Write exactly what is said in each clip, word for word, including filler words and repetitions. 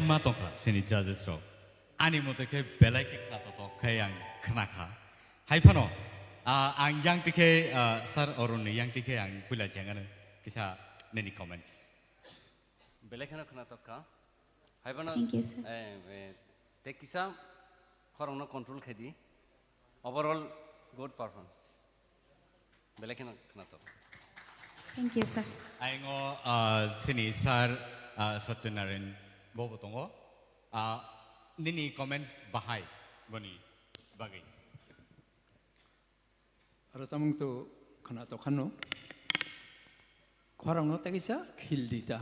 ma tongkha sini judges rok. Ani mote khe belai khe khna totok khe ang khna kha. Hai phano, ah, ang yang tikhe, ah, Sir Arun ni yang tikhe ang puila chengano kisa nini comments. Belai kheno khna tokkha. Hai phano, Thank you, sir. Eh, eh, tei kisa khorokno control khai di. Overall good performance. Belai kheno khna tok. Thank you, sir. Aingo, ah, sini Sir, ah, Satyanarayan bobo tongo. Ah, nini comments bahai boni bagwi. Aro tamung tu khna tokhano. Khorang no tei kisa khil di ta.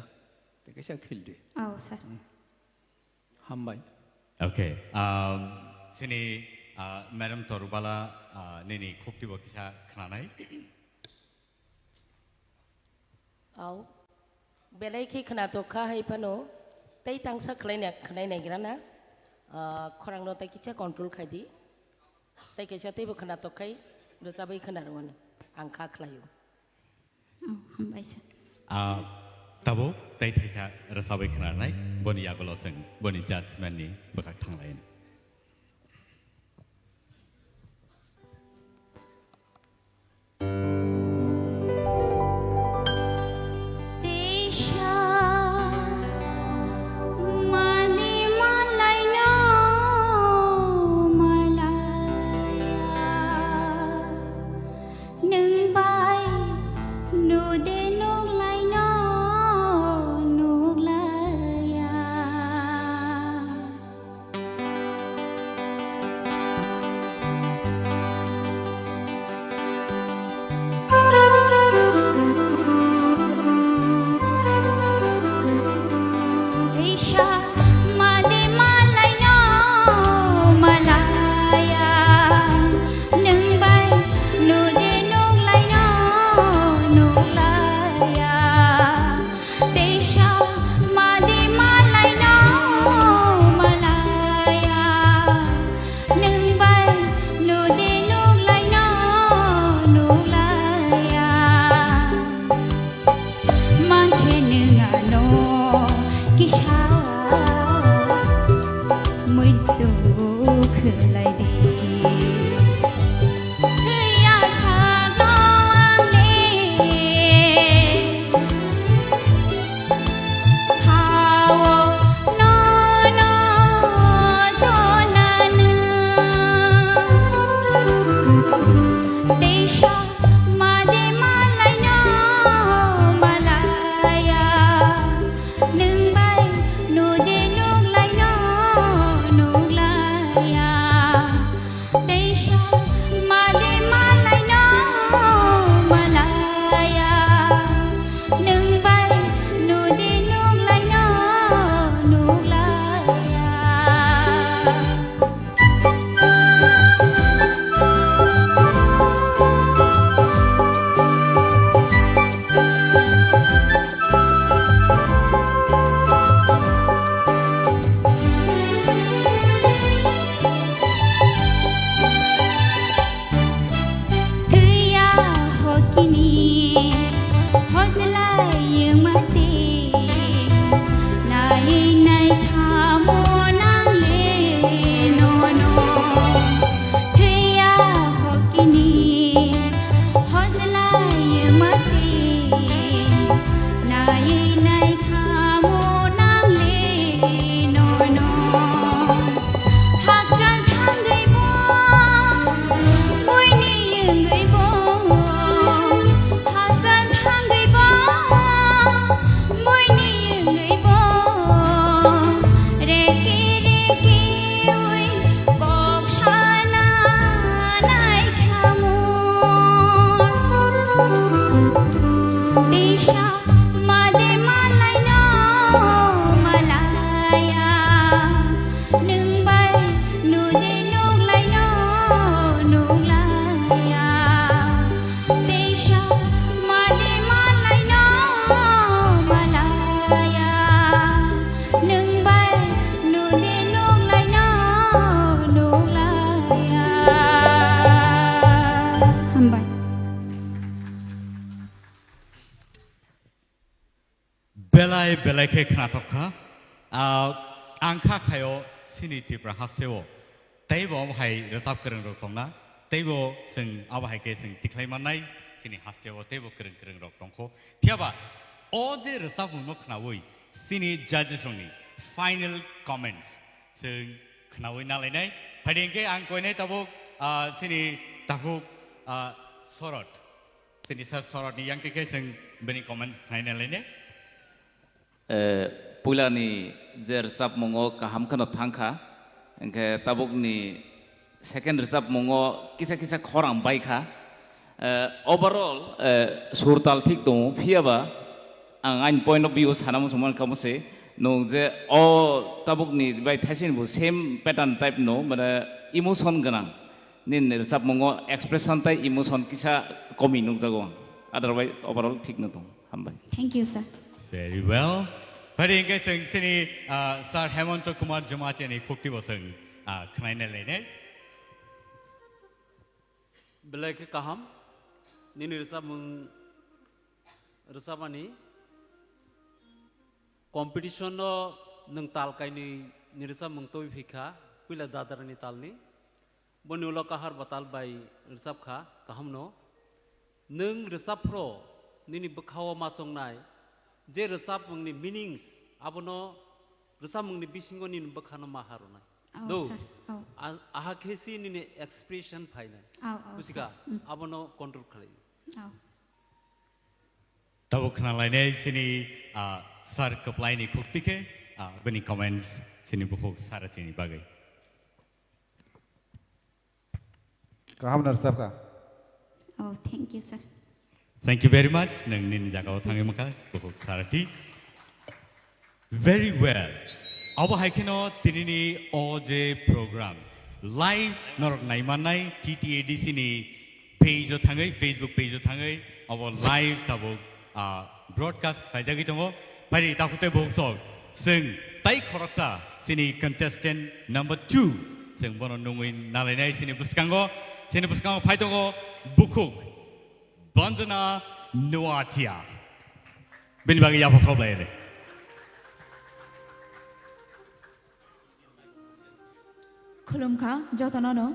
Tei kisa khil di. Oh, sir. Hmm. Hambai. Okay. Um, sini, uh, Madam Torubala, uh, nini khukti bo kisa khnanai. Au. Belai khe khna tokkha hai phano. Tei tangsa khlai na, khnai nai gira na. Uh, khorang no tei kisa control khai di. Tei kaisa teibo khna tok khai rwchabwi khna rwmani ang kha khlaio. Oh, hambai sir. Ah, tabuk tei thaisa rwchabwi khna rwnai, boni yagulo chwng boni judgment ni bwkhak thanglaino. Teisa mani malaino malaya, nwng bai nude nuklaino nuklaya. Teisa mani malaino malaya, nwng bai nude nuklaino nuklaya. Teisa madi malaino malaya, nwng bai nudi nuklaino nuklaya. Mangkhe nwng ano kisa muitu khwlai di. Thwiya sakno ang le khao nono tonanw. Teisa madi malaino malaya. Nwng bai nudi nuklaino nuklaya. Teisa madi malaino malaya. Nwng bai nudi nuklaino nuklaya. Thwiya hokini hojlai mati, nai nai khamo nangle nono. Thwiya hokini hojlai mati, nai nai khamo nangle nono. Hakchal thangwi bo, buini wngwi bo, hakchal thangwi bo, buini wngwi bo, reki reki wi kok sana nai khamu. Tisa made malaino malaya. Nwng bai nudi nuklaino nuklaya. Teisa madi malaino malaya. Nwng bai nudi nuklaino nuklaya. Hambai. Belai belai khe khnathok kha. Ah, Ang kha khaio chini Tripura hasteo teibo omo hai rwchap kwrwng rok tongna, teibo chwng abo hai khe chwng tikhlai mannai chini hasteo teibo kwrwng kwrwng rok tongkho. Phiyaba o je rwchapmung no khnaui chini judges rokni final comments chwng khnaui nalainai. Phaidi hwnkhe ang koinai tabuk, ah, chini takhuk, ah, Sorot. Chini sir Sorotni yang tikhe chwng bini comments khnai nalainai. Eh, puilani je rwchapmungo kaham kheno thangkha, hwnkhe tabukni second rwchapmungo kisa kisa khorang baikha. Eh, overall, eh, sur tal thik tongo, phiyaba ang ani point of view sana muchung mankha mose, nwng je o tabukni bai thaisini bo same pattern type no, mane emotion gwnang nini rwchapmungo expression tei emotion kisa komi nukjago ang, otherwise overall thik no tongo. Hambai. Thank you, sir. Very well. Phaidi hwnkhe chwng chini, ah, Sir Hemanta Kumar Jamatia ni khukti bo chwng, ah, khnaina lainai. Belai khe kaham, nini rwchapmung rwchapmani competition no nwng tal kainwi ni rwchapmung twi phikha, puila dadarani talni. Boni ulo Kahar Batal bai rwchapkha, kahamno. Nwng rwchapphro nini bwkhao ma chongnai, je rwchapmungni meanings, abono rwchapmungni bisingo nini bwkhano ma harwnai. Oh, no. Sir. Oh. A-, aha khe si nini expression phainai. Oh, oh, buchika, sir. Mm. Abono control khlai. Oh. Tabuk khna lainai chini, ah, sir kwplaini khukti khe, ah, bini comments chini bukhuk Saratini bagwi. Kaham no rwchapkha. Oh, thank you, sir. Thank you very much. Nwng nini jagao thangwi mankha, bukhuk Sarati. Very well. Abo hai kheno tinini o je program live norok naimannai T T A D C ni page o thangwi, Facebook page o thangwi, abo live tabuk, ah, broadcast khlaijagwi tongo. Phaidi takhuk tei bukhuk sok, chwng tai khoroksa chini contestant number two, chwng bono nungwi nalainai chini bwskango, chini bwskango phai tongo bukhuk Bandana Noatia. Bini bagwi yapha khorok lai rw. Khulumkha jotono no.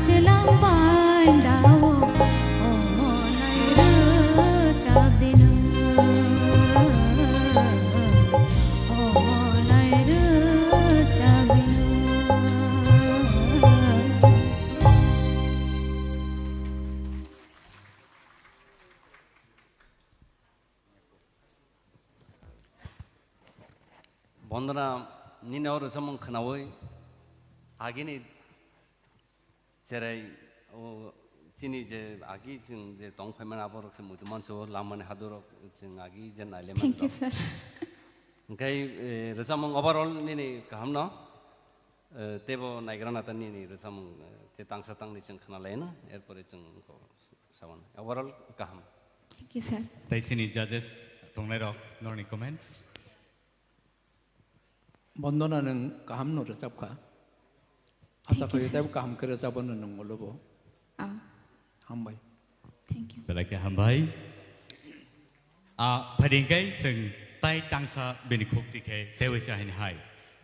Chwlang bai dao, omo nai rwchap di nwng. Omo nai rwchap di nwng. Bondona, nini o rwchapmung khwnaui agini cherai o chini je agi chwng je tong phaimani aborok se muitu manso lamani hadurok chwng agi je naile Thank you, manrok. Sir. Hwnkhe, eh, rwchapmung overall nini kahamno, eh, teibo naigrana ta nini rwchapmung, eh, te tangsa tangni chwng khwnalaino, erpore chwng ko sawan. Overall kaham. Thank you, sir. Tai sini judges tongnairok norni comments. Bondona nwng kaham no rwchap kha. Asa Thank you, khayo sir. Teibo kaham khe rwchapno nwng ulo bo. Ah. Hambai. Thank you. Belai khe hambai. Ah, phaidi hwnkhe chwng tai tangsa bini khuk tikhe teibo se haini hai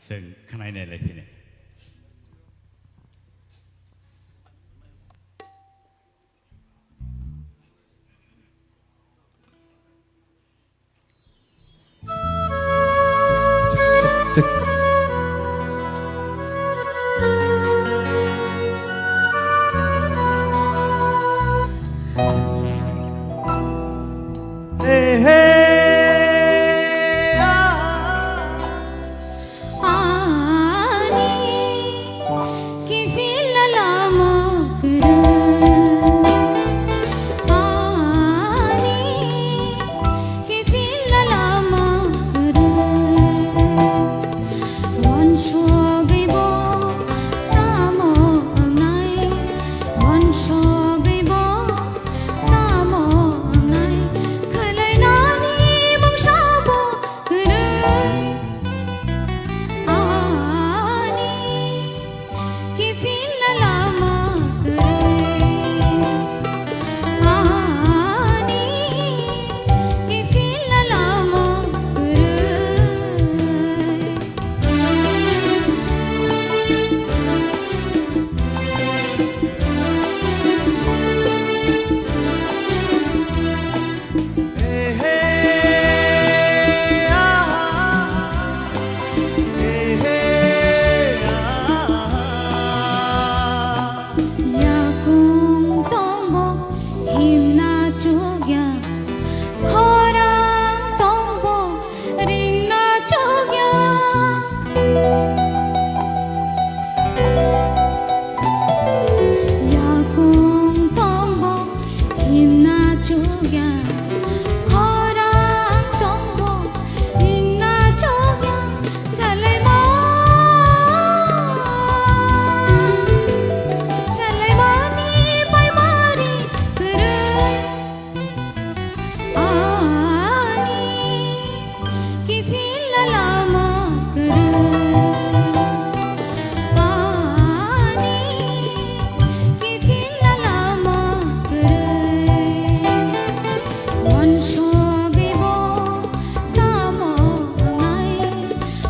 chwng khwnai nai lai phini. Ani kiphilna lama kwrwi. Ani kiphilna lama kwrwi. Wansugwi bo tamo wngnai, wansugwi bo tamo wngnai, khwlainani mungsa bo kwrwi. Ani kiphilna lama kwrwi. Ani kiphilna lama kwrwi. Yakung tongbo himna chukya, khorang tongbo ringna chukya. Yakung tongbo himna chukya, khorang tongbo ringna chukya. Chalaima, chalaimani paimari kwrwi. Ani kiphilna lama kwrwi. Ani kiphilna lama kwrwi. Wansugwi bo tamo wngnai,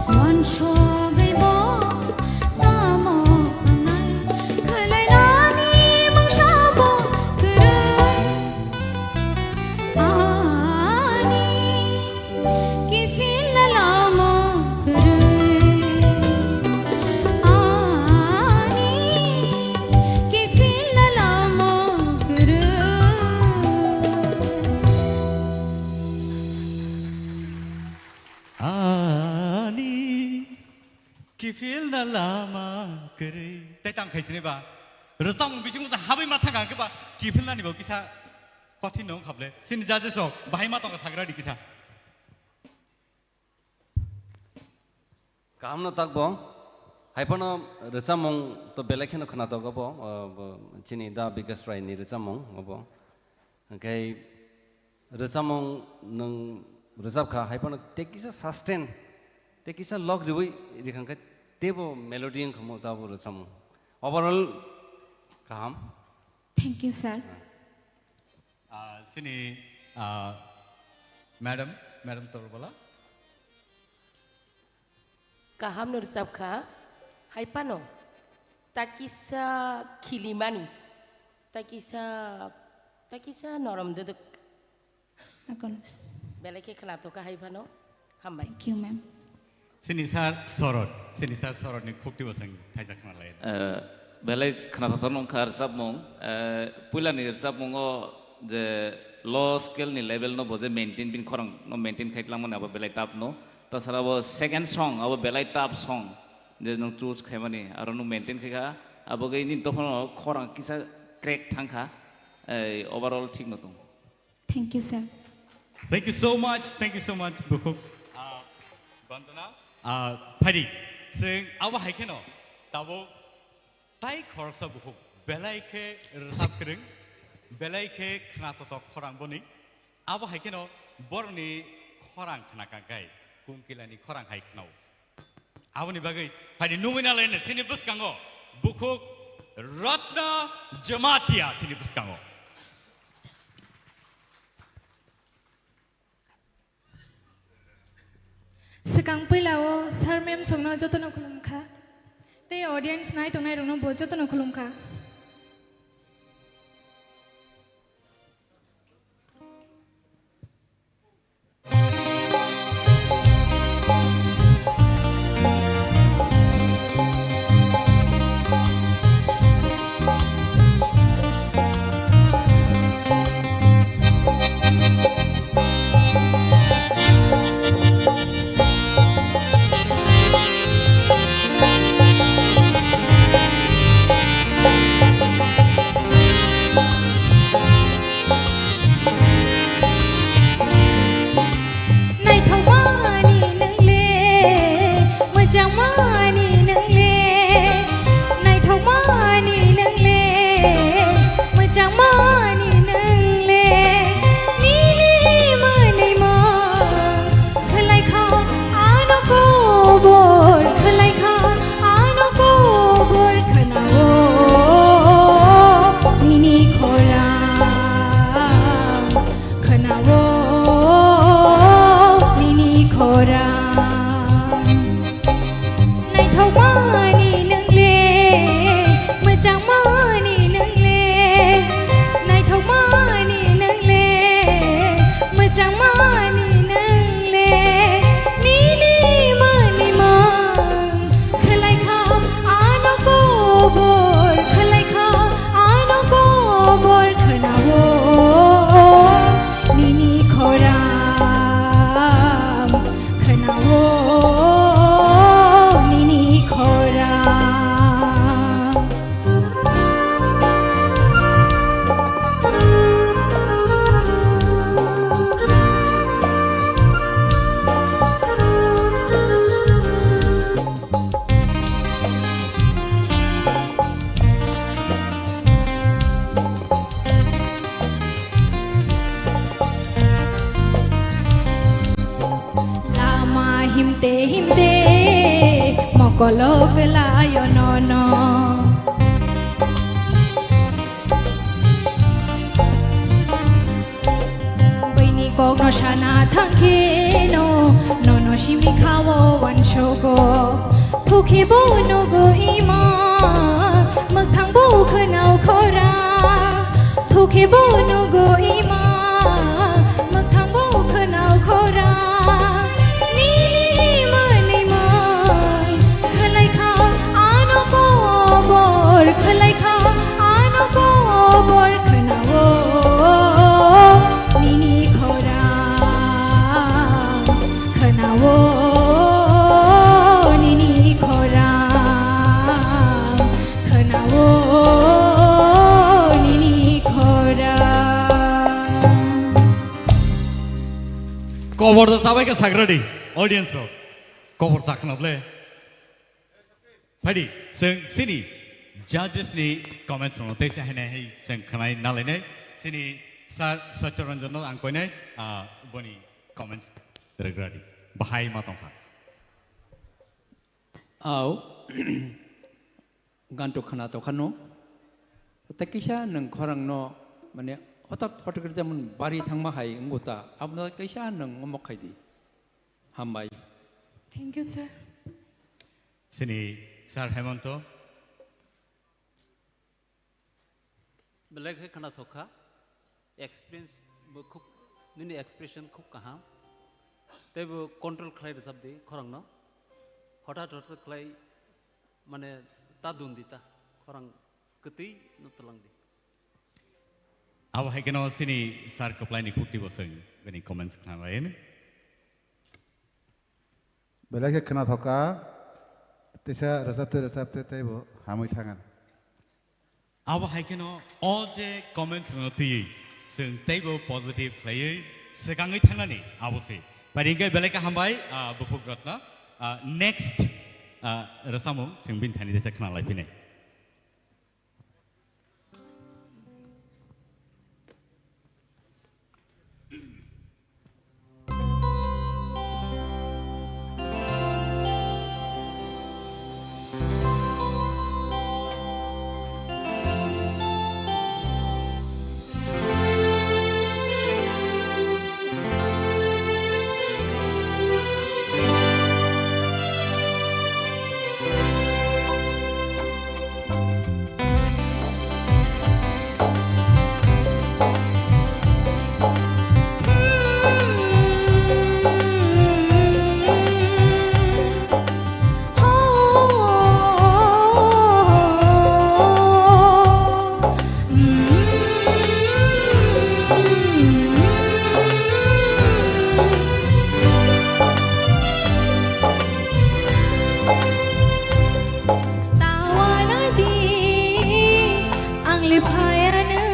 wansugwi bo tamo wngnai, khwlainani mungsa bo kwrwi. Ani kiphilna lama kwrwi. Ani kiphilna lama kwrwi. Ani kiphilna lama kwrwi. Tei tang khai sini ba. Rwchapmung bisingo sa habwi ma thang khe ba kiphilnani bo kisa kothin no wngkha ble. Sini judges rok bahai ma tongkha sagra di kisa. Kaham no tak bo. Hai phano rwchapmung to belai kheno khwnatok obo, uh, bo chini Da Bikas Rai ni rwchapmung obo. Hwnkhe rwchapmung nwng rwchap kha, hai phano tei kisa sustain, tei kisa log riwi rikha khe teibo melody wngkha mo tabo rwchapmung. Overall kaham. Thank you, sir. Ah, sini, ah, madam, madam Torbala. Kaham no rwchap kha, hai phano. Takisa khilimani, takisa, takisa norom duduk. Akon. Belai khe khwnathok kha hai phano. Hambai. Thank you, ma'am. Sini sir Sorot, sini sir Sorot ni khukti bo chwng thaisa khna lai. Eh, belai khwnathok no wngkha rwchapmung. Eh, puila ni rwchapmung o je low scale ni level no bo je maintain, bini khorang no maintain khai tlangmani abo belai tough no. Tasara bo second song abo belai tough song. Je nwng choose khaimani, aro nwng maintain khai kha, abo gai nini dophano khorang kisa crack thang kha, ei, overall thik no tong. Thank you, sir. Thank you so much, thank you so much, bukhuk, ah, Bandana. Ah, phaidi, chwng abo hai kheno, tabuk tai khoroksa bukhuk, belai khe rwchap kwrwng, belai khe khna totok khorang boni, abo hai kheno borokni khorang khna kha gai, kungkilani khorang hai khnao. Aboni bagwi phaidi nungwi nalaino chini bwskango bukhuk Ratna Jamatia chini bwskango. Swkang puila o sir ma'am songno jotono khulum kha. Tei audience nai tongnai rokno bo jotono khulum kha. Naithokmani nwngle, mwchangmani nwngle, naithokmani nwngle, mwchangmani nwngle, nini mwnwimung khwlai kha, ano kobor khwlai kha, ano kobor khwnao nini khorang, khwnao nini khorang. Naithokmani nwngle, mwchangmani nwngle, naithokmani nwngle, mwchangmani nwngle, nini mwnwimung khwlai kha, ano kobor khwlai kha, ano kobor khwnao nini khorang, khwnao nini khorang. Lama himte himte mokolo kwlaio nono. Buini kokno sana thangkheno, nono simi khao wansogo. Thukhe bo nugo ima, mwkhang bo khwnao khora. Thukhe bo nugo ima, mwkhang bo khwnao khora. Nini mwnwimung khwlai kha, ano kobor khwlai kha, ano kobor khwnao nini khorang, khwnao nini khorang, khwnao nini khorang. Kobor da chabai kha sagradi, audience rok. Kobor chakna ble. Phaidi, chwng chini judges ni comments rokno teisa hainai hai chwng khwnai nalainai. Chini Sir Satya Ranjan no ang koinai, ah, boni comments rwgradi. Bahai ma tongkha. Au, ganto khwna tokha no. Tei kisa nwng khorang no, mane, hotak hotak khe jemon bari thangma hai wngkha ta. Abono kisa nwng omo khaidi. Hambai. Thank you, sir. Chini Sir Hemonto. Belai khe khwnathok kha, experience bo khub, nini expression khub kaham, tei bo control khlai rwchap di khorang no, hothat hothat khlai, mane, ta dun di ta, khorang kwtwi no twlang di. Abo hai kheno chini sir kwplai ni khukti bo chwng bini comments khna lai. Belai khe khwnathok kha, tisa rwchapte rwchapte teibo hamwi thangan. Abo hai kheno o je comments rwno twiwi chwng teibo positive khlaiwi swkangwi thangnani abo se. Pari hwnkhe belai khe hambai, ah, Bukhuk Ratna. Ah, next, ah, rwchapmung chwng bini thani tisa khna lai phinai. Tawana di ang le phayano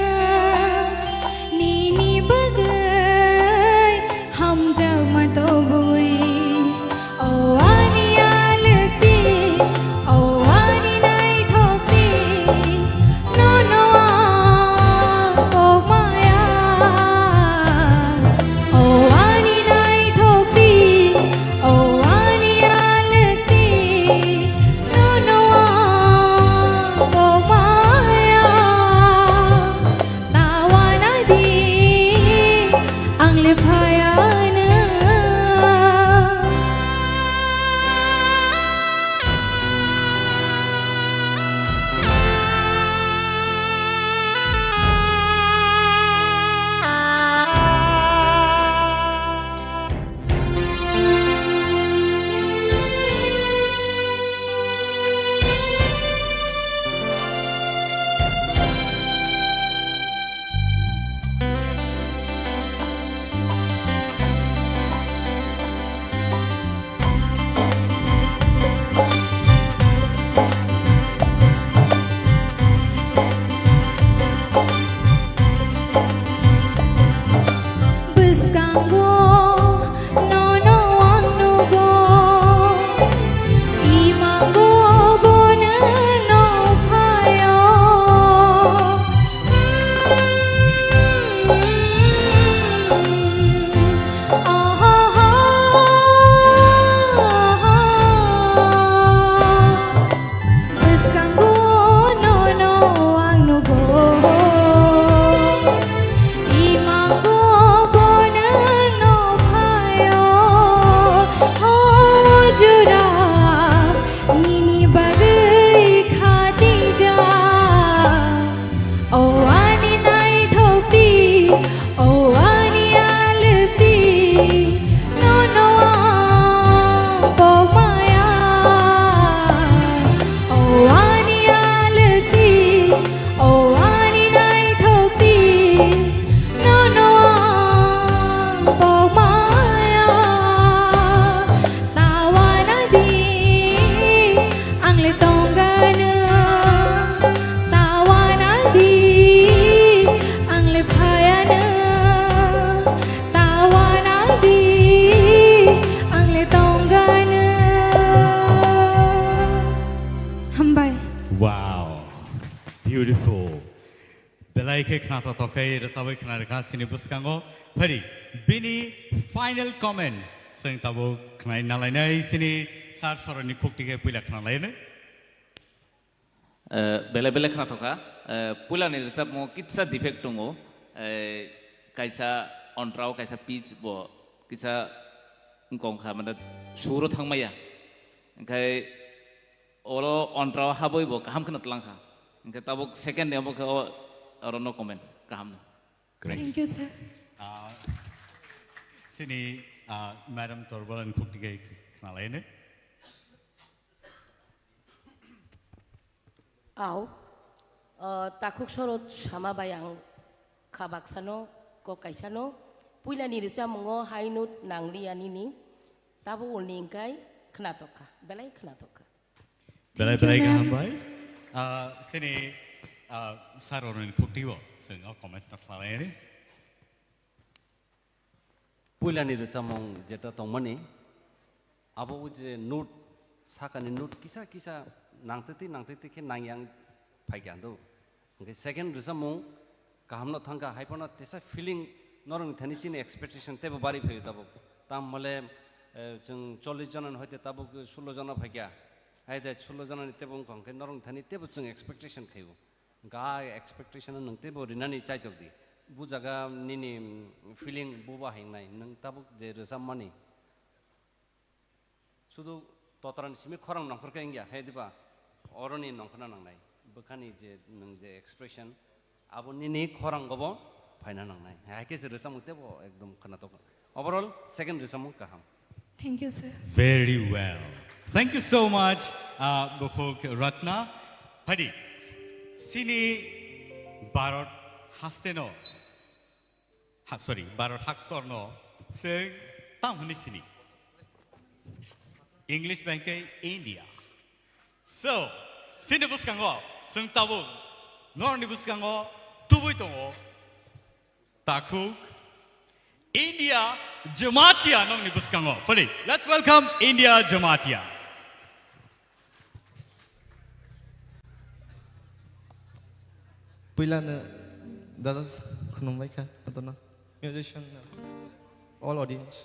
nini bagwi hamjakma tobwi. O ani alwkti, o ani naithokti, nono ang kokmaya. O ani naithokti, o ani alwkti, nono ang kokmaya. Tawana di ang le phayano. Bwskango nono ang nugo, imango bo nwngno phaio. Bwskango nono ang nugo, imango bo nwngno phaio. O jora nini bagwi khatijak. O ani naithokti, o ani alwkti, nono ang kokmaya. O ani alwkti, o ani naithokti, nono ang kokmaya. Tawana di ang le tongano, tawana di ang le phayano, tawana di ang le tongano. Hambai. Wow, beautiful. Belai khe khna tongthok khe rwchabwi khna rwkha chini bwskango. Phari bini final comments chwng tabuk khnai nalainai chini sir soroni khukti khe puila khna lainai. Eh, belai belai khna thokha. Eh, puilani rwchapmo kitsa defect tongo. Eh, kaisa ontrao, kaisa pitch bo kitsa wngkong kha, mane suro thangmaya. Hwnkhe oro ontrao habwi bo kaham kheno twlang kha. Hwnkhe tabuk second ni omo khe o oro no comment. Kaham no. Great. Thank you, sir. Ah, sini, ah, Madam Torbolani khukti khe khnalaini. Au, ah, takhuk sorot sama bai ang kha baksano, kok kaisano, puilani rwchapmungo hai note nangliya nini, tabo ulni wngkai khwnatokha, belai khwnatokha. Belai Thank you, belai ma'am. Kaham bai. Ah, sini, ah, sir oroni khukti o, sini o comments no khlai ri. Puilani rwchapmung jeta tongmani, abo o je note, sakani note kisa kisa nangtwi twi nangtwi twi khe nangyang phaikha do. Hwnkhe second rwchapmung kahamno thangkha, haiphano tesa feeling norokni thani chini expectation teibo bari phaio tabuk. Tamo le, eh, chwng chollish jonani hoite tabuk sullo jona phaikha. Haide sullo jonani teibo wngkha hwnkhe norokni thani teibo chwng expectation khaio. Hwnkhe a expectation no nwng teibo rinani chaitok di. Bu jaga nini, mm, feeling buba hingnai nwng tabuk je rwchapmani. Sudu totrani simi khorang nongkhor khe wngya, he diba? Oroni nongkhorna nangnai. Bwkhani je nwng je expression, abo nini khorangobo phaina nangnai. Hai khe se rwchapmung teibo ekdom khwnatok. Overall, second rwchapmung kaham. Thank you, sir. Very well. Thank you so much, uh, Bukhuk Ratna. Phaidi, sini Bharat hasteno, ha, sorry, Bharat haktorno chwng tamo hwnwi sini. English bai khe India. So, sini bwskango chwng tabuk norokni bwskango tubui tongo. Takhuk, India Jamatia nongni bwskango. Pwdi, let's welcome India Jamatia. Puilano judges khulumbai kha, adono musician no, all audience.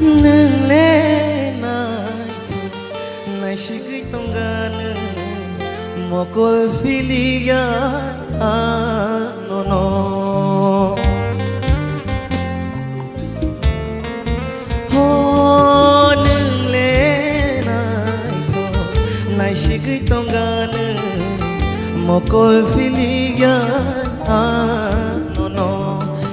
Nwng le naithok naisigwi tongga nwng, mokol philikya anono. Ho nwng le naithok naisigwi tongga nwng, mokol philikya anono.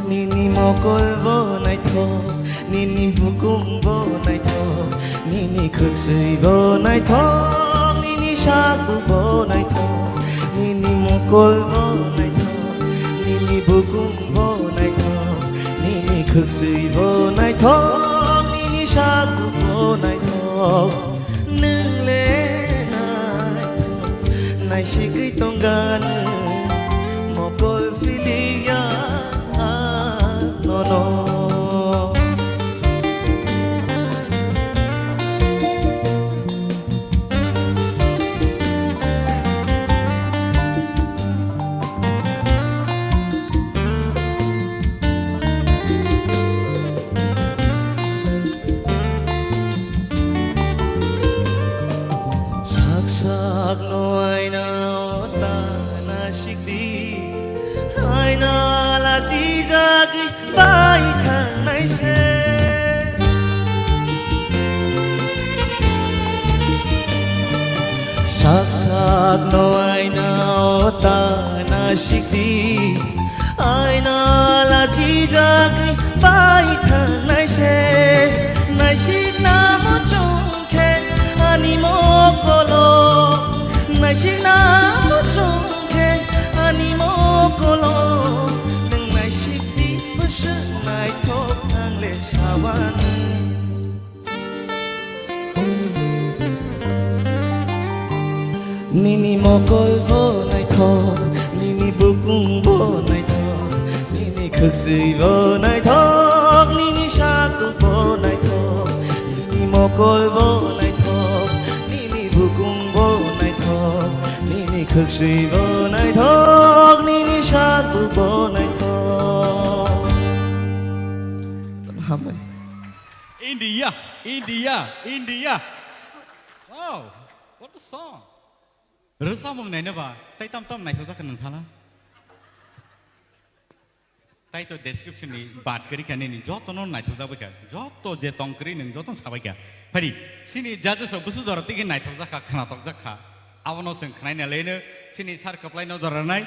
Nini mokol bo naithok, nini bukum bo naithok, nini khwksui bo naithok, nini saku bo naithok, nini mokol bo naithok, nini bukum bo naithok, nini khwksui bo naithok, nini saku bo naithok. Nwng le naithok naisigwi tongga nwng, mokol philikya anono. Sak sak no aina o ta nasikdi, aina lasijagwi bai thangnai se. Sak sak no aina o ta nasikdi, aina lasijagwi bai thangnai se. Naisikna muchung khe ani mokolo, naisikna muchung khe ani mokolo, nwng naisikdi bwswk naithok ang le sawani. Nini mokol bo naithok. Nini bukung bo naithok, nini khwksui bo naithok, nini satung bo naithok, nini mokol bo naithok, nini bukung bo naithok, nini khwksui bo naithok, nini satung bo naithok. Hambai. India, India, India. Wow, what a song. Rwchapmung naina ba, tai tam tam naithok jak kha nwng sala. Tai to description ni bat kwrwi kha nini, joto no naithok jak bai kha, joto je tong kwrwi nwng joto no sabai kha. Phari, sini judges rok busu jora tigi naithok jak kha, khnatok jak kha. Abono chwng khnaina leno, sini sir kwplai no jora nai.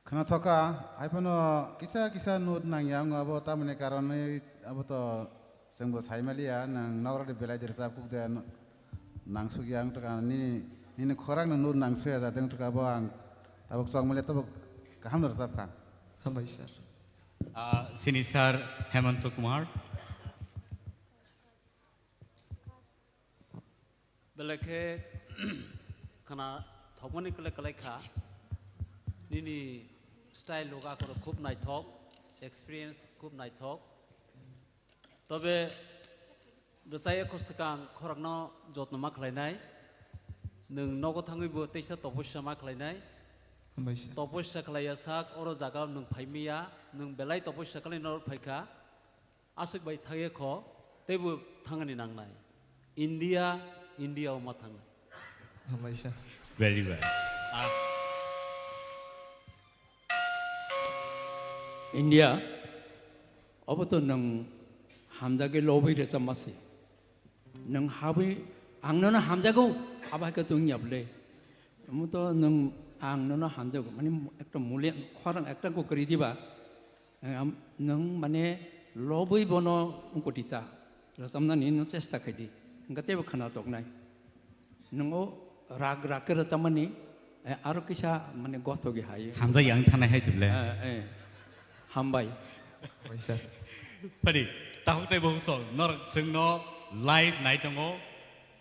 Khwnathoka, haiphano kisa kisa note nangya wngo abo, tamoni karonwi abo to chwngbo saimaliya, nwng nokrokni belai de rwchap kuk de, no-, nangsukya wng tongkha, nini, nini khorang no note nangsuya jateng tongkha, abo ang tabuk chokmaliya, tabuk kaham no rwchap kha. Hambai sir. Ah, sini sir Hemanta Kumar. Belai khe khwna thokmani kwlai kwlai kha. Nini style loga khoro khub naithok, experience khub naithok. Tobe rwchaya kho swkang khorokno jotno ma khlainai. Nwng nogo thangwi bo teisa topossa ma khlainai. Hambai sir. Topossa khlaiya sak oro jaga nwng phaimiya, nwng belai topossa khlai norok phaikha. Aswk bai thangya kho, teibo thangani nangnai. India, India o ma thangnai. Hambai sir. Very well. Ah. India, obo to nwng hamjagwi lobwi rwchapma se. Nwng habwi ang nono hamjago, abo hai khe to wngya bwle. Omo to nwng ang nono hamjago, mane ekta muli khorang ekta kok kwrwi diba. Ang am-, nwng mane lobwi bono wngkoti ta, rwchapnani nwng chesta khai di, hwnkhe teibo khwna toknai. Nwng o rag rag khe rwchapmani, eh, aro kisa mane gothogi hai. Hamjak yang thanai hai se ble. Eh, eh. Hambai. Hambai sir. Phani, takhuk tei bukhuk song, norok chwngno live nai tongo.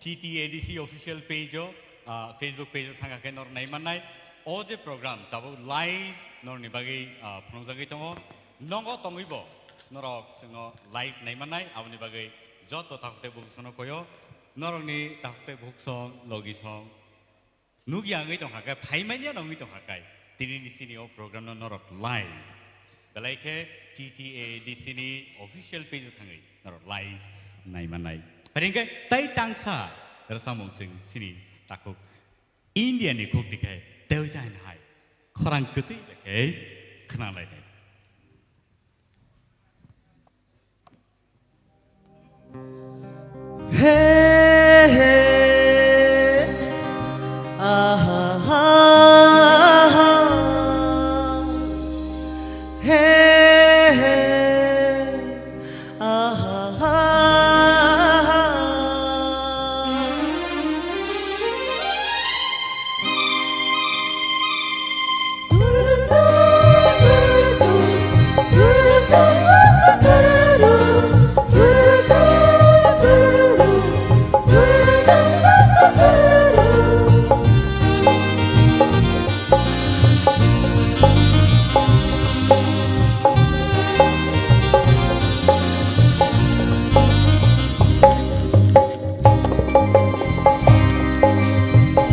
T T A D C official page o, ah, Facebook page o thangkha khe norok nai mannai. O je program tabuk live norokni bagwi, ah, phunukjagwi tongo. Nogo tongwibo norok chwngno live nai mannai, aboni bagwi joto takhuk tei bukhuk songno koyo. Norokni takhuk tei bukhuk song, logi song nukya wngwi tongkha khe, phaimanya wngwi tongkha khe, tinini chini o program no norok live belai khe T T A D C ni official page o thangwi norok live nai mannai. Phai hwnkhe tai tangsa rwchapmung chwng chini takhuk India ni khuk tikhe tei jain hai khorang kwtwi bai khe khwnalainai. He, he, aha, ha, ha. He, he, aha, ha, ha.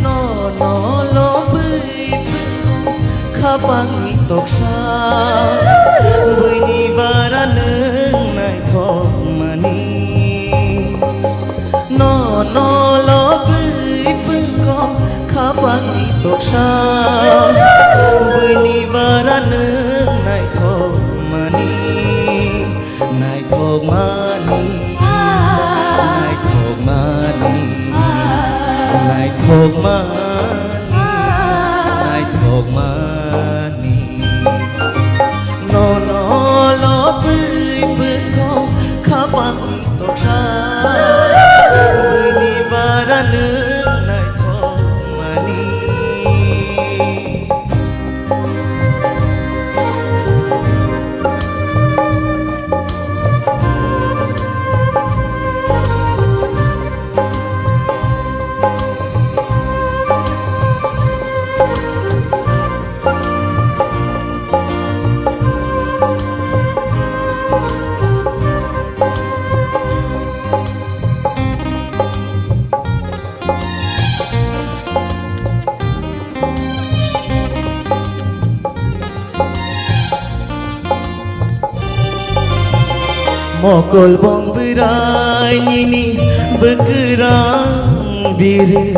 Nono lobwi phungo khapangni toksa, buini bara nwng naithokmani. Nono lobwi phungo khapangni toksa, buini bara nwng naithokmani. Naithokmani, naithokmani, naithokmani, naithokmani. Nono lobwi bwkho khapang toksa, bini bara nwng naithokmani. Mokol bong bwrai nini bwkrang biri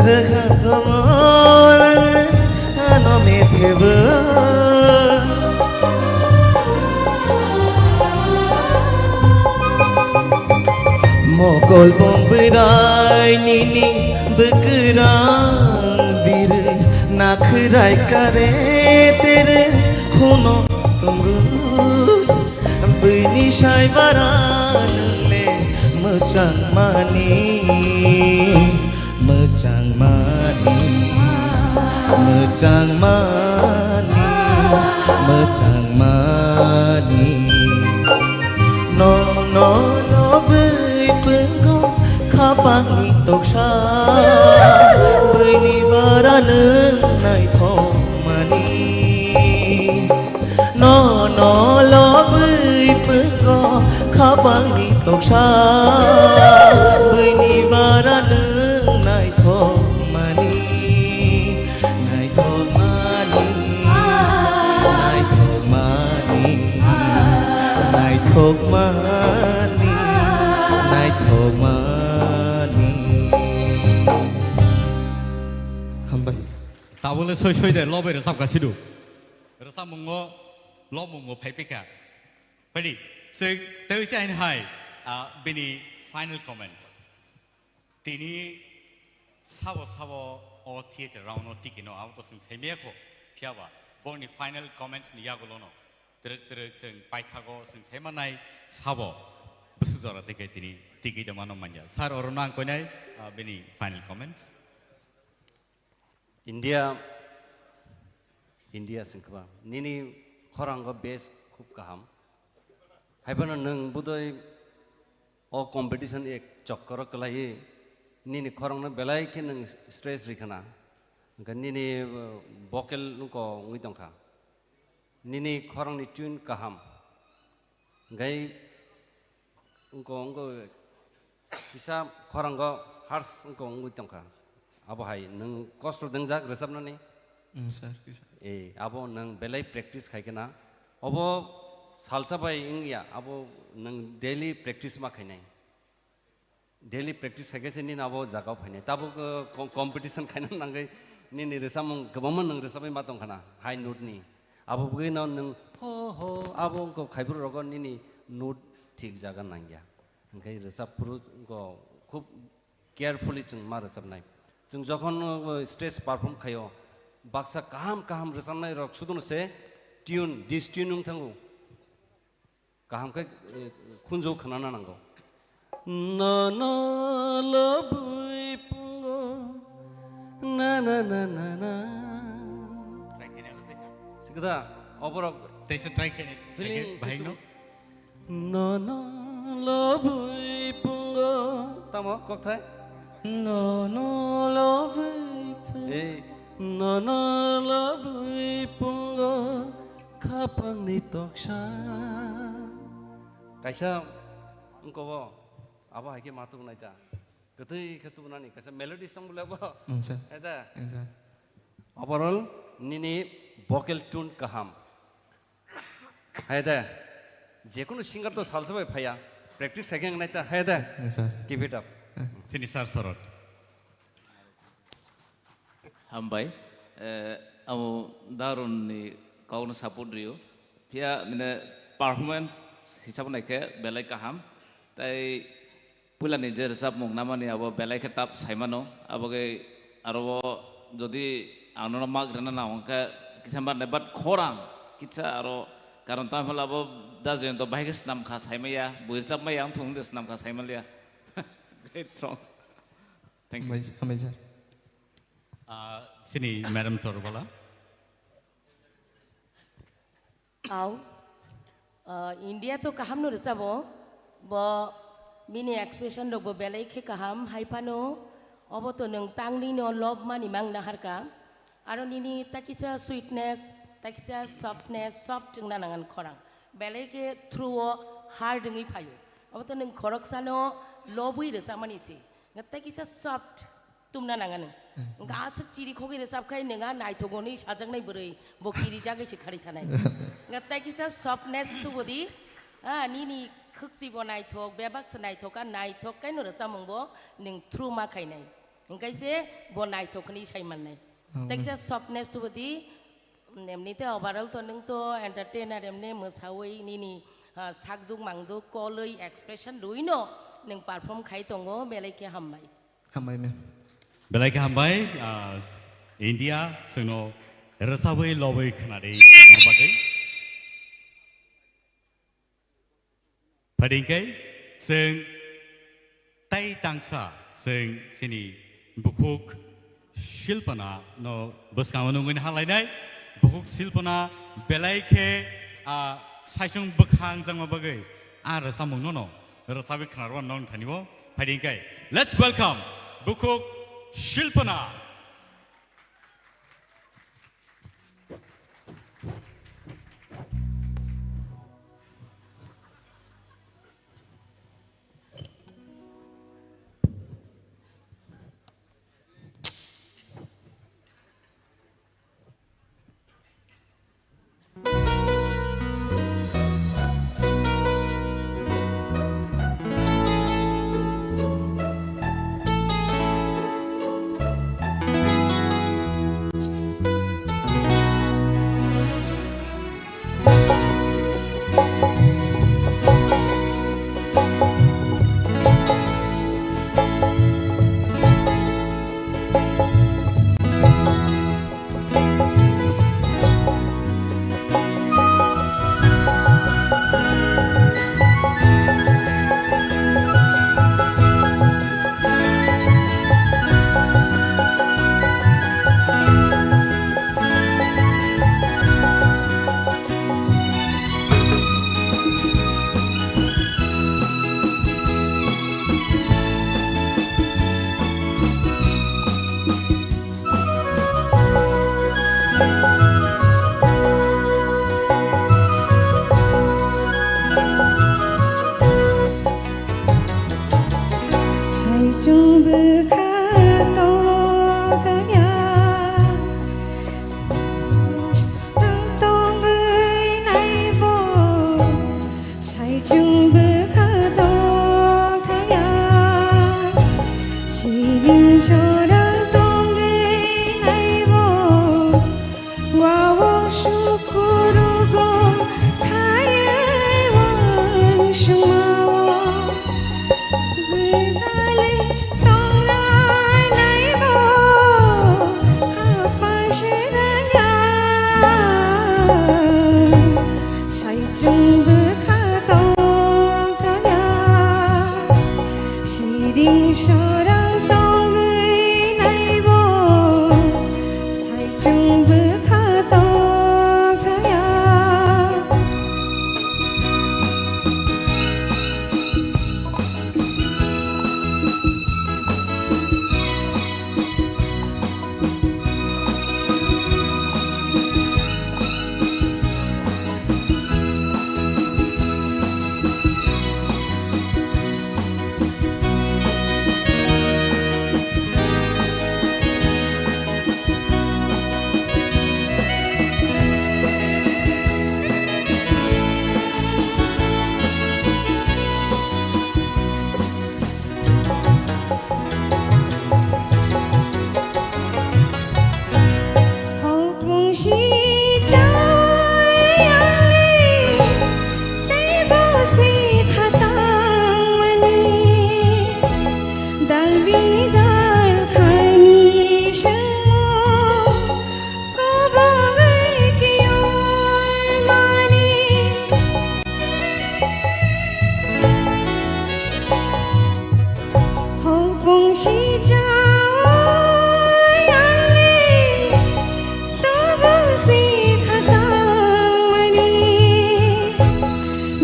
rwkha komor ano methebo. Mokol bong bwrai nini bwkrang biri nakhrai kare tere khuno tongo. Bini sai bara nungle mwchang mani, mwchang mani, mwchang mani, mwchang mani. No, no, no, bui punggo khapangni toksa, buini bara nung naithok mani. No, no, lobwi punggo khapangni toksa, buini bara nung naithok mani, naithok mani, naithok mani, naithok mani, naithok mani. Hambai. Tabole soi soi de lobai rwchapka sidu. Rwchapmungo, lobmungo phai phika. Phaidi, se, tei se aini hai, ah, bini final comments. Tini sabo sabo o theater round o tiki no abo to sing saimaya kho. Phiya ba, boni final comments ni yagulo no. Terek terek sing paithago sing saimanai sabo. Busu jora tike tini tiki de mano manya. Sir oro nang koinai, ah, bini final comments. India, India sengkha ba. Nini khorango best khub kaham. Haiphano nwng budoi o competition ek chokkoro kwlaiwi nini khorangno belai khe nwng stress rikha na. Hwnkhe nini, uh, vocal wngko wngwi tongkha. Nini khorangni tune kaham. Hwnkhe wngko, wngko kisa khorango harsh wngko wngwi tongkha. Abo hai nwng kosto dwngjak rwchapnani? Mm, sir, kisa. Eh, abo nwng belai practice khai khe na. Obo salsa bai wngya, abo nwng daily practice ma khainai. Daily practice khai khe se nini abo jagao phainai. Tabuk, uh, com-, competition khaina nangwi nini rwchapmung kwbangma nwng rwchapwi ma tongkha na, high note ni. Abo bwgwi no nwng ho ho abo wngkha khaibruk rogo nini note thik jaga nangya. Hwnkhe rwchap phuru wngkha khub carefully chwng ma rwchapnai. Chwng jokhon, uh, stage perform khaio, baksa kaham kaham rwchapnai rok sudono se tune, dis tune wng thango. Kaham khe, eh, khunju khnana nango. Nono lobwi pungo, na, na, na, na, na. Sikda, oborok Teisa try khe ni, feeling bahai no? Nono lobwi pungo. Tamo, kokthai? Nono lobwi pungo. Eh, nono lobwi pungo. Khapangni toksa. Kaisa wngkobo, abo hai khe ma tubunai ta. Kwtwi khe tubunani, kaisa melody song bole bo. Wngsa. Hai da? Wngsa. Overall, nini vocal tune kaham. Hai da? Jekunu singer to salsa bai phaiya. Practice khai khe wngnai ta, hai da? Wngsa. Keep it up. Chini sir Sorot. Hambai. Eh, amo Darun ni kok no support rio. Phiya nini performance hisab nai khe belai kaham. Tai puila ni je rwchapmung namani abo belai khe tough saimano. Abo khe aro o jodi ang nono mark rwna nang khe kisa mar nai, but khorang kisa aro karon tamo hwnle abo da Jayanta bahai khe swnam kha saimaya, bui rwchapmaya wng thung de swnam kha saimaliya. Great song. Thank you. Hambai, hambai sir. Ah, chini Madam Torbala. Au. Ah, India to kaham no rwchabo. Bo bini expression rok bo belai khe kaham. Hai phano obo to nwng tangni no lob mani mang naharka. Aro nini takisa sweetness, takisa softness, soft wngna nangan khorang. Belai khe through o hard wngwi phaio. Obo to nwng khoroksano lobwi rwchapmani se. Nga takisa soft tumna nanga nwng. Nga aswk chiri khogwi rwchap khai nwng a naithok hwnwi sajaknai bwrwi bo kiri jagwi se khari thanai. Nga takisa softness tubudi, ah, nini Khwksi bo naithok, bebak se naithok, a naithok kaino rwchapmung bo nwng through ma khainai. Hwnkhe se bo naithok hwnwi sai mannai. Omo. Teksa softness tubu di, emni te overall to nwng to entertainer, emni mwsawi nini, ah, sakduk mangduk kolwi expression rwino nwng perform khai tongo, belai khe hambai. Hambai ma'am. Belai khe hambai, ah, India, chwngno rwchabwi lobwi khwnadi tongna bagwi. Phaidi hwnkhe chwng tai tangsa chwng chini bukhuk Shilpana no bwskango nungwi halainai. Bukhuk Shilpana belai khe, ah, saichung bwkha wngjakma bagwi a rwchapmung no no rwchabwi khwnarwano nong thani o. Phaidi hwnkhe, let's welcome Bukhuk Shilpana. Saichung bwkha tongthokya, ang tongwi naibo. Saichung bwkha tongthokya, siring jorang tongwi naibo. Wao sukurugo khaiwi uansukmao. Bwdalwi tongnai naibo hapang se rwngya. Saichung bwkha tongthokya, siring sorang tongwi naibo. Saichung bwkha tongthokya. Hopung si chai ang le, tei bo si khatang mani, dal bidal khaini semo, kobong ai kiyor mani. Hopung si chai ang le, tobo si khatang mani,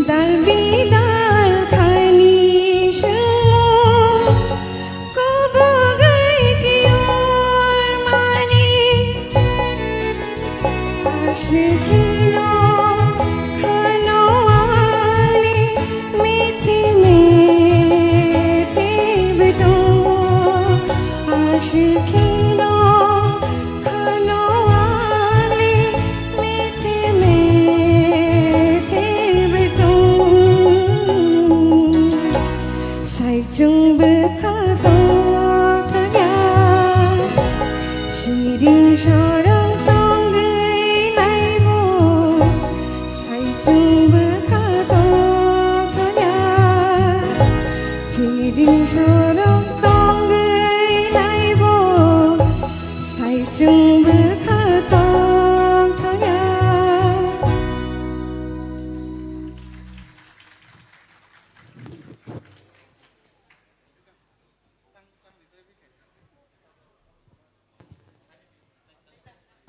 dal bidal khaini semo, kobong ai kiyor mani. Aswk kheno khano ani mithi mithi bidung. Aswk kheno khano ani mithi mithi bidung.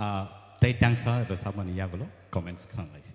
Ah, tei tangsa rwchapmani yagulo comments khanang lai si.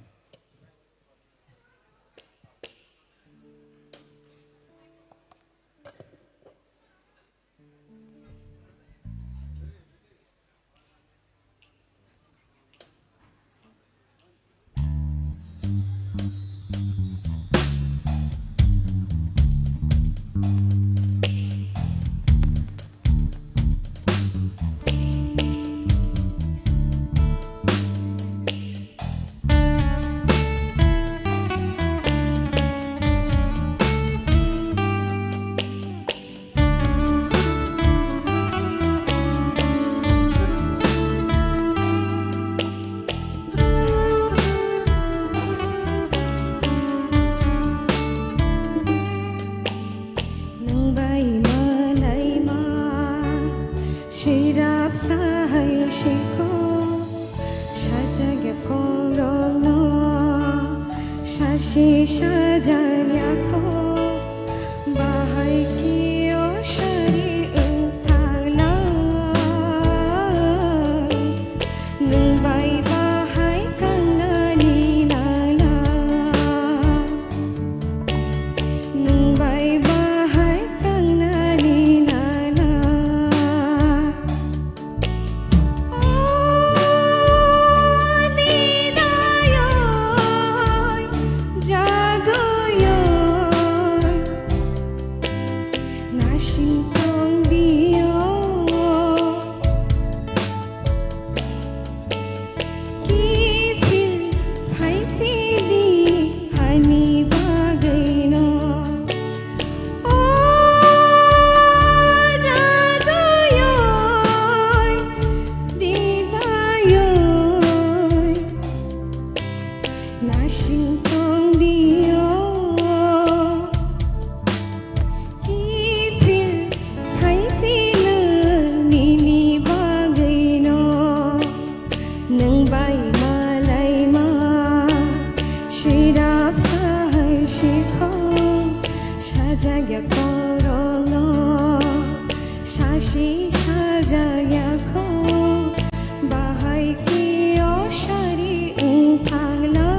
Nwng bai malaima, sirap sahai sikho, sajagya kongrokno, sasi sajagya kho, bahai kio sari wng thangla. Nwng bai bahai kangnani nangla. Nwng bai bahai kangnani nangla. O Nidayoi, Jaduyoi, nasing tongdio. Kiphil phaiphidi ani bagwino. O Jaduyoi, Didayoi, nasing tongdio. Kiphil phaiphino nini bagwino, nwng bai malaima, sirap sahai sikho, sajagya korokno, sasi sajagya kho, bahai kio sari wng thangla.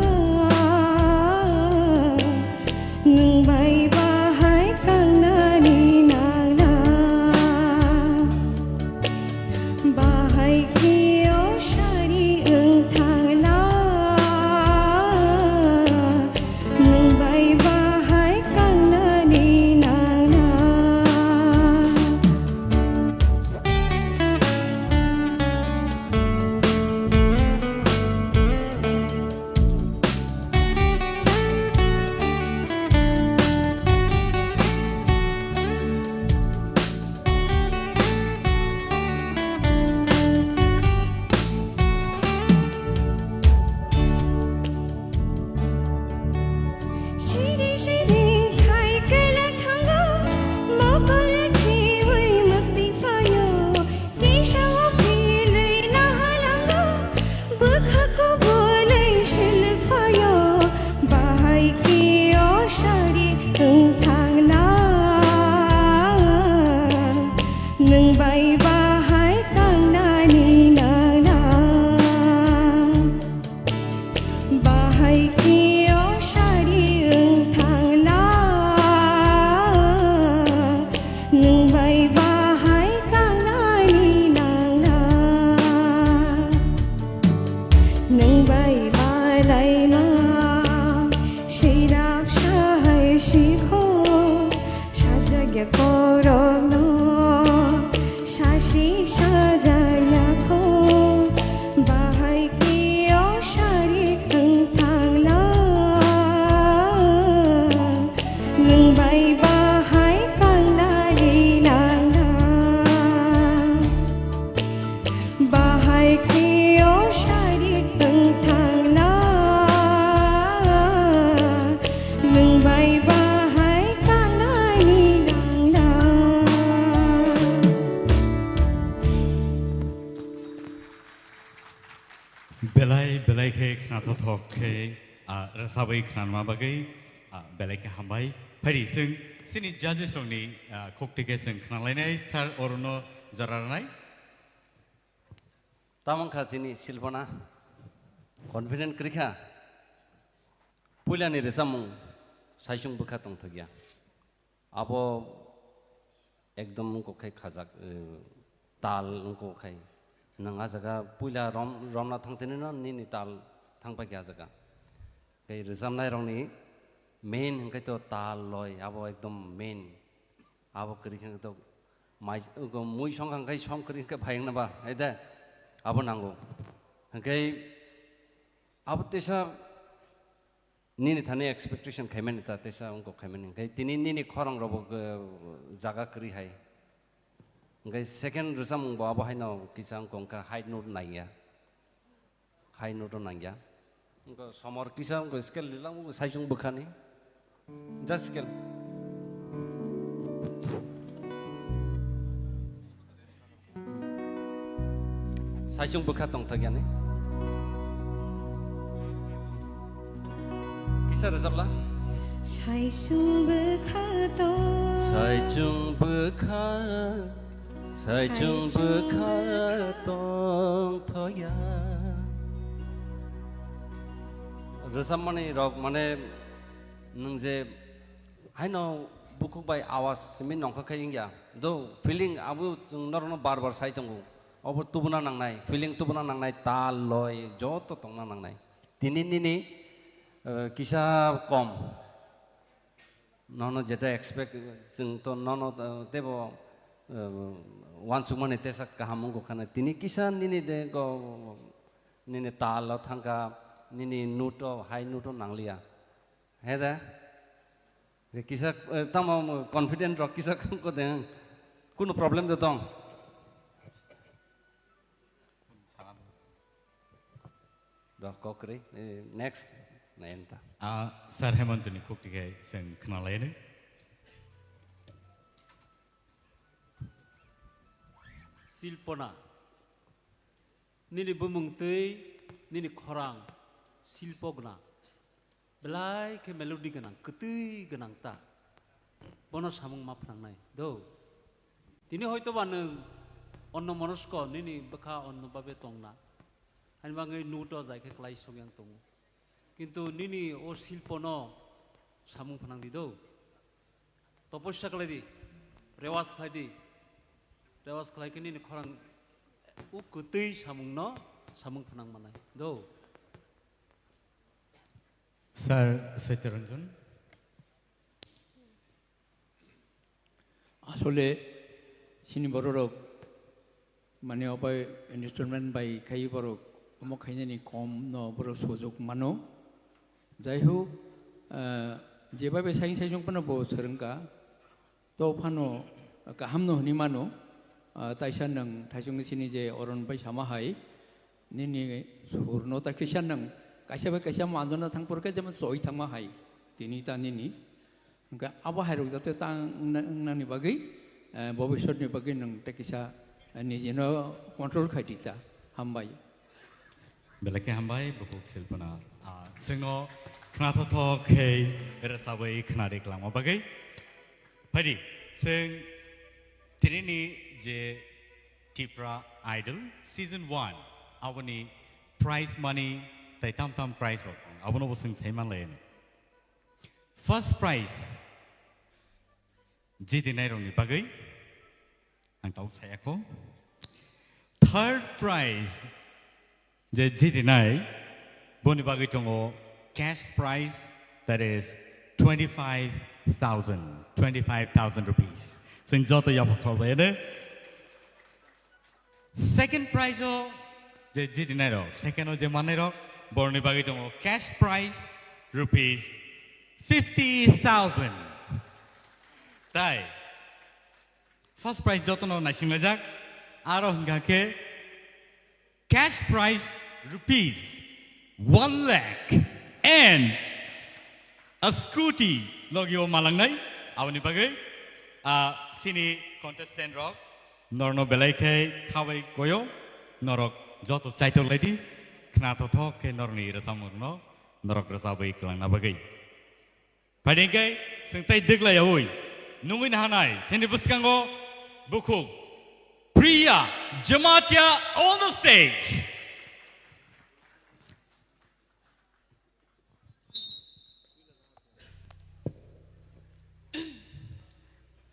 Nwng bai bahai kangnani nangla. Bahai kio sari wng thangla. Nwng bai bahai kangnani nangla. Siri siri khai kwla thango, mokol khiwi mwktwi phaio, kisa o philwi nahalango, bwkha kubulwi silwi phaio, bahai kio sari wng thangla. Nwng bai bahai kangnani nangla. Bahai kio sari wng thangla, nwng bai bahai kangnani nangla. Nwng bai malaima, sirap sahai sikho, sajagya korokno, sasi sajagya kho, bahai kio sari wng thangla. Nwng bai bahai kangnani nangla. Bahai kio sari wng thangla, nwng bai bahai kangnani nangla. Belai belai khe khnathothok khe, ah, rwchabwi khnanma bagwi, ah, belai khe hambai. Phaidi chwng chini judges rokni, ah, khukti khe chwng khnalainai, sir, orono jora rwnai. Tamo wngkha chini Silpana, confident kwrwi kha. Puilani rwchapmung saichung bwkha tongthokya. Abo ekdom wngkok khai khajak, eh, tal wngkok khai. Nwng a jaga puila rom-, romna thangtini no nini tal thangpai kha a jaga. Tei rwchapnai rokni main hwnkhe to tal loi, abo ekdom main. Abo kwrwi khe to mai, mui song kha hwnkhe song kwrwi hwnkhe phai wngna ba, hai de? Abo nango. Hwnkhe abo teisa nini thani expectation khaimani ta, teisa wngkok khaimani. Hwnkhe tini nini khorang rokbo, eh, jaga kwrwi hai. Hwnkhe second rwchapmung bo abo haino kisa wngkha high note nangya. High note o nangya. Wngkha somor kisa wngkha scale lilang wngkha saichung bwkhani. Just scale. Saichung bwkha tongthok yani. Kisa rwchapla? Saichung bwkha tong. Saichung bwkha. Saichung bwkha tongthokya. Rwchapmani rok mane nwng je haino bukhuk bai awas simi nongkha khai wngya. Do feeling abo chwng norokno bar bar sai tongo. Obo tubuna nangnai, feeling tubuna nangnai, tal loi joto tongna nangnai. Tini nini, eh, kisa kom. Nono jeta expect, chwng to nono, eh, tebo, eh, uansukmani tesa kaham wngkha na. Tini kisa nini de go, nini tal o thangkha, nini note o, high note o nangliya. He de? Kisa, eh, tamo confident rok kisa ko de. Kunu problem de tong? Do kokri, eh, next, na enta. Ah, Sir Hemantoni khukti khe chwng khnalaini. Silpona, nini bumung twi, nini khorang, silpo gwnang. Belai khe melody gwnang, kwtwi gwnang ta. Bono samung ma phnangnai, do. Tini hoito ba nwng onno monosko, nini bwkha onno babe tongna. Ani bagwi note o jai khe klai sok yang tongo. Kintu nini o silpono samung phnang di do. Topossa khlai di, rewas khlai di. Rewas khlai khe nini khorang o kwtwi samungno samung phnang manai do. Sir Saitya Ranjan. Asole chini bororok mane obai instrument bai khai borok omo khainani kom no borok sujok mano. Jai ho, ah, jeba bai saing saisung phano bo swrwngkha. To phano kaham no hwnwi mano, ah, taisa nwng thaisungni sini je oron bai sama hai, nini sur no ta kisa nwng kaisa bai kaisa mandona thang phuru khe jemon choi thangma hai, tini ta nini. Hwnkhe abo hai rok jate ta wng-, wngnani bagwi, eh, bobiswtni bagwi nwng ta kisa, eh, nijino control khai di ta. Hambai. Belai khe hambai, bukhuk Silpana. Ah, chwngno khnathok thok khe rwchabwi khna ri kwlangma bagwi. Phaidi, chwng tinini je Tipra Idol Season one, aboni prize money tai tam tam prize rok, abono bo chwng sai manlai ani. First prize, jitinai rokni bagwi ang tabuk saya kho. Third prize je jitinai, boni bagwi tongo cash prize, that is twenty-five thousand, twenty-five thousand rupees. Chwng joto yapha kholbai ene. Second prize o je jitinai rok, second o je manai rok, borni bagwi tongo cash prize rupees fifty thousand. Tai first prize jotono naisinglaijak, aro hwnkha khe cash prize rupees one lakh and a scooty logio malangnai, aboni bagwi, ah, sini contestant rok norno belai khe khabai koyo, norok joto chaitok laidi, khna thothok khe norni rwchapmungno norok rwchabwi kwlangna bagwi. Phaidi hwnkhe chwng tei dwglaiyaui nungwi nahanai, sini bwskango bukhuk Priya Jamatia on the stage.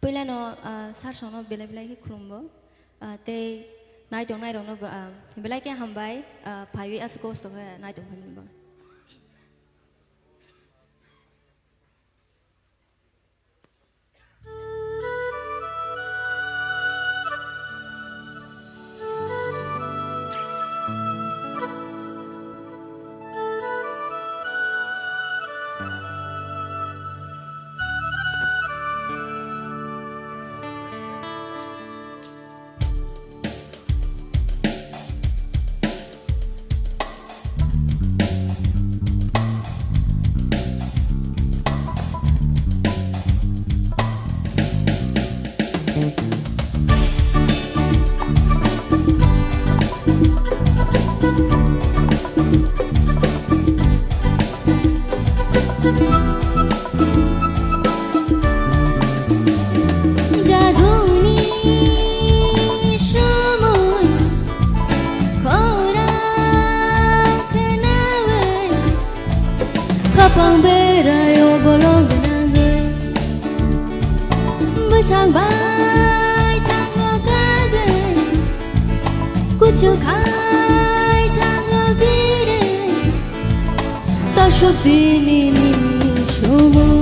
Puilano, ah, sir songno belai belai khe khulumgo, ah, tei naitong nairokno bo, ah, belai khe hambai, ah, phaiwi aswk kosto khe naitong phaimani bo. Jaduni somoi khorang khnawi, khapang berai o bolong gwnangwi. Bwsang bai thango kagwi, kuchu khai thango biri. Tasuk dinini somoi.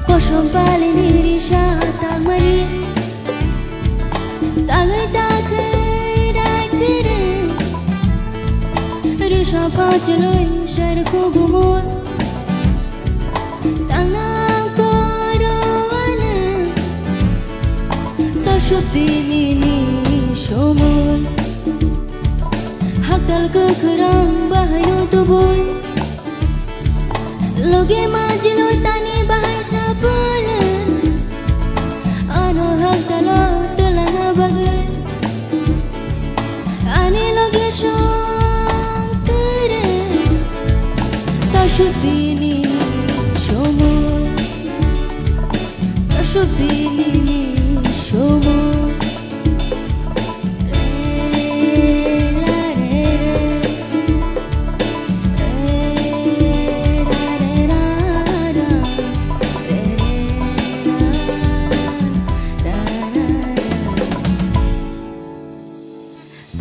Kosom palini risa tangmani. Tagwi tagwi rai kiri. Risa pachlwi ser kugumor. Tangnang koro wane. Tasuk dinini somoi. Haktal kwkhwrang bahaino tubui. Loge majino tani bahai sapule. Ano haktalo tulana bagwi. Ani loge song tere. Tasuk dinini somoi. Tasuk dinini somoi.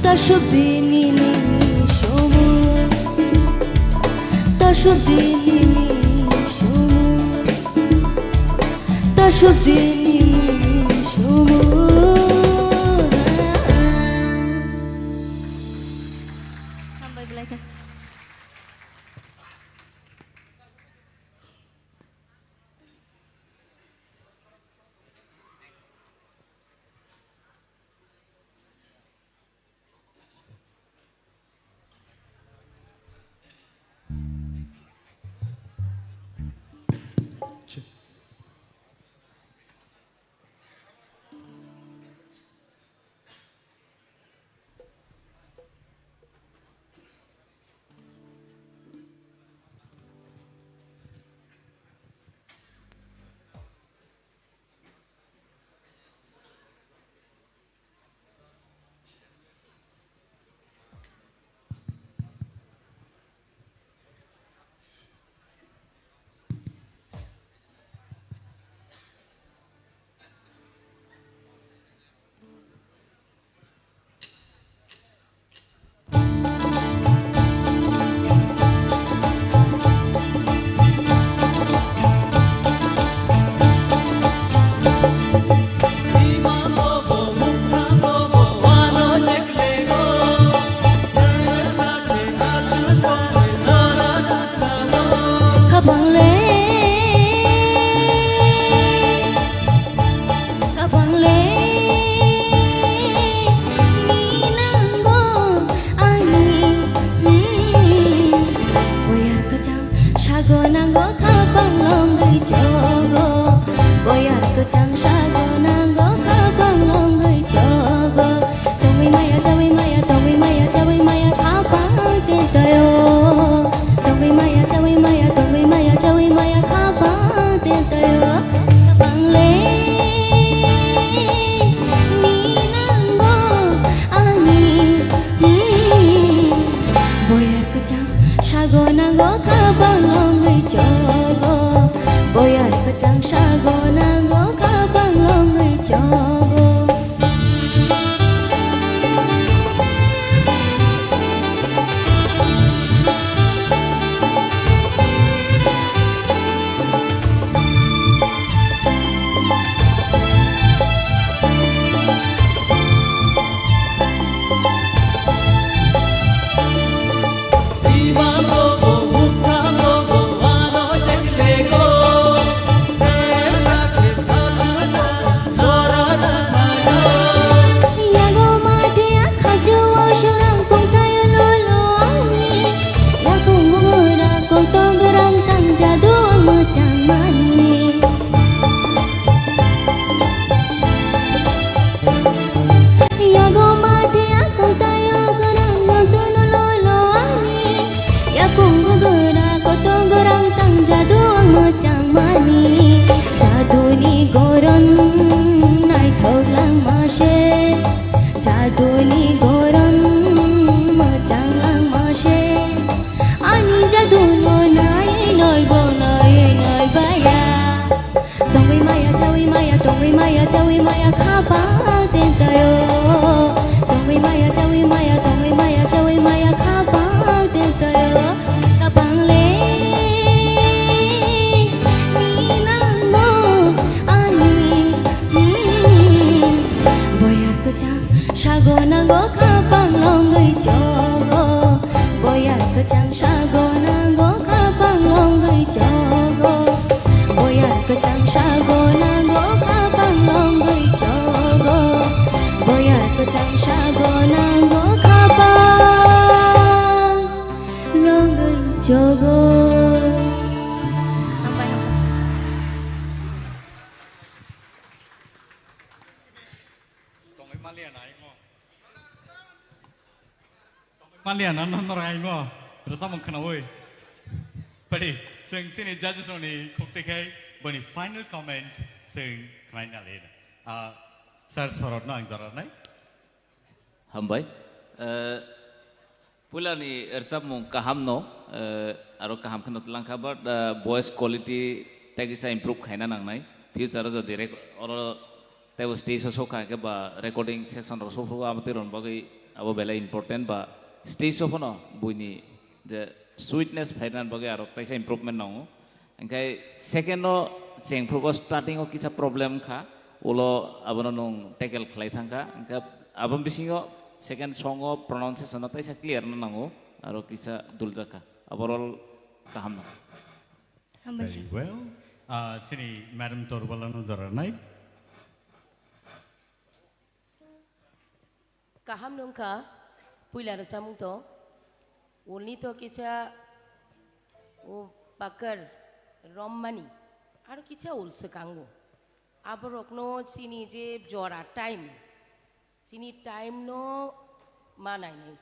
Tasuk dinini somoi. Tasuk dinini somoi. Tasuk dinini somoi. Hambai belai khe. Kabang le, kabang le, ni nango ani, hmm. Oyar kwcham sago nango, kabang longwi chogo. Tangsa gonango khabang longwi chogo. Yago mate akhajo o sorang pungtayo lolo ani. Yakung mura koto gerang tang jadu ang mochang mani. Yago mate akhatai o gorang nangtono lolo ani. Yakung gora koto gorang tang jadu ang mochang mani. Jaduni goron naithok langma se. Jaduni goron mochang langma se. Ani jaduno nai noi bo noi noi baya. Tongwi maya, chawi maya, tongwi maya, chawi maya, khapa tentayo. Tongwi maya, chawi maya, tongwi maya, chawi maya, khapa tentayo. Kabang le ninangno ani, hmm, boyar kwchang sago nango, khapang longwi chogo. Boyar kwchang sago nango, khapang longwi chogo. Boyar kwchang sago nango, khapang longwi chogo. Boyar kwchang sago nango, khapang longwi chogo. Hambai, hambai. Tongwi maliya nai mo. Maliya na no no rai mo. Rwchapmung khnaui. Padi, chwng chini judges rokni khukti khai boni final comments chwng khnai na le. Ah, sir Sorot no ang jora nai. Hambai. Eh, puilani rwchapmung kaham no, eh, aro kaham kheno tlang kha, but, eh, voice quality tei kisa improve khaina nangnai. Future o jodi rek-, oro Tei bo stage o sokha hwnkhe ba recording section rok sophrwgo, abo twi rokni bagwi abo belai important ba stage o phano buini je sweetness phainani bagwi aro teisa improvement nango. Hwnkhe second o chengphrugo starting o kisa problem wngkha, ulo abono nwng tackle khlai thangkha. Hwnkhe aboni bisingo second song o pronunciation no teisa clear no nango, aro kisa duljakha. Overall kaham nango. Hambai sir. Very well. Ah, chini Madam Torbala no jora nai. Kaham nungkha, puila rwchapmung to. Ulni to kisa o pakar rommani, aro kisa ul swkango. Aborokno chini je jora time, chini time no ma nainai.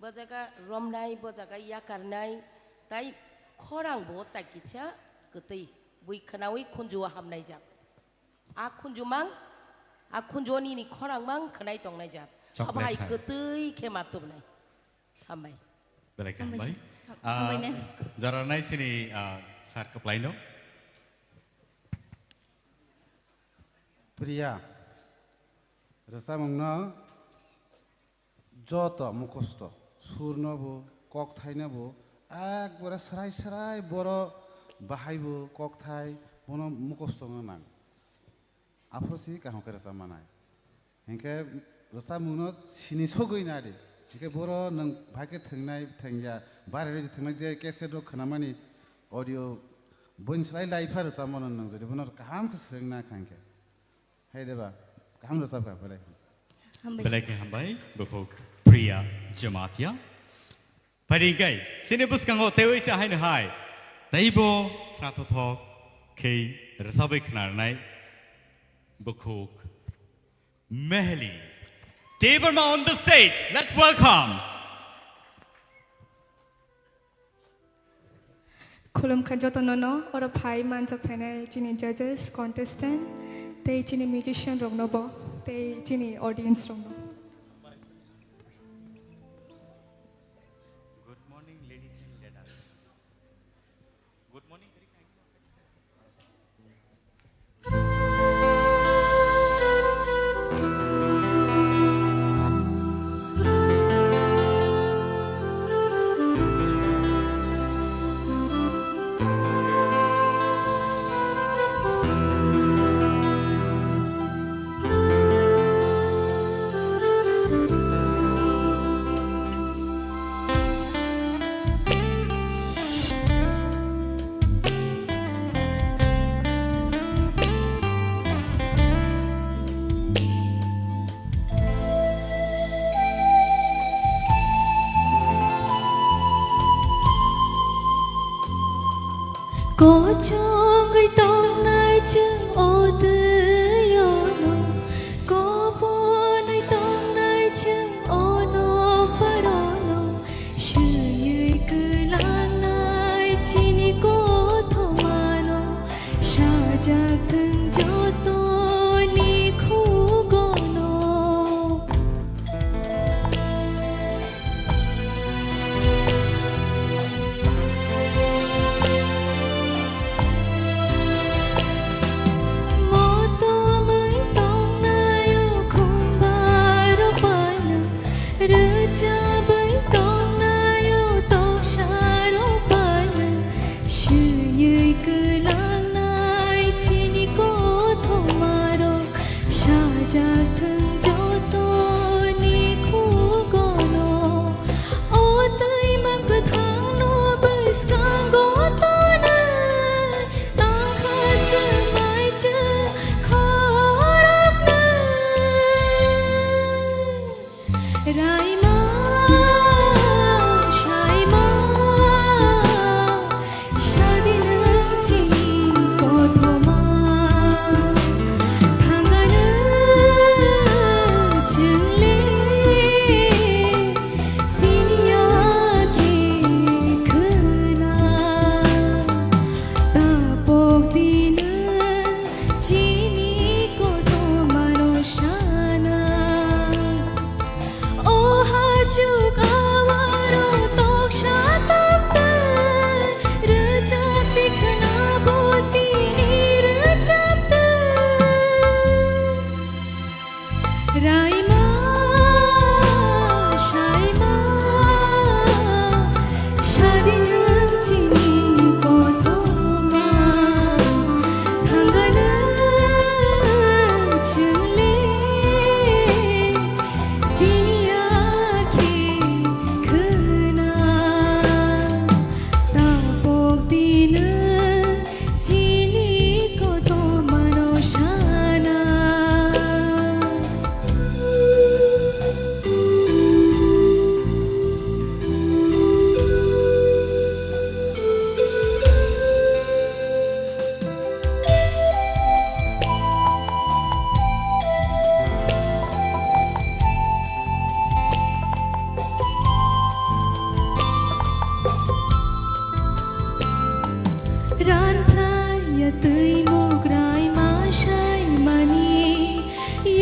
Bo jaga romnai, bo jaga yakarnai, tai khorang bo tai kisa kwtwi, bui khwnaui khunju o hamnai jak. A khunju mang, a khunju o nini khorang mang khwnai tongnai jak. Abo hai kwtwi khe ma tubnai. Hambai. Belai khe hambai. Hambai sir. Ah, hambai ne. Jora nai chini, ah, sir kwplai no. Priya, rwchapmung no joto mukhosto, sur no bo, kokthai no bo, ekbare srai srai boro bahai bo, kokthai bono mukhosto wngna nang. Aphuru si kaham khe rwchap manai. Hinkhe rwchapmung no sini sogwi nadi. Hinkhe boro nwng bahai khe thwngnai, thwngya, bare rwi thwngnai je cassette rok khwnamani audio boini slai lai pha rwchapmano nwng jodi bono kaham khe swrwngna kha hinkhe. Hai deba, kaham rwchapkha belai. Hambai. Belai khe hambai, bukhuk Priya Jamatia. Phaidi hinkhe, chini bwskango teiwi se haino hai. Teibo khnathothok khe rwchapwi khnarnai bukhuk Mehli Debbarma on the stage. Let's welcome. Khulumkha jotono no, oro phai manjak phainai chini judges, contestant, tei chini musician rokno bo, tei chini audience rokno. Good morning, ladies and ladies. Good morning, very kind. Sajak thung jotoni khugono. Motomwi tongnaio khumbarok paina, rwchabwi tongnaio toksarok paina, swiwi kwlangnai chini kothomarok. Sajak thung jotoni khugono, o twima kwthangno bwskango tonwi, tangkha swmai chwng khoroknwi. Raima, saima, sadi nwng chini kothoma. Thangano chwngle tini yakhe khwna. Tapok di nwng chini kothomano sana. O hachuk awaro toksa tokta, rwchap tikhna bo tini rwchapta. Raima, saima, sadi nwng chini kothoma, thangano chwngle tini yakhe khwna. Tapok di nwng chini kothomano sana. Ranphlaiya twimuk raima saimani,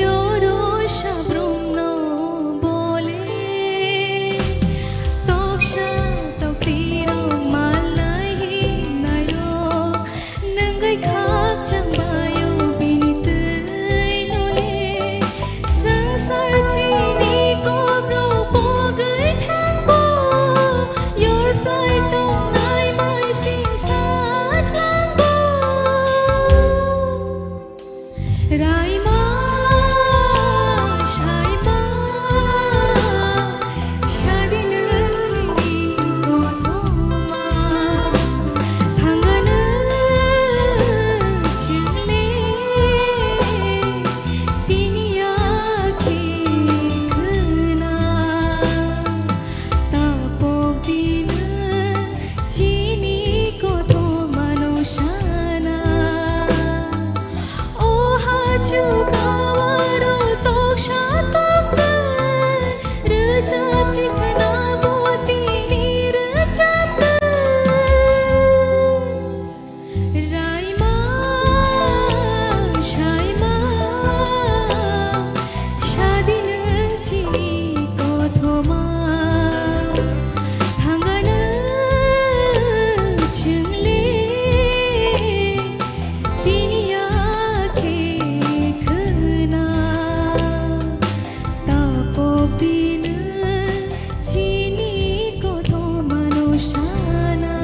yoro sabrumno bole. Toksa toktirok malnai hinnairok, nwngwi khakchang baio bini twi nole. Swngchar chini kokrok pogwi thangbo, yorphlai tongnai mai sing sajlango. Raima, saima, sadi nwng chini kothoma, thangano chwngle tini yakhe khwna. Tapok di nwng chini kothomano sana. O hachuk awaro toksa tokta, rwchap tikhna bo tini rwchapta. Raima, saima, sadi nwng chini kothoma, thangano chwngle tini yakhe khwna. Tapok di nwng chini kothomano sana.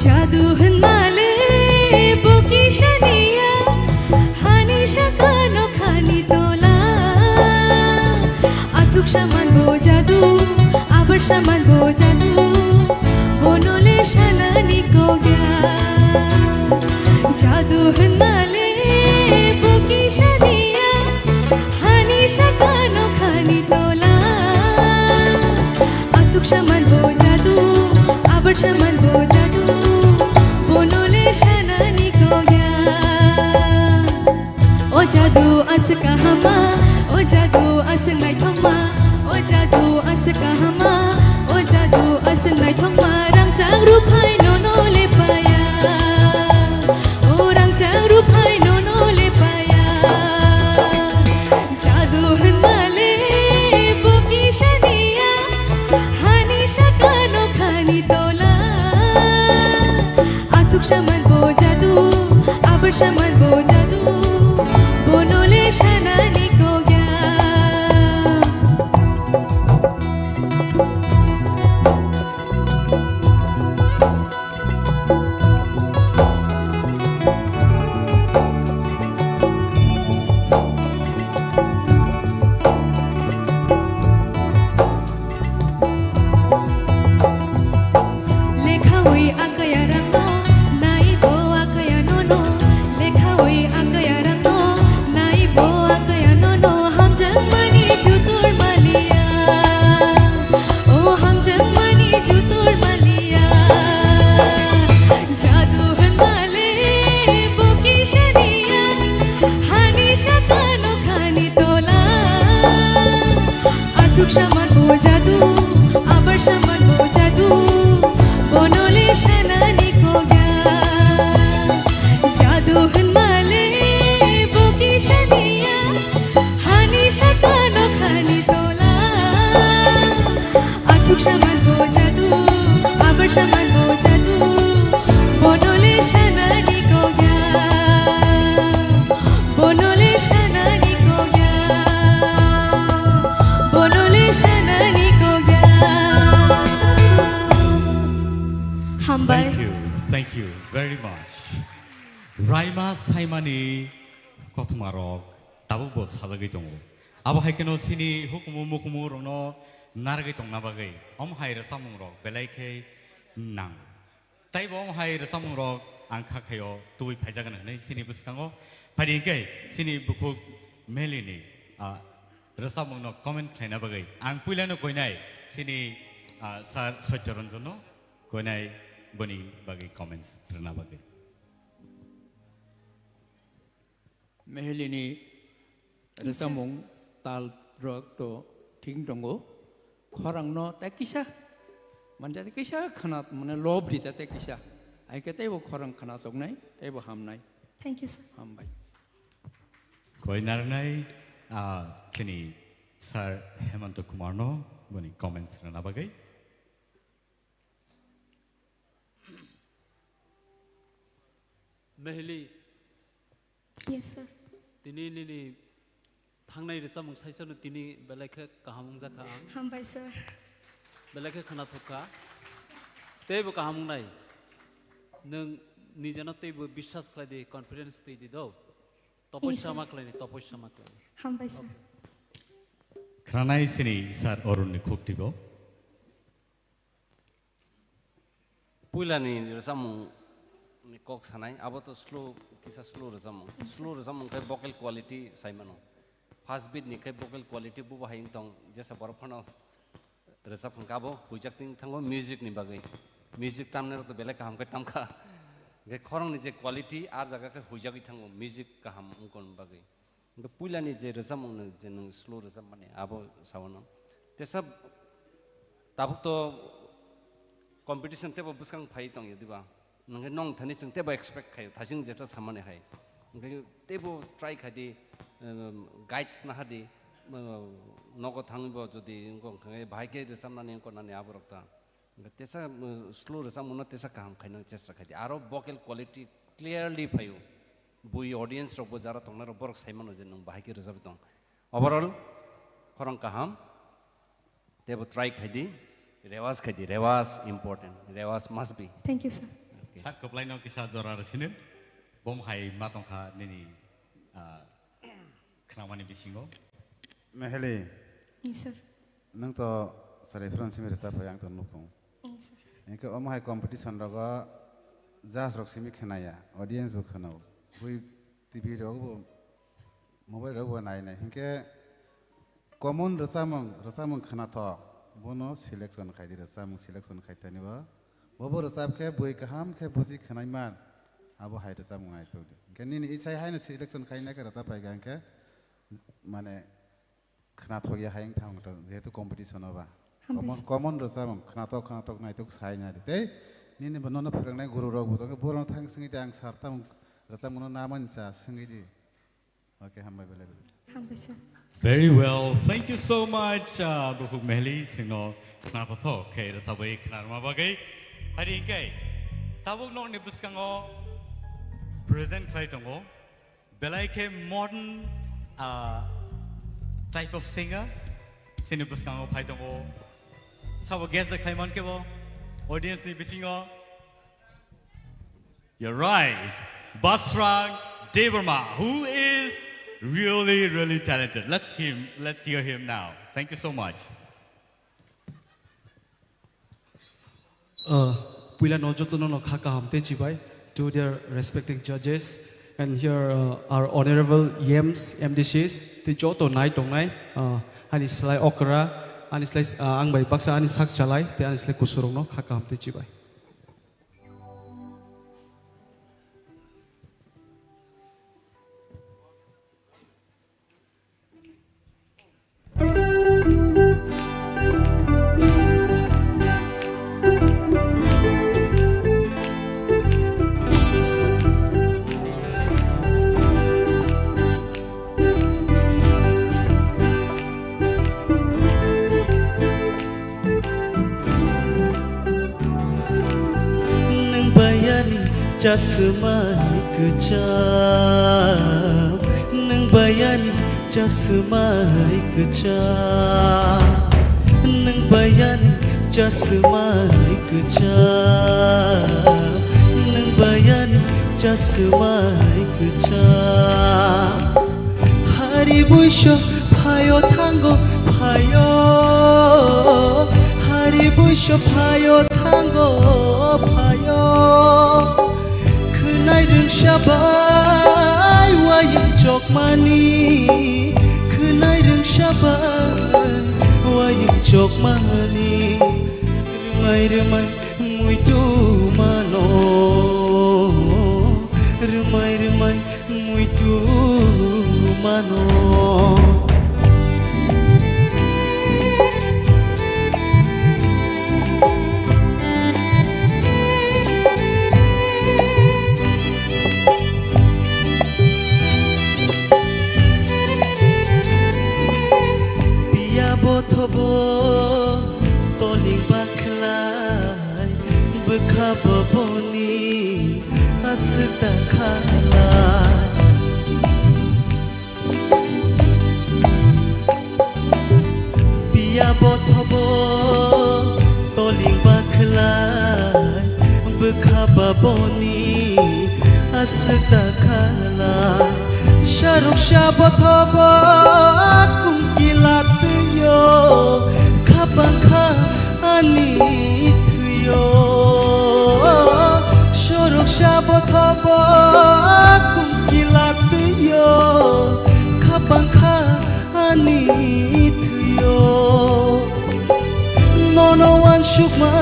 Jadu hwnmale bo kisa niya, hani sakano khani tola. Athuk saman bo jadu, abar Saman bo jadu, bono le sanani kok ya. Jadu hwnma le bo kisa niya, hani saka nokhani tola. Athuk saman bo jadu, abar saman bo jadu, bono le sanani kok ya. O jadu aswk kahama, o jadu aswk naithokma, o jadu aswk kahama, o jadu aswk naithokma, rangchak ruphai nono lepaya, o rangchak ruphai nono lepaya. Jadu hwnma le bo kisa niya, hani saka nokhani tola. Athuk saman bo jadu, abar saman bo jadu, bono le sanani kok ya. Lekhawi akaya rangno, naibo akaya nono. Lekhawi akaya rangno, naibo akaya nono. Hamjakmani jutur maliya, o hamjakmani jutur maliya. Jadu hwnmale bo kisa niya, hani saka nokhani tola. Athuk saman bo jadu, abar saman bo jadu, bono le sanani kok ya. Jadu hwnmale bo kisa niya, hani saka nokhani tola. Athuk saman bo jadu, abar saman bo jadu, bono le sanani kok ya. Bono le sanani kok ya. Bono le sanani kok ya. Hambai. Thank you. Thank you very much. Raima Saimani kothoma rok tabuk bo sajagwi tongo. Abo hai kheno chini hukumu mukumu rokno narwgwi tongna bagwi om hai rwchapmung rok belai khe nang. Tei bo hai rwchapmung rok ang kha khaio tubui phaijagan hwnwi chini bwskango. Phaidi hwnkhe chini bukhuk Melini, ah, rwchapmungno comment khlaina bagwi ang puilano koinai chini, ah, sir Satya Ranjanno koinai boni bagwi comments rwna bagwi. Mehelini Yes, sir. Rwchapmung tal rok to thik tongo. Khorangno tei kisa, mane tei kisa khna, mane lob rita tei kisa. Ai khe teibo khorang khna toknai, teibo hamnai. Thank you, sir. Hambai. Koi narnai, ah, chini Sir Hemanta Kumarno boni comments rwna bagwi. Mehli. Yes, sir. Tini nini thangnai rwchapmung saisano tini belai khe kaham wngjakha ang. Hambai, sir. Belai khe khwnathok kha. Teibo kaham wngnai. Nwng nijeno teibo biswas khlai di, confidence twi di do. Yes, sir. Topoisa ma khlai di, topoisa ma khlai di. Hambai, sir. Khranai sini Sir Arun ni khuk tibo. Puilani rwchapmung ni kok sanai, abo to slow, kisa slow rwchapmung. Yes, sir. Slow rwchapmung khe vocal quality sai mano. First beat ni khe vocal quality bubo hai wng tong, jesa borok phano rwchap hwnkhe abo huijak ting thango music ni bagwi. Music tamnai rok to belai kaham khe tamkha. Hwnkhe khorang ni je quality, a jaga khe huijagwi thango music kaham wngkon bagwi. Hwnkhe puilani je rwchapmung no je nwng slow rwchapmani abo saono. Tesa tabuk to competition tebo bwskang phai tongya diba? Nwng khe nong thani chwng tebo expect khaio, thasing jeto samani hai. Hwnkhe tebo try khai di, um, guides naha di, um, nogo thangwi bo jodi wngkha khe bahai khe rwchapnani wngkha nani aborok ta. Tesa, uh, slow rwchapmungno tesa kaham khaina chesta khai di. Aro vocal quality clearly phaio. Bui audience rokbo jara tongnai rok borok sai mano je nwng bahai khe rwchapwi tong. Overall, khorang kaham. Tebo try khai di. Rewas khai di. Rewas important. Rewas must be. Thank you, sir. Okay. Sak kwplaino kisa jora rw sini. Bom hai ma tongkha nini, ah, khnamani bisingo. Meheli. Yes, sir. Nwng to Chwrai phano simi rwchap phai ang to nukung. Yes, sir. Hinkhe omo hai competition rogo judge rok simi khwnaya, audience bo khwnao. Bui T V rok bo, mobile rok bo nai nai. Hinkhe common rwchapmung, rwchapmung khwnathok, bono selection khai di, rwchapmung selection khai tani bo. Bobo rwchap khe bui kaham khe buji khwnai man, abo hai rwchapmung nai tok di. Hinkhe nini ichai haino selection khai nai khe rwchap phai kha hinkhe, mane, khwnathok ya hai wng thang ta, jehetu competition o ba. Hambai common, sir. Common rwchapmung, khwnathok, khwnathok naitok sai nai di. Tei nini bo nono phwrwngnai guru rok bo tongkhe, borok thang swngwi di, ang sir tamo rwchapmung no namani cha swngwi di. Okay, hambai belai belai. Hambai, sir. Very well. Thank you so much, uh, Bukhuk Mehli, singno khwnathok khe rwchapwi khwnarma bagwi. Hari hinkhe tabuk nokni bwskango present khlai tongo. Belai khe modern, ah, type of singer, sini bwskango phai tongo. Sabo guest da khlai man khe bo, audience ni bisingo. You're right. Basrang Debbarma, who is really, really talented. Let's him, let's hear him now. Thank you so much. Uh, puila no joto no no kha kaham tei chibai to their respective judges, and here, uh, our honorable E Ms, M D Cs, tei joto nai tongnai, uh, ani slai okra, ani slai, uh, ang bai baksa ani sak chalai, tei ani slai kusurok no kha kaham tei chibai. Nwng bayani chasmai kwcham, nwng bayani chasmai kwcham, nwng bayani chasmai kwcham, nwng bayani chasmai kwcham. Hari buiso phaio thango phaio, hari buiso phaio thango phaio. Khwnai rwngsa bai wayung chokmani, khwnai rwngsa bai wayung chokmani. Rwmai rwmai muitu mano, rwmai rwmai muitu mano. Piya bothobo toling bakhlai. Bwkha boboni aswk ta khala. Piya bothobo toling bakhlai. Bwkha boboni aswk ta khala. Saruk sa bothobo kum kila twiyo. Khabang kha ani thwiyo, sorok sa bothobo kum kila twiyo, khabang kha ani thwiyo. Nono uansukma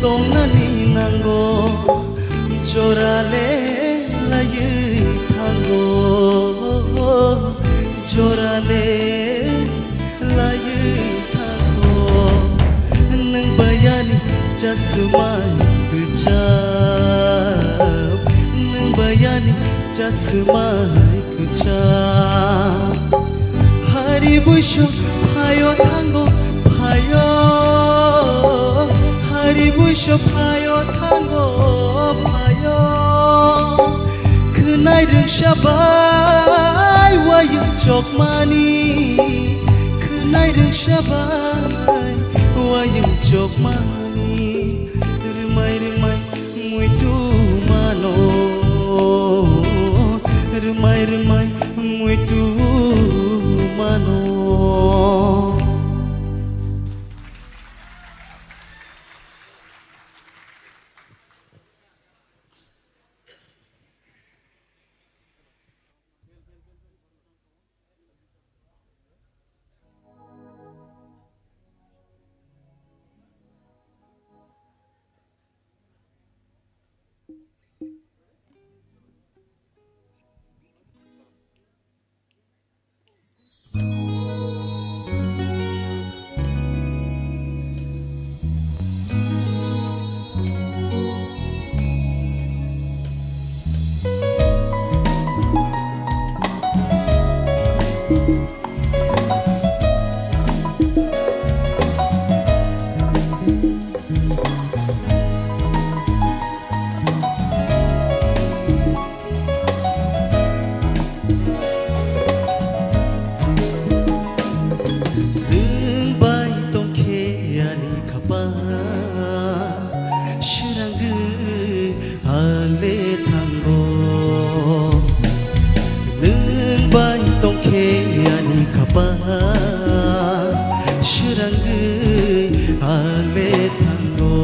tongnani nango, jorale laiwi thango, jorale laiwi thango. Nwng bayani chasmai kwcham, nwng bayani chasmai kwcham. Hari buiso phaio thango phaio, hari buiso phaio thango phaio. Khwnai rwngsa bai wayung chokmani, khwnai rwngsa bai wayung chokmani. Rwmai rwmai muitu mano, rwmai rwmai muitu mano. Ba, srangwi ale thango. Nwng bai tongkhe ani khapang, srangwi ale thango.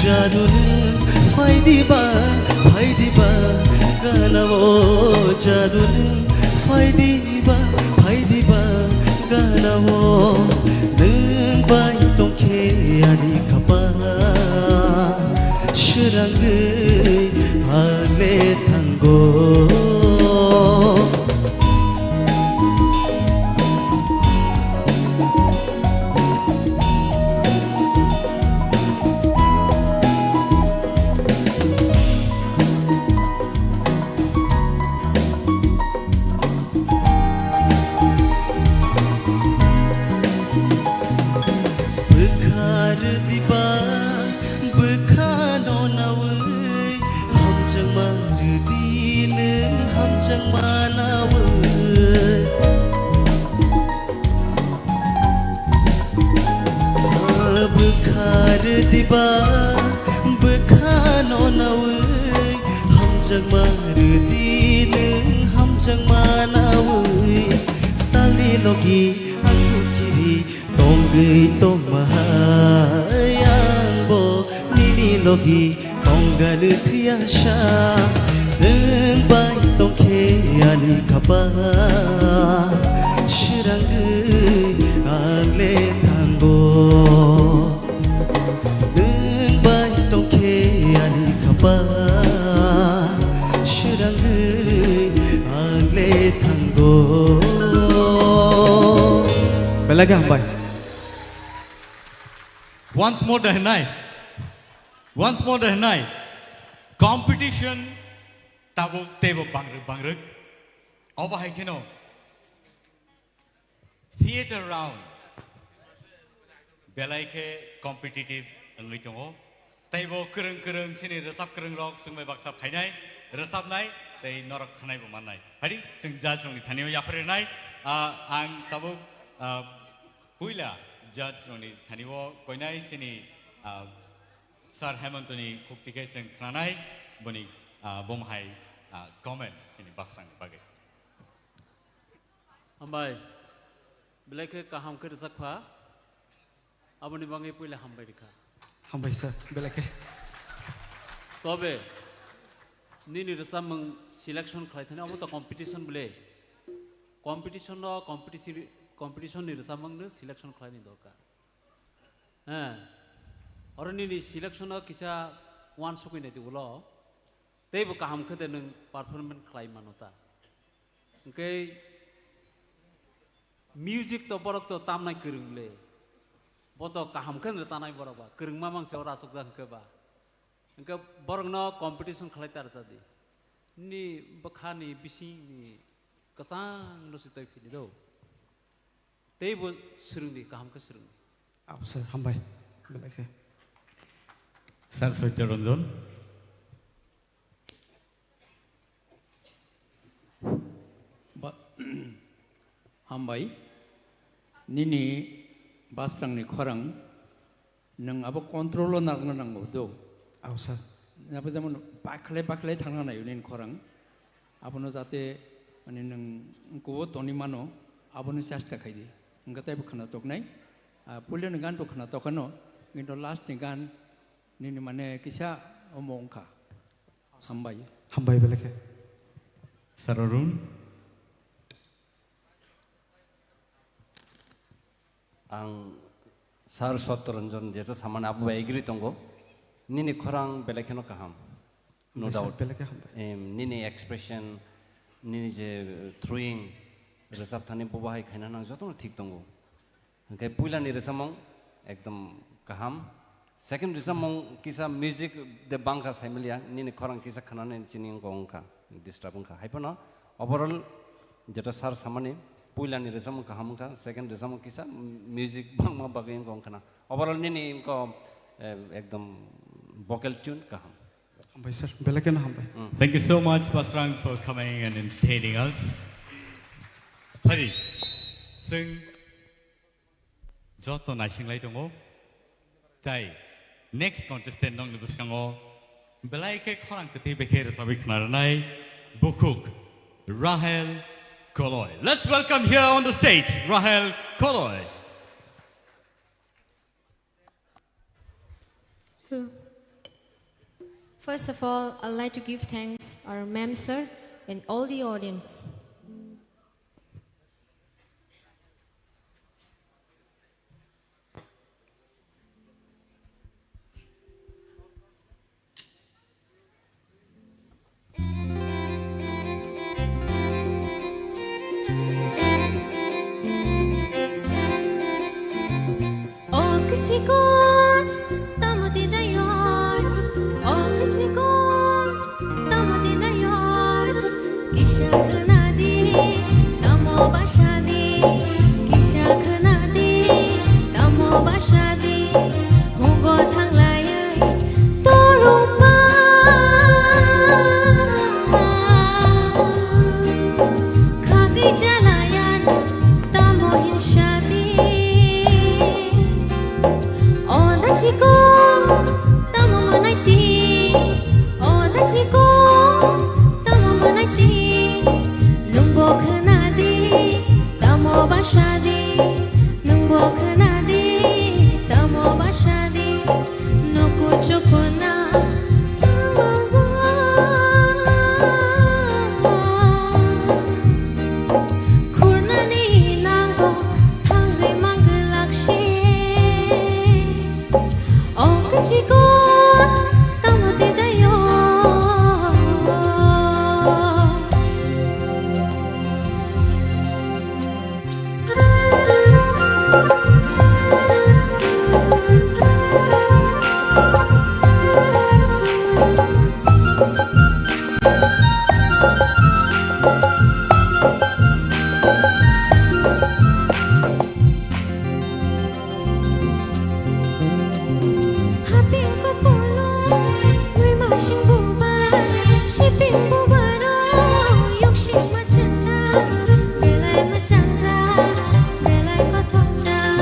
Jadu nwng phaidiba, phaidiba, ganao. Jadu nwng phaidiba, phaidiba, ganao. Nwng bai tongkhe ani khapang, srangwi ale thango. Bwkha rwdiba, bwkha no nawi, hamjakma rwdi nwng hamjakma nawi. Bwkha rwdiba, bwkha no nawi, hamjakma rwdi nwng hamjakma nawi. Talni logi ang kiri tongwi tongma hai ang bo nini logi tongganw thwiya sa. Nwng bai tongkhe ani khapang, srangwi ang le thango. Nwng bai tongkhe ani khapang, srangwi ang le thango. Belai khe hambai. Once more da hwnai. Once more da hwnai. Competition tabuk teibo bangrwk bangrwk. Obo hai kheno theatre round belai khe competitive wngwi tongo. Teibo kwrwng kwrwng chini rwchap kwrwng rok chwngbai baksa phainai, rwchapnai tei norok khwnaibo mannai. Phadi chwng judge rokni thani o yapharwi rwnai. Ah, ang tabuk, ah, puila judge rokni thani o koinai chini, ah, Sir Hemantoni khukti khe chwng khwnanai boni, ah, bomo hai, ah, comments chini Basrangni bagwi. Hambai, belai khe kaham khe rwchap kha. Aboni bagwi puila hambai rwkha. Hambai sir, belai khe. Tobe, nini rwchapmung selection khlai thani, omo to competition bwle. Competition no, competition, competition ni rwchapmung no selection khlaini dorkar. He, oro nini selection no kisa uansukwi naidi ulo, teibo kaham khe de nwng performance khlai mano ta. Hwnkhe music to borok to tamnai kwrwng le. Bo to kaham khe no tanai borok ba. Kwrwngma mangse oro aswkjak hwnkhe ba. Hwnkhe borokno competition khlai ta rwchadi. Nini bwkhani bisingni kwchangno se twi phini do. Teibo swrwngdi, kaham khe swrwngdi. Aw, sir, hambai. Belai khe. Sir Satya Ranjan. Ba-, hambai, nini Basrangni khorang, nwng abo control-o narwkna nango, do? Aw, sir. Abo jemon bakhlai bakhlai thangna naio nini khorang. Abono jate, mane, nwng kubo toni mano, abono chesta khaidi. Hwnkhe teibo khwnathoknai. Ah, puilani gan to khwnathokano, kintu last ni gan nini, mane, kisa omo wngkha. Hambai. Hambai belai khe. Sir Arun. Ang Sir Satya Ranjan jeto samani abo bai agree tongo. Nini khorang belai kheno kaham. No doubt. Belai khe hambai. Em, nini expression, nini je throwing, rwchap thani bobo hai khaina nang jotono thik tongo. Hwnkhe puilani rwchapmung ekdom kaham. Second rwchapmung kisa music de bangkha saimaliya, nini khorang kisa khwnani chini wngkha, wngkha, disturb wngkha. Haiphano overall jeto sir samani puilani rwchapmung kaham wngkha, second rwchapmung kisa music bangma bagwi wngkha, wngkhana. Overall nini wngkha, eh, ekdom vocal tune kaham. Hambai sir, belai kheno hambai. Mm. Thank you so much, Basrang, for coming and entertaining us. Phari, chwng Joto naisinglai tongo. Tai next contestant nokni bwskango belai khe khorang kwtwi bai khe rwchabwi khna rwnai bukhuk Rahel Koloi. Let's welcome here on the stage Rahel Koloi. First of all, I'd like to give thanks our ma'am sir and all the audience. O kichiko, tamo te dayor. O kichiko, tamo te dayor. Kisa khna di, tamo basa di. Kisa khna di, tamo basa di. Hugo thanglai torokma. Khagwi jalayan tamo hinsadi. O dachiko tamo manaiti. O dachiko tamo manaiti. Nungbo khnadi tamo basadi. Nungbo khnadi tamo basadi. Nuku chukuna. Khurnani nango thangwi mangwlak se. O kichiko tamo te dayo. Haping ko polo, ui masing buba, siping buba ro, yok sing machang chang, belai machang chang, belai kothok chang,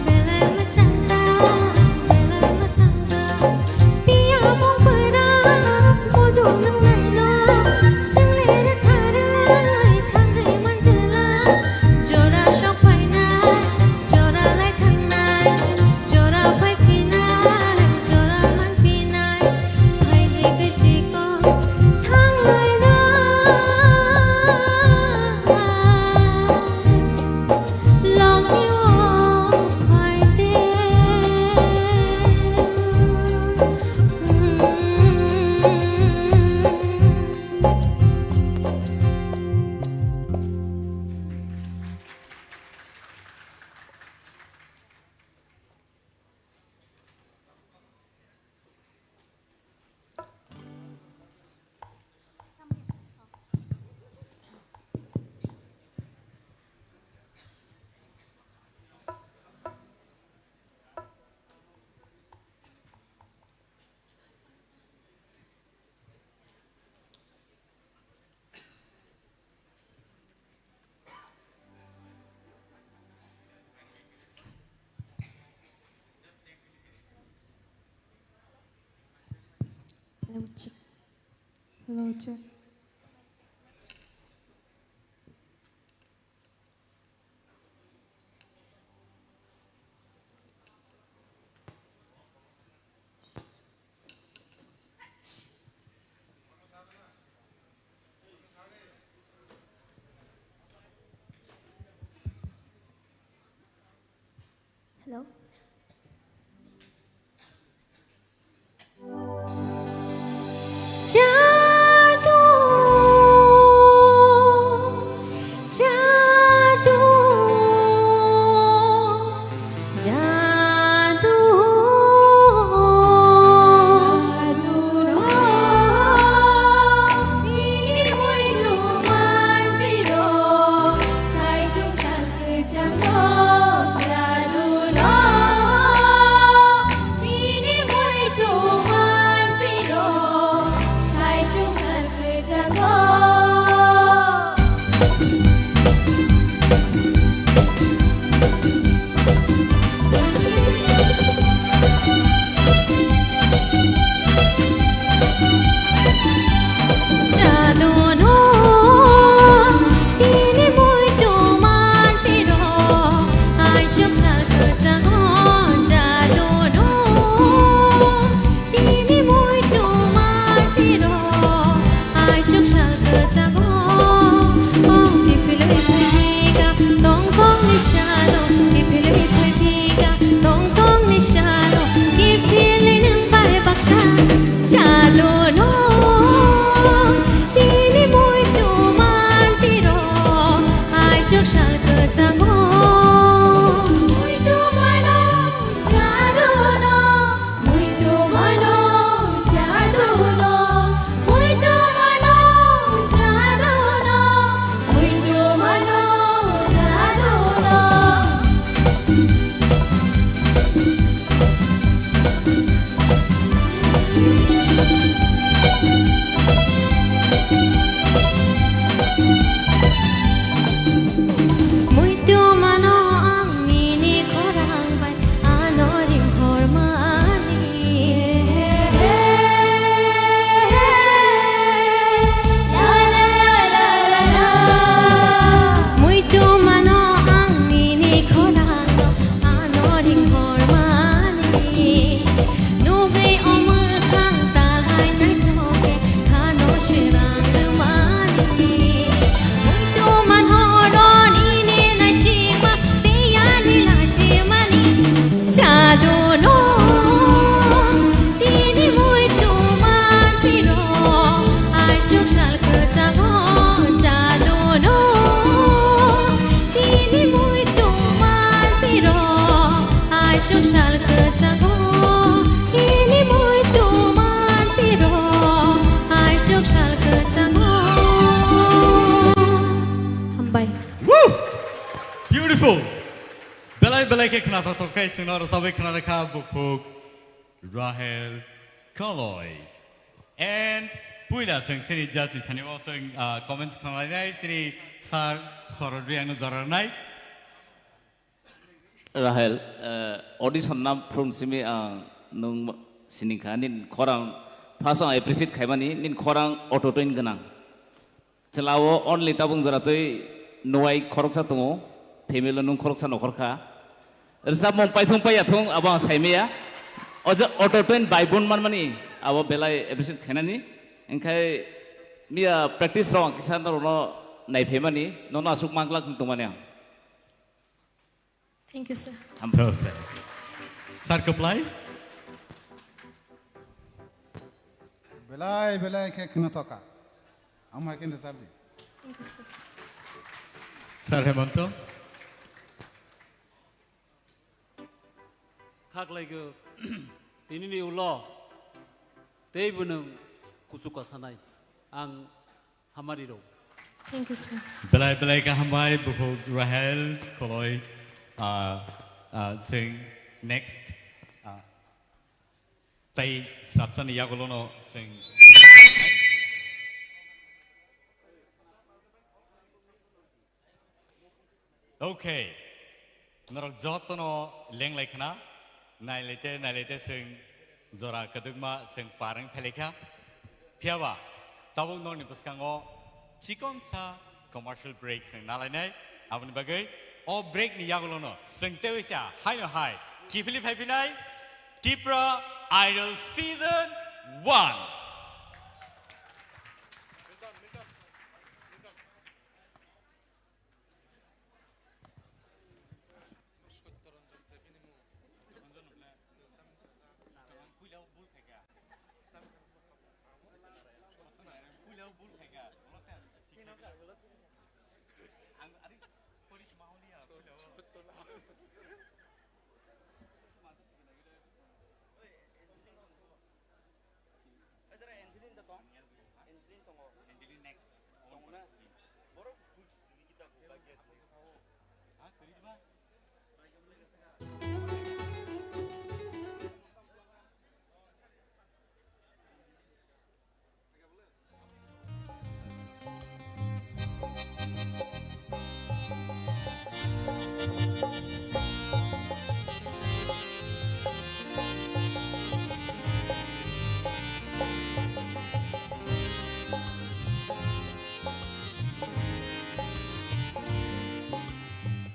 belai machang chang, belai kothok chang. Piya mung pera, modu nang nai no, chang le re tharai, thang gai man tela, jora sok pai na. Jora lai thangnai, jora phai phinai, jora man phinai, phai di khe chikon thang lai na. Lok ni o phai de. Hello, check. Hello, check. Hello? Jadu, jadu, jadu. Dono, tini muitu manphiro, aichuk sal kwchango cha dono. Tini muitu manphiro, aichuk sal kwchango. Tini muitu manphiro, aichuk sal kwchango. Hambai. Woo! Beautiful. Belai belai khe khnathok thok khe chwngno rwchabwi khna rwkha bukhuk Rahel Koloi. And puila chwng chini judge ni thani o chwng, ah, comments khna lainai chini sir Sorod Reang no jora rwnai. Rahel, eh, audition na phurung simi ang nung sining kha nini khorang first ang appreciate khaimani nini khorang auto tune gwnang. Chwla o only tabuk jora twi nuai khoroksa tongo, family o nwng khoroksa nokhor kha. Rwchapmung paithung paiya thung, abo ang saimaya. O je auto tune bai bun manmani, abo belai appreciate khainani. Hinkhe miya practice rok ang kisa norokno naiphaimani, nono aswk mang glak wng tongmani ang. Thank you, sir. Perfect. Sir, kwplai? Belai, belai khe khna thoka. Ang hai khe rwchap di. Thank you, sir. Sir Hemanto? Khaklai khe, tini ni ulo tei bo nwng kuchuk kasanai. Ang Hamari rok. Thank you, sir. Belai belai khe hambai bukhuk Rahel Koloi, ah, ah, chwng next, ah, tei swrapsani yagulono chwng. Okay. Norok jotono lenglai khna, nailai te, nailai te chwng jora kwdwkma chwng par wng phailai kha. Phiyaba tabuk norokni bwskango chikonsa commercial break chwng nalainai. Aboni bagwi o break ni yagulono chwng teiwi sa haino hai kiphilwi phaiphinai Tipra Idol Season one. Oi, jara Angelin da tong? Angelin tongo. Angelin next. Tongo na? Borok good tini kita ko bagia sini. Ha, kiri ma?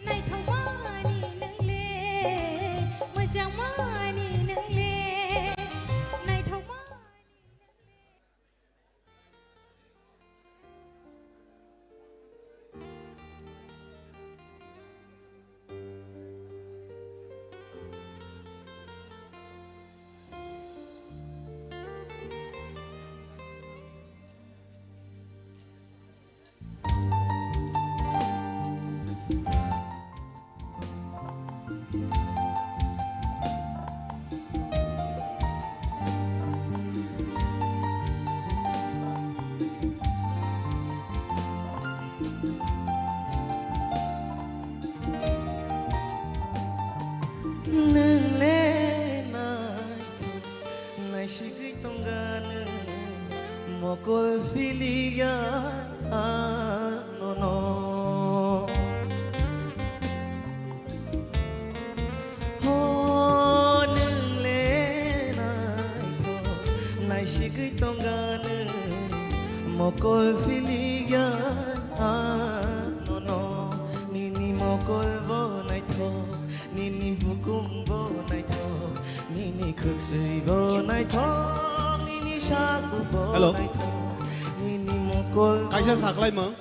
Naithokmani nwngle, mwchangmani nwngle, naithokmani nwngle. Nwng le naithok, naisigwi tongga nwng, mokol philikya anono. Ho nwng le naithok, naisigwi tongga nwng, mokol philikya anono. Nini mokol bo naithok, nini bukum bo naithok, nini khwksui bo naithok, nini saku bo Hello. Naithok, nini mokol bo Kaisa saklaimung,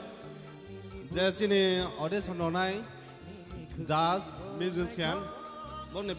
je chini audition rwnai judge, musician, boni,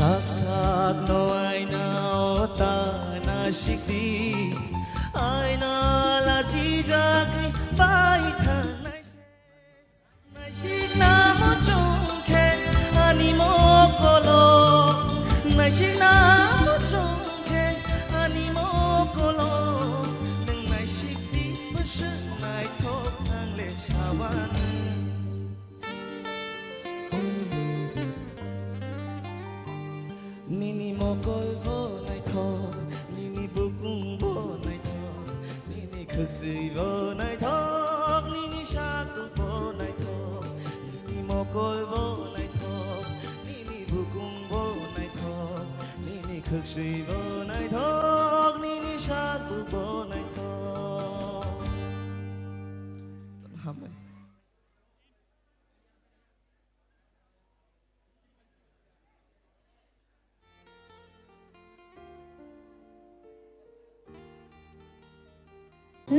Sak sak no aina o ta naisik di, aina lasi jagwi bai thangnai. Naisik na muchung khe ani mokolo, naisik na muchung khe ani mokolo, nwng naisik di bwswk naithok ang le sabani. Nini mokol bo naithok, nini bukung bo naithok, nini khwksui bo naithok, nini saku bo naithok, nini mokol bo naithok, nini bukung bo naithok, nini khwksui bo naithok, nini saku bo naithok. Hambai.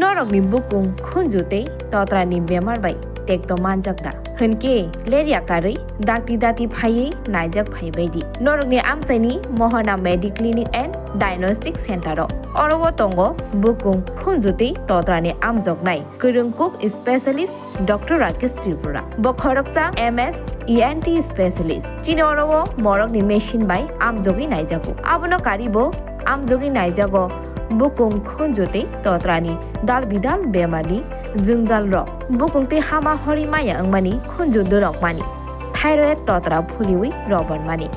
Norokni bukung khunju tei totrani bemar bai tekto manjak da? Hwnkhe lerya karwi dakti dati phaiwi naijak phaibai di norokni amchaini Mohana Mediclinic and Diagnostic Center o. Oro o tongo bukung khunju tei totrani amjoknai kwrwng kuk specialist Doctor Rakesh Tripura. Bo khoroksa M S E N T specialist. Chini oro o morokni machine bai amjogwi naijago. Abono kari bo amjogwi naijago bukung khunju tei totrani dal bidal bemarni jwngjal rok. Bukung tei hama hori maya wngmani khunju dorok mani. Thyroid totra phuliwi robar mani.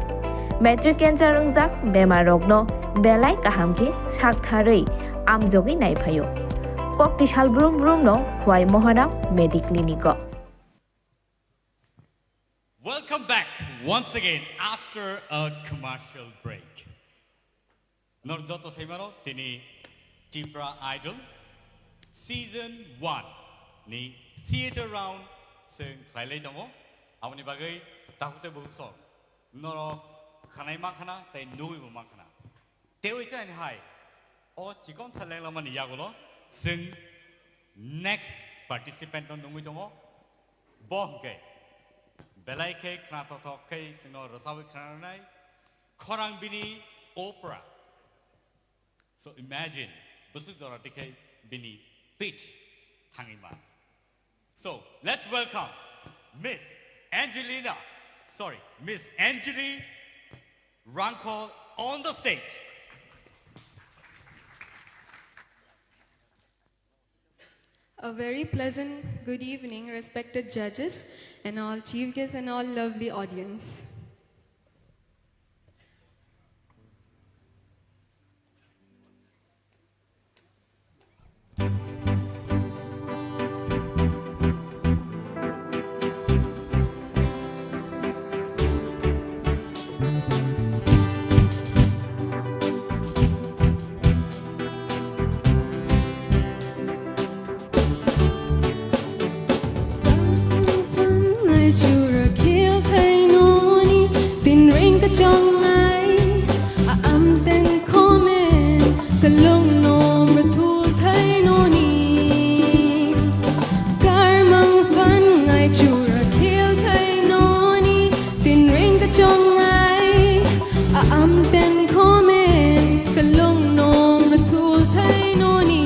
Matric cancer wngjak bemar rokno belai kaham khe saktharwi amjogwi naiphaio. Kokti sal brum brum no Khwai Mohana Mediclinic o. Welcome back once again after a commercial break. Nor joto saimano tini Tipra Idol season one ni theater round seng khlailai tongo. Aboni bagwi takhuk tei bukhuk song noro khanai mankhana tei nugwi bo mankhana. Tewi kain hai, o chikon sa lenglamani yagulo chwng next participant no nungwi tongo. Bo hwnkhe belai khe khna thokthok khe chwngno rwchapwi khna rwnai khorang bini opera. So imagine, bwswk jora tikhe bini pitch thangwi ma. So let's welcome Miss Angelina, sorry, Miss Anjali Rangkhol on the stage. A very pleasant good evening, respected judges and all chief guests and all lovely audience. Ngai chura khel thai noni, tin ring ka chong ngai, a am ten khomen, ka long nom ra thul thai noni. Kar mang fan ngai chura khel thai noni, tin ring ka chong ngai, a am ten khomen, ka long nom ra thul thai noni.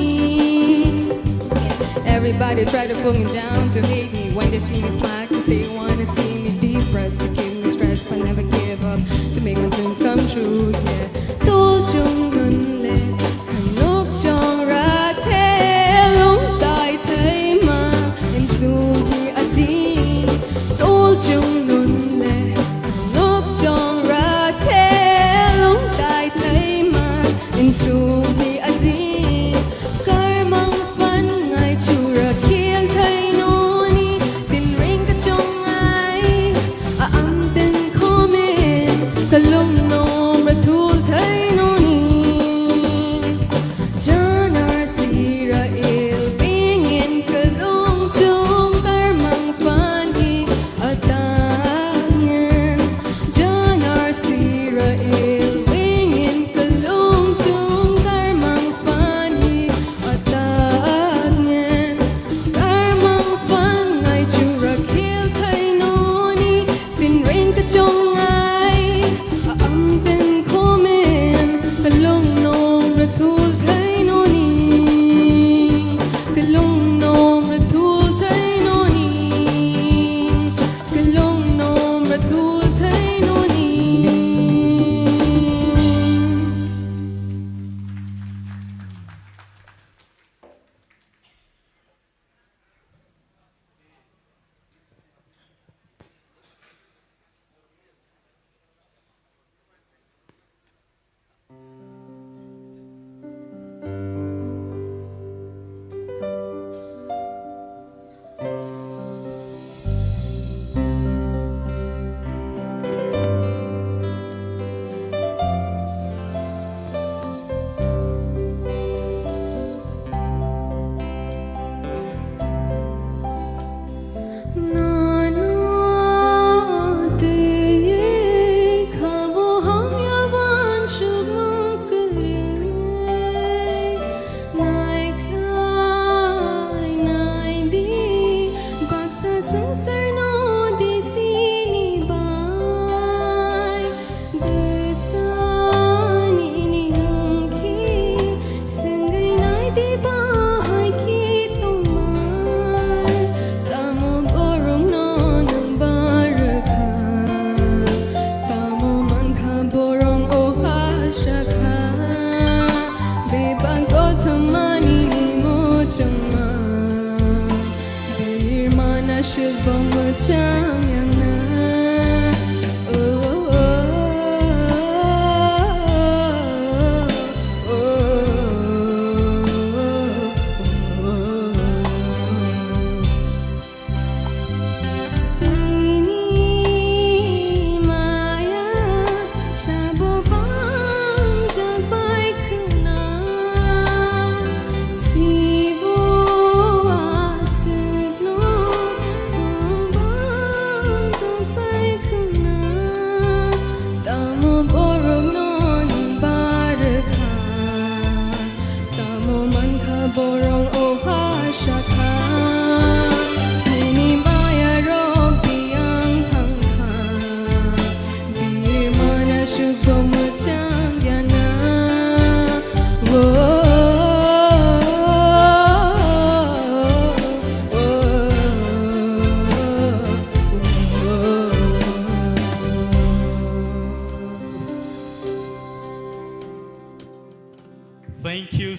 Everybody try to pull me down to hate me when they see me smile, 'cause they wanna see me depressed, to keep me stressed, but never give up, to make my dreams come true, yeah. Tol chung nun le, nok chong ra the, long tai thai ma, in su hi a chi. Tol chung nun le, nok chong ra the, long tai thai ma, in su hi a chi. Kar mang fan ngai chura khel thai noni, tin ring ka chong ngai, a am ten khomen, ka long nom ra thul thai noni. Janar sira il bingin ka long chung, kar mang fan hi a ta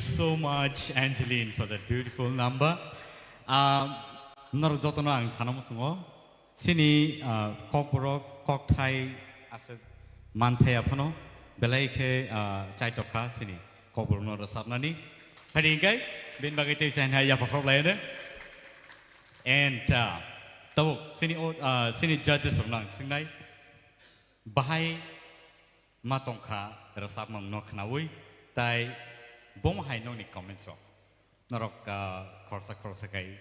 So much, Angeline, for that beautiful number. Um, norok jotono ang sana muchungo. Chini, uh, kokborok, kokthai aswk manthai aphano belai khe, uh, chaitok kha chini kokborokno rwchapnani. Phadi hingkai, bini bagwi tei chainai yapha khorok laiyano. And, uh, tabuk chini o-, uh, chini judges rokno ang swngnai. Bahai ma tongkha rwchapmung no khnaui, tai bomo hai nokni comments rok. Norok, ah, khoroksa khoroksa khai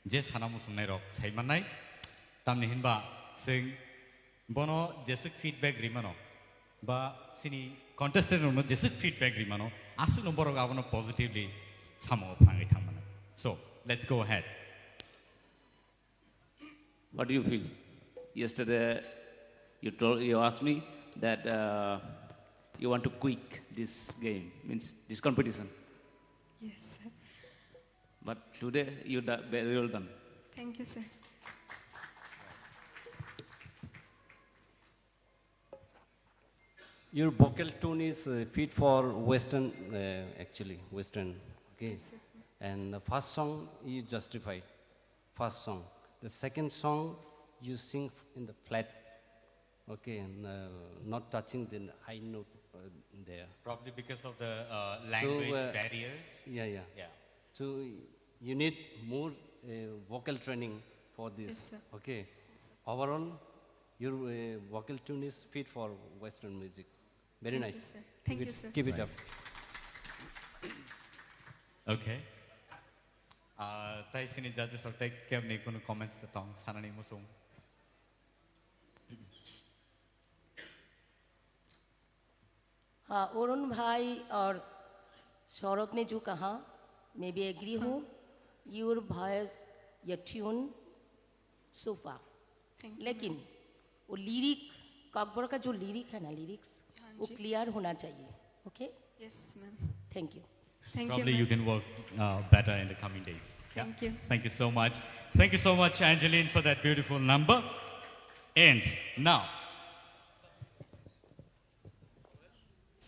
je sana muchungnai rok sai mannai. Tamni hinba chwng bono jeswk feedback rimano, ba chini contestant rokno jeswk feedback rimano, aswkno borok abono positively samungo phrangwi thangmano. So, let's go ahead. What do you feel? Yesterday, you told, you asked me that, uh, you want to quit this game, means this competition. Yes, sir. But today, you do very well done. Thank you, sir. Your vocal tone is, uh, fit for Western, uh, actually, Western, okay? Yes, sir. And the first song you justified, first song. The second song you sing in the flat, okay, and, uh, not touching the high note, uh, there. Probably because of the, uh, language uh, barriers. Yeah, yeah. Yeah. So you need more, uh, vocal training for this. Yes, sir. Okay. Yes, sir. Overall, your, uh, vocal tune is fit for Western music. Very nice. Thank you, sir. Thank you, sir. Keep it up. Okay. Ah, tai sini judges rok tai kebni kunu comments tong sanani muchung. हाँ, अरुण भाई और सौरभ ने जो कहा, मैं भी एग्री हूँ। Your voice, your tune, so far। Thank you, लेकिन वो लिरिक, ककबर का जो लिरिक है ना, लिरिक्स, हाँ वो जी। क्लियर होना चाहिए। Okay? Yes, ma'am. Thank you. Thank you, ma'am. Probably you can work, uh, better in the coming days. Yeah? Thank you। Thank you so much। Thank you so much, Angeline, for that beautiful number। And now,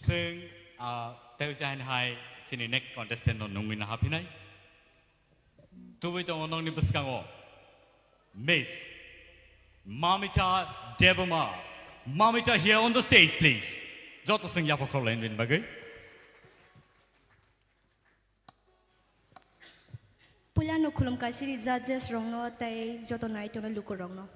chwng, ah, tei chain hai chini next contestant no nungwi na haphinai. Tubui tongo nokni bwskango Miss Mamita Debbarma. Mamita, here on the stage, please. Joto chwng yapha khorlaini bagwi. Puilano khulumkha siri judges rokno tei joto naitongnai lukurokno.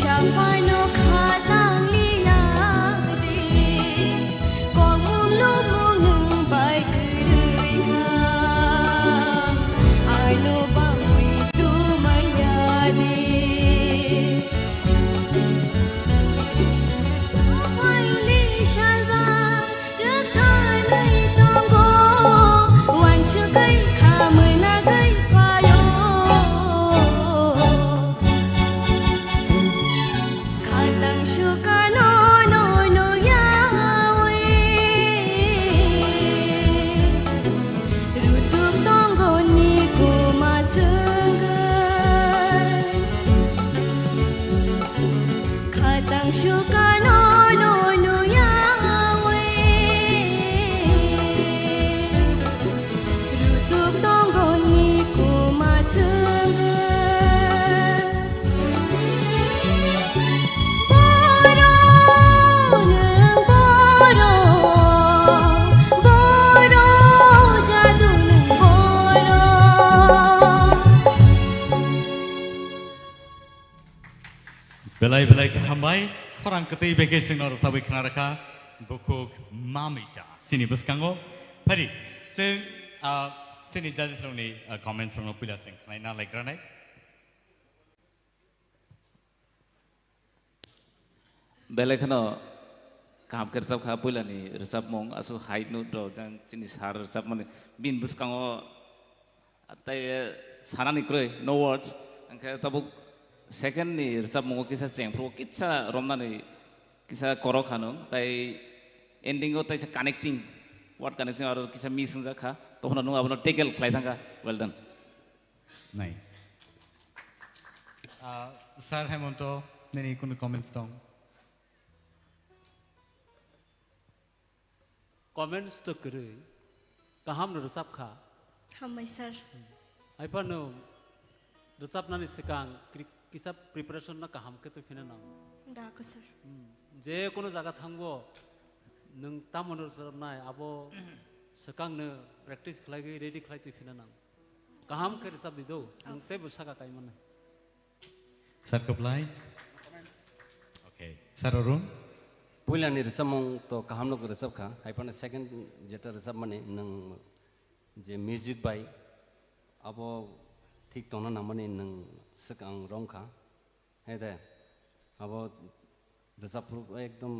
Changpaino kha chang liya di, kongmung lubung nwng bai kwrwi kha, aino bangwi tumanya di. Phaili salba rwkhanwi tongo, uansugwi kha mwnagwi phaio. Khatang sukano nono yawi, rutuk tongo ni kuma sungwi. Khatang sukano nono yawi, rutuk tongo ni kuma sungwi. Boro nwng boro, boro jadu nwng boro. Belai belai khe hambai, khorang kwtwi bai khe chwngno rwchabwi khna rwkha, bukhuk Mamita. Chini bwskango phari, chwng, ah, chini judges rokni, ah, comments rokno puila chwng khnaina laikranai. Belai kheno kaham khe rwchap kha, puilani rwchapmung aswk high note rok jang chini sir rwchapmani bini bwskango tei sanani kwrwi, no words. Hwnkhe tabuk second ni rwchapmungo kisa chengphru kisa romnani kisa korok hanung tei ending o teisa connecting, word connecting aro kisa miss wngjak kha, tongphano nwng abono tackle khlai thangkha. Well done. Nice. Ah, Sir Hemonto, nini kunu comments tong? Comments to kwrwi, kaham no rwchap kha. Hambai sir. Haiphano rwchapnani swkang kri-, kisa preparation no kaham khe twi phina nang. Da ko sir. Hmm. Je kono jaga thangbo, nwng tamo no rwchapnai abo swkang no practice khlaiwi ready khlai twi phina nang. Kaham khe rwchap di do, nwng teibo saka kai mano. Sir Kublai. Okay. Sir Arun. Puilani rwchapmung to kaham no rwchap kha, haiphano second jeta rwchapmani nwng je music bai abo thik tongna nangmani nwng swkang rom kha. Hai de, abo rwchapphru ekdom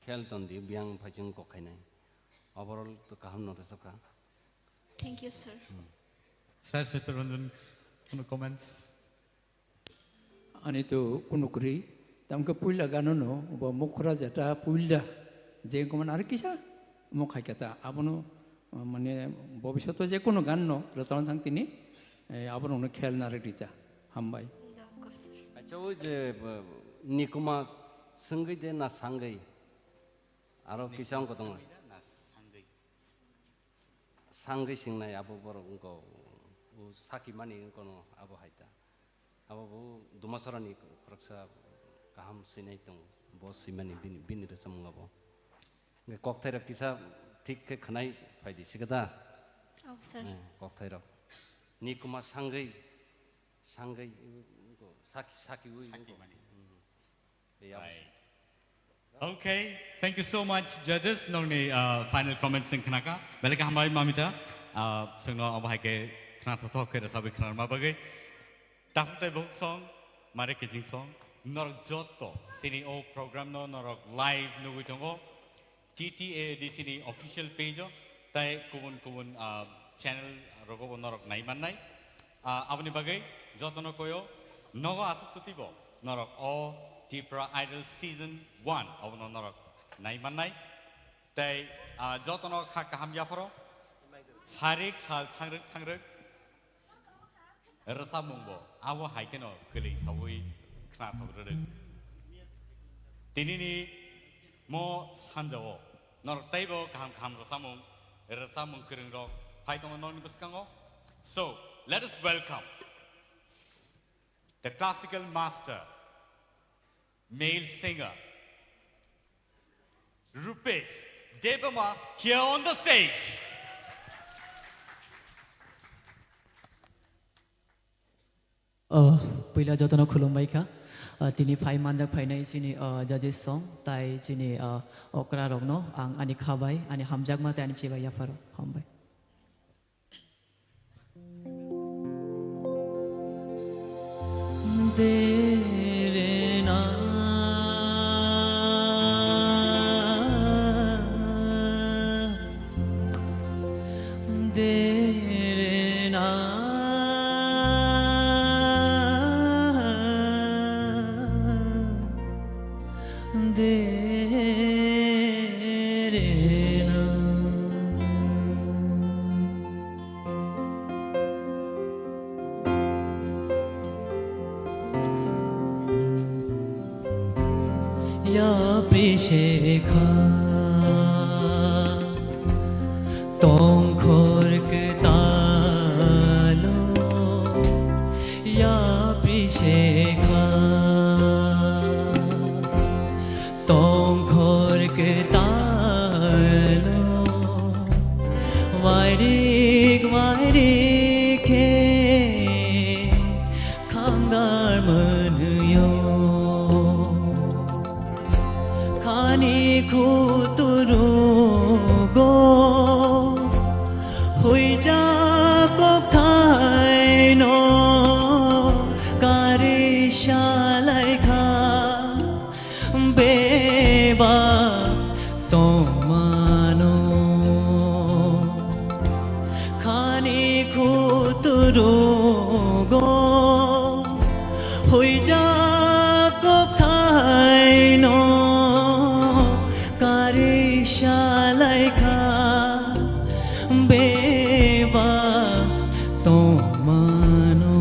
khel ton di, biyang phai chwng kok khainai. Overall to kaham no rwchap kha. Thank you, sir. Hmm. Sir Sethuranjan, kunu comments? Ani to kunu kwrwi, tamkhe puila gano no, bo mukhra jeta puila, je wngkha mani aro kisa, omo khai khe ta, abono, uh, mane, bobishoto je kono gan no rwchapna thang tini, eh, abono no khel narwk rita. Hambai. Da, of course, sir. Acha, o je, uh, nikuma swngwi de na sangwi? Aro kisa wngkha tongo. Sangwi da na sangwi? Sangwi singnai abo borok wngkha, o saki mani wngkha no abo hai ta. Abo bo Dumasarani khoroksa kaham sinai tongo, bo swimani bini, bini rwchapmung abo. Hwnkhe kokthairok kisa thik khe khwnai phaidi, sikha da? Oh, sir. Eh, kokthairok. Nikuma sangwi, sangwi, saki, saki wi. Saki mani. Hmm. Right. Okay, thank you so much, judges. Nongni, uh, final comments sing khnaka. Belai khe hambai, Mamita. Uh, songno abo hai khe khna thothok khe rwchabwi khnarma bagwi. Takhuk tei bukhuk song, mare kiching song. Norok jotto sini o program no norok live nugwi tongo. T T A A D C ni official page o tei kubun kubun, ah, channel rogo bo norok nai mannai. Ah, aboni bagwi jotono koyo nogo aswk twtwi bo norok o Tipra Idol season one obono norok nai mannai. Tei, ah, jotono kha kaham yapharo sarik sal thangrwk thangrwk rwchapmung bo abo hai kheno kwlwi saui khnathok rwrwk. Tinini mo sanjao norok teibo kaham kaham rwchapmung, rwchapmung kwrwng rok phai tongo nokni bwskango. So, let us welcome the classical master, male singer, Rupesh Debbarma here on the stage. Oh, puila jotono khulumbai kha. Ah, tini phai manjak phainai chini, ah, judges song, tai chini, ah, okra rokno ang ani khabai, ani hamjakma tei ani chibai yapharo hambai. Yapri shekha tongkhor kwtalo, yapri shekha tongkhor kwtalo, wairik wairik khe khangar mwnwio. Khani khuturugo huijak kokthaino kari salaikha beba tongmano. Khani khuturugo huijak kokthaino kari salaikha beba tongmano.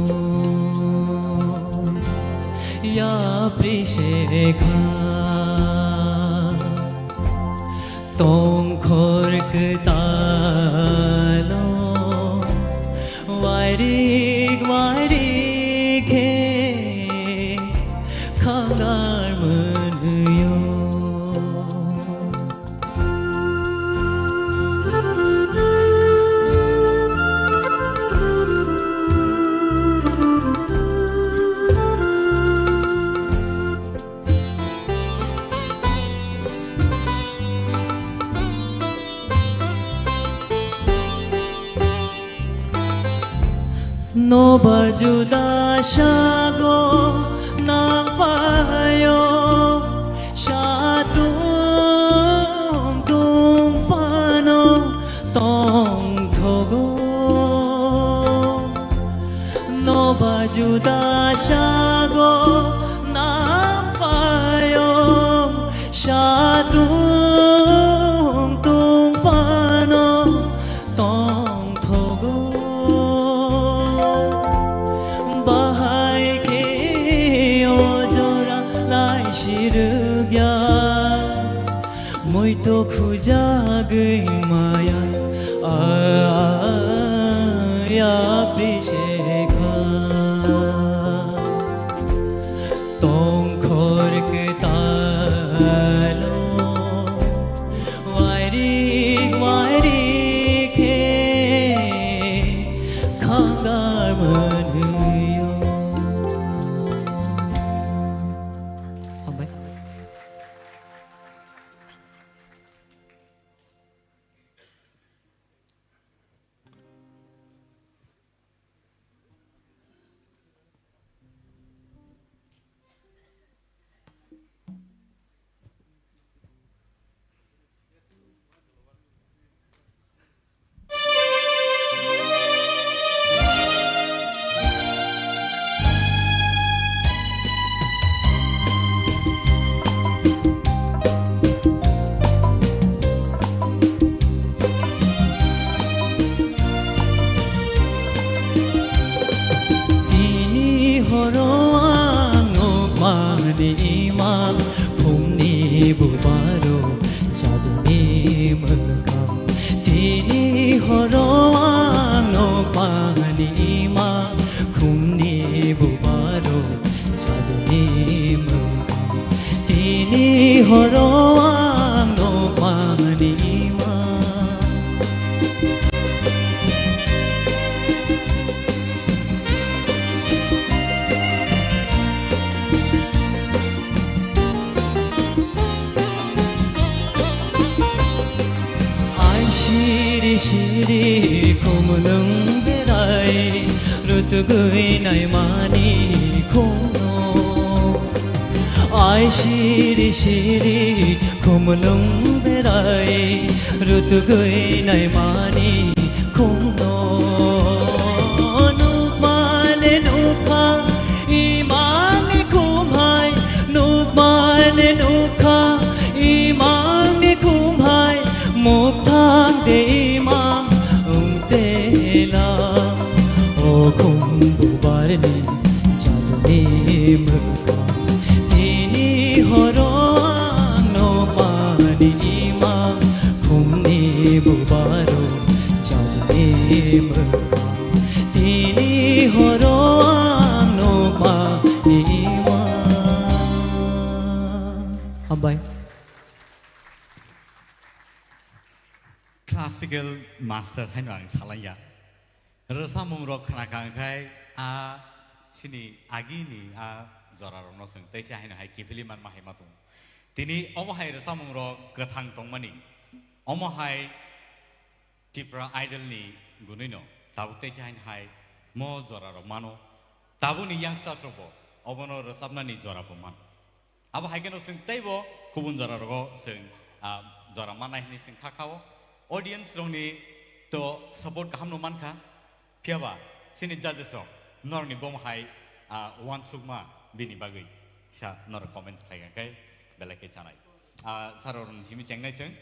Yapri shekha tongkhor kwtalo, wairik wairik khe khangar mwnwio. Nobar juda sago nangphaio, satung tungphano tongthogo. Nobar juda sago nangphaio, satung tungphano tongthogo. Bahai khe o jora lai sirwkya, muito khujagwi maya, a, a, yapri shekha. Tongkhor kwtalo, wairik wairik khe khangar mwnwio. Hambai. Tini horo ang nukmani imang, khumni bubaro jaduni mwkhang. Tini horo ang nukmani imang, khumni bubaro jaduni mwkhang. Tini horo ang nukmani imang. Siri khumlung berai rutugui naimani khumno. Ai siri siri khumlung berai rutugui naimani khumno. Nukmale nukha imangni khumhai, nukmale nukha imangni khumhai, mukthang de imang ungtela. O khum bubarni jajuni mukha, tini horo ang nukmani imang khumni bubaro jajuni mukha. Tini horo ang nukmani imang. Hambai. Classical master haino ang salaiya. Rwchapmung rok khna kha hwnkhe a chini agini a jora rokno chwng teisa haino hai kiphilwi manma hai ma tongo. Tini omo hai rwchapmung rok kwthang tongmani. Omo hai Tipra Idol ni gunui no tabuk teisa haino hai mo jora rok mano. Tabuk ni youngsters rok bo obono rwchapnani jora bo mano. Abo hai kheno chwng teibo kubun jora rogo chwng, ah, jora mannai hinwi chwng kha khao. Audience rokni to support kaham no mankha. Phiyaba chini judges rok norokni bom hai, ah, uansukma bini bagwi kisa norok comments khai kha khe belai khe chanai. Ah, sir rokni simi chengnai chwng.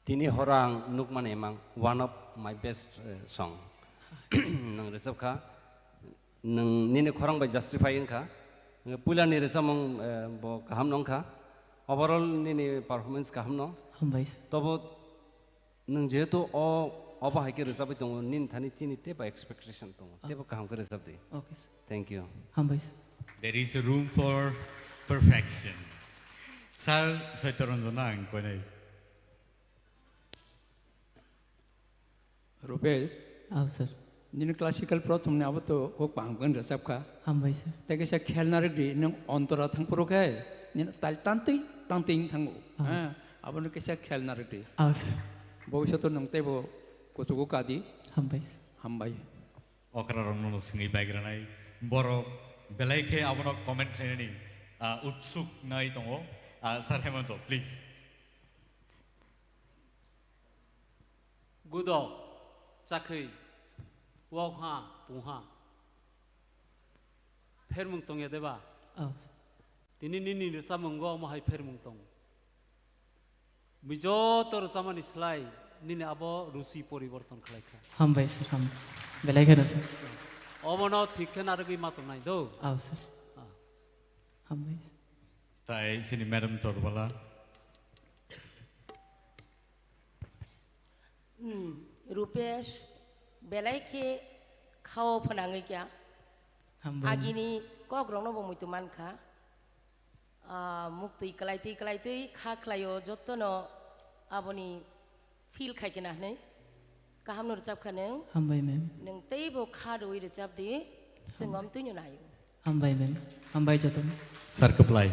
Tini horo ang nukmani imang one of my best, eh, song. Nwng rwchap kha, nwng nini khorang bai justify wng kha. Nwng puila ni rwchapmung, eh, bo kaham no wng kha. Overall nini performance kaham no. Hambai sir. Tobo nwng jehetu o, obo hai khe rwchapwi tongo, nini thani chini teibo expectation tongo. Teibo kaham khe rwchap di. Okay sir. Thank you. Hambai sir. There is a room for perfection. Sir Saitya Ranjan ang koinai. Rupesh. Aw, sir. Nini classical prothom ni abo to kok bang bang rwchap kha. Hambai sir. Tei kaisa khelna rwgdi nwng ontora thang phuru khe nini tal tantwi tantwi wng thango. Ah. Ha, abono kaisa khelna rwgdi. Aw, sir. Bobishoto nwng teibo kuchugo kadi. Hambai sir. Hambai. Okra rokno swngwi baigranai borok belai khe abono comment khlainani, ah, utsuk nai tongo. Ah, Sir Hemanto, please. Gudo, chakhwi, wokha, pungha. Phermung tongya deba? Oh. Tini nini rwchapmungo omo hai phermung tong. Bui joto rwchapmani slai nini abo ruchi poriborton khlai kha. Hambai sir, hambai. Belai kheno sir. Omono thik khe narwgwi ma tongnai do. Oh, sir. Ah. Hambai sir. Tai sini Madam Torbala. Hmm, Rupesh, belai khe khao phnangwi kya. Hambai. Agini kok rokno bo muitu mankha. Ah, muktwi kwlaitwi kwlaitwi kha khlaio, jottono aboni feel khai khe na hwnwi. Kaham no rwchap kha nwng. Hambai, ma'am. Nwng teibo kha rwui rwchap di, chwng Hambai. Omtwino naio. Hambai, ma'am. Hambai jotono. Sir kwplai.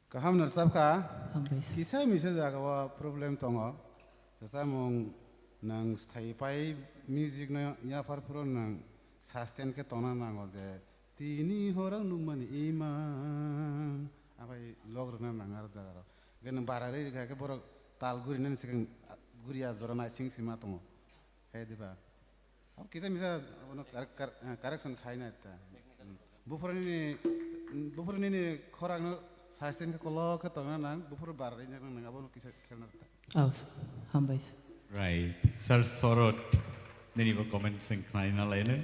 Kaham no rwchap kha. Hambai sir. Kisa misa jaga o problem tongo. Rwchapmung nwng sthai pai music no yaphar phuru nwng sustain khe tongna nango je tini horo nukmani imang. Abai log rwna nang ar jaga rok. Hwnkhe nwng bara rwi rwkha khe borok tal gurinani swkang guriya jora naising sima tongo. He diba? Abo kisa misa abono kar-, kar-, eh, correction khaina ta. Hmm. Buphuru nini, buphuru nini khorang no sustain khe kolok khe tongna nang, buphuru bar ri nang nang abono kisa khelna ta. Oh, sir. Hambai sir. Right. Sir Sorot, nini bo comment sing khlaina laino.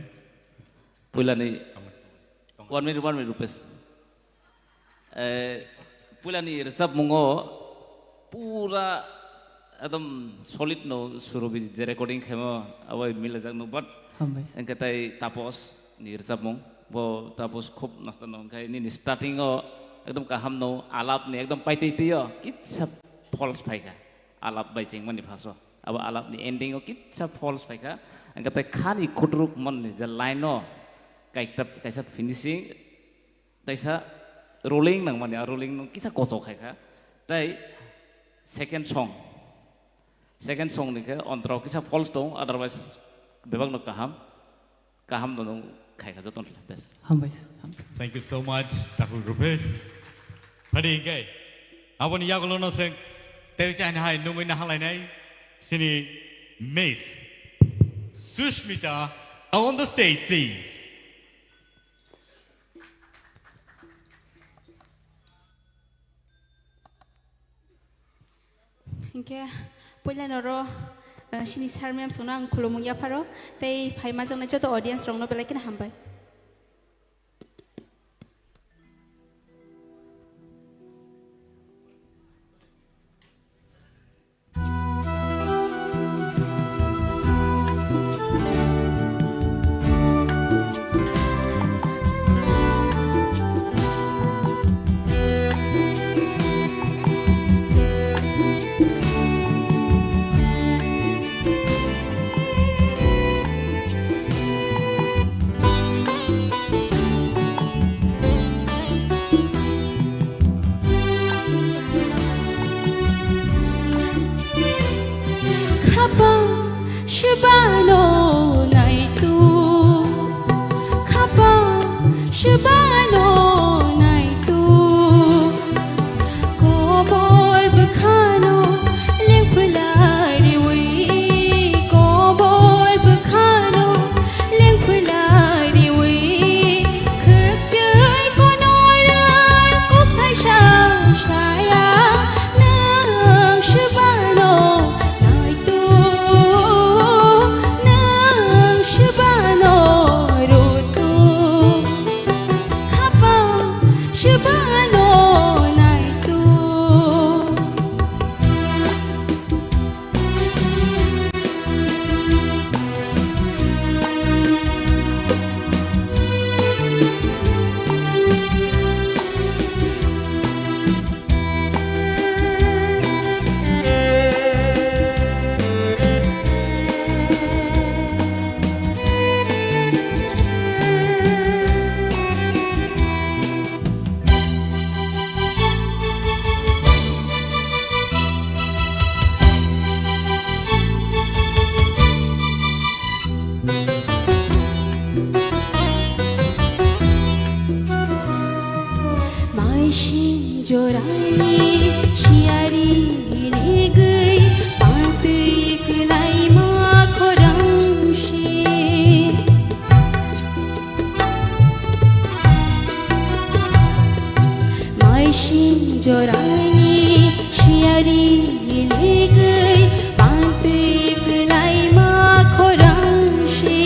Puilani. Comment. One minute, one minute, Rupesh. Eh, puilani rwchapmungo pura ekdom solid no Surobi je recording khemo abo milajak no, but Hambai sir. Engke tai Tapos ni rwchapmung, bo Tapos khub nosto no, engke nini starting o ekdom kaham no, alap ni ekdom paitwi twi o kitsa false phaikha, alap bai chengmani phaso abo alap ni ending o kitsa false phaikha, engke tai khani khutruk mon ni je line o kaita kaisa finishing, Taisa rolling nangmani, a rolling no kisa kochok khai kha. Tei second song, second song ni khe ontrok kisa false tong, otherwise bebak no kaham, kaham no nung khai kha joto no best. Hambai, hambai. Thank you so much, Takhuk Rupesh. Phadi hingke, aboni yagulo no seng, tei chahini hai nungwi na halainai, sini Miss Sushmita on the stage, please. Hinkhe puila noro, eh, sini sir ma'am songno ang khulumung yapharo, tei phaimajaknai joto audience rokno belai kheno hambai. Khapang shibano naitu, khapang shibano naitu, kobor bwkhano lengphlai riwi, kobor bwkhano lengphlai riwi, khwkchwi konorai kokthai sa saya, nwng swbano naitu, nwng swbano rutu, khapang swbano naitu. Maisin joraini siyari ligwi pantwi kwlaima khorang se. Maisin joraini siyari ligwi pantwi kwlaima khorang se.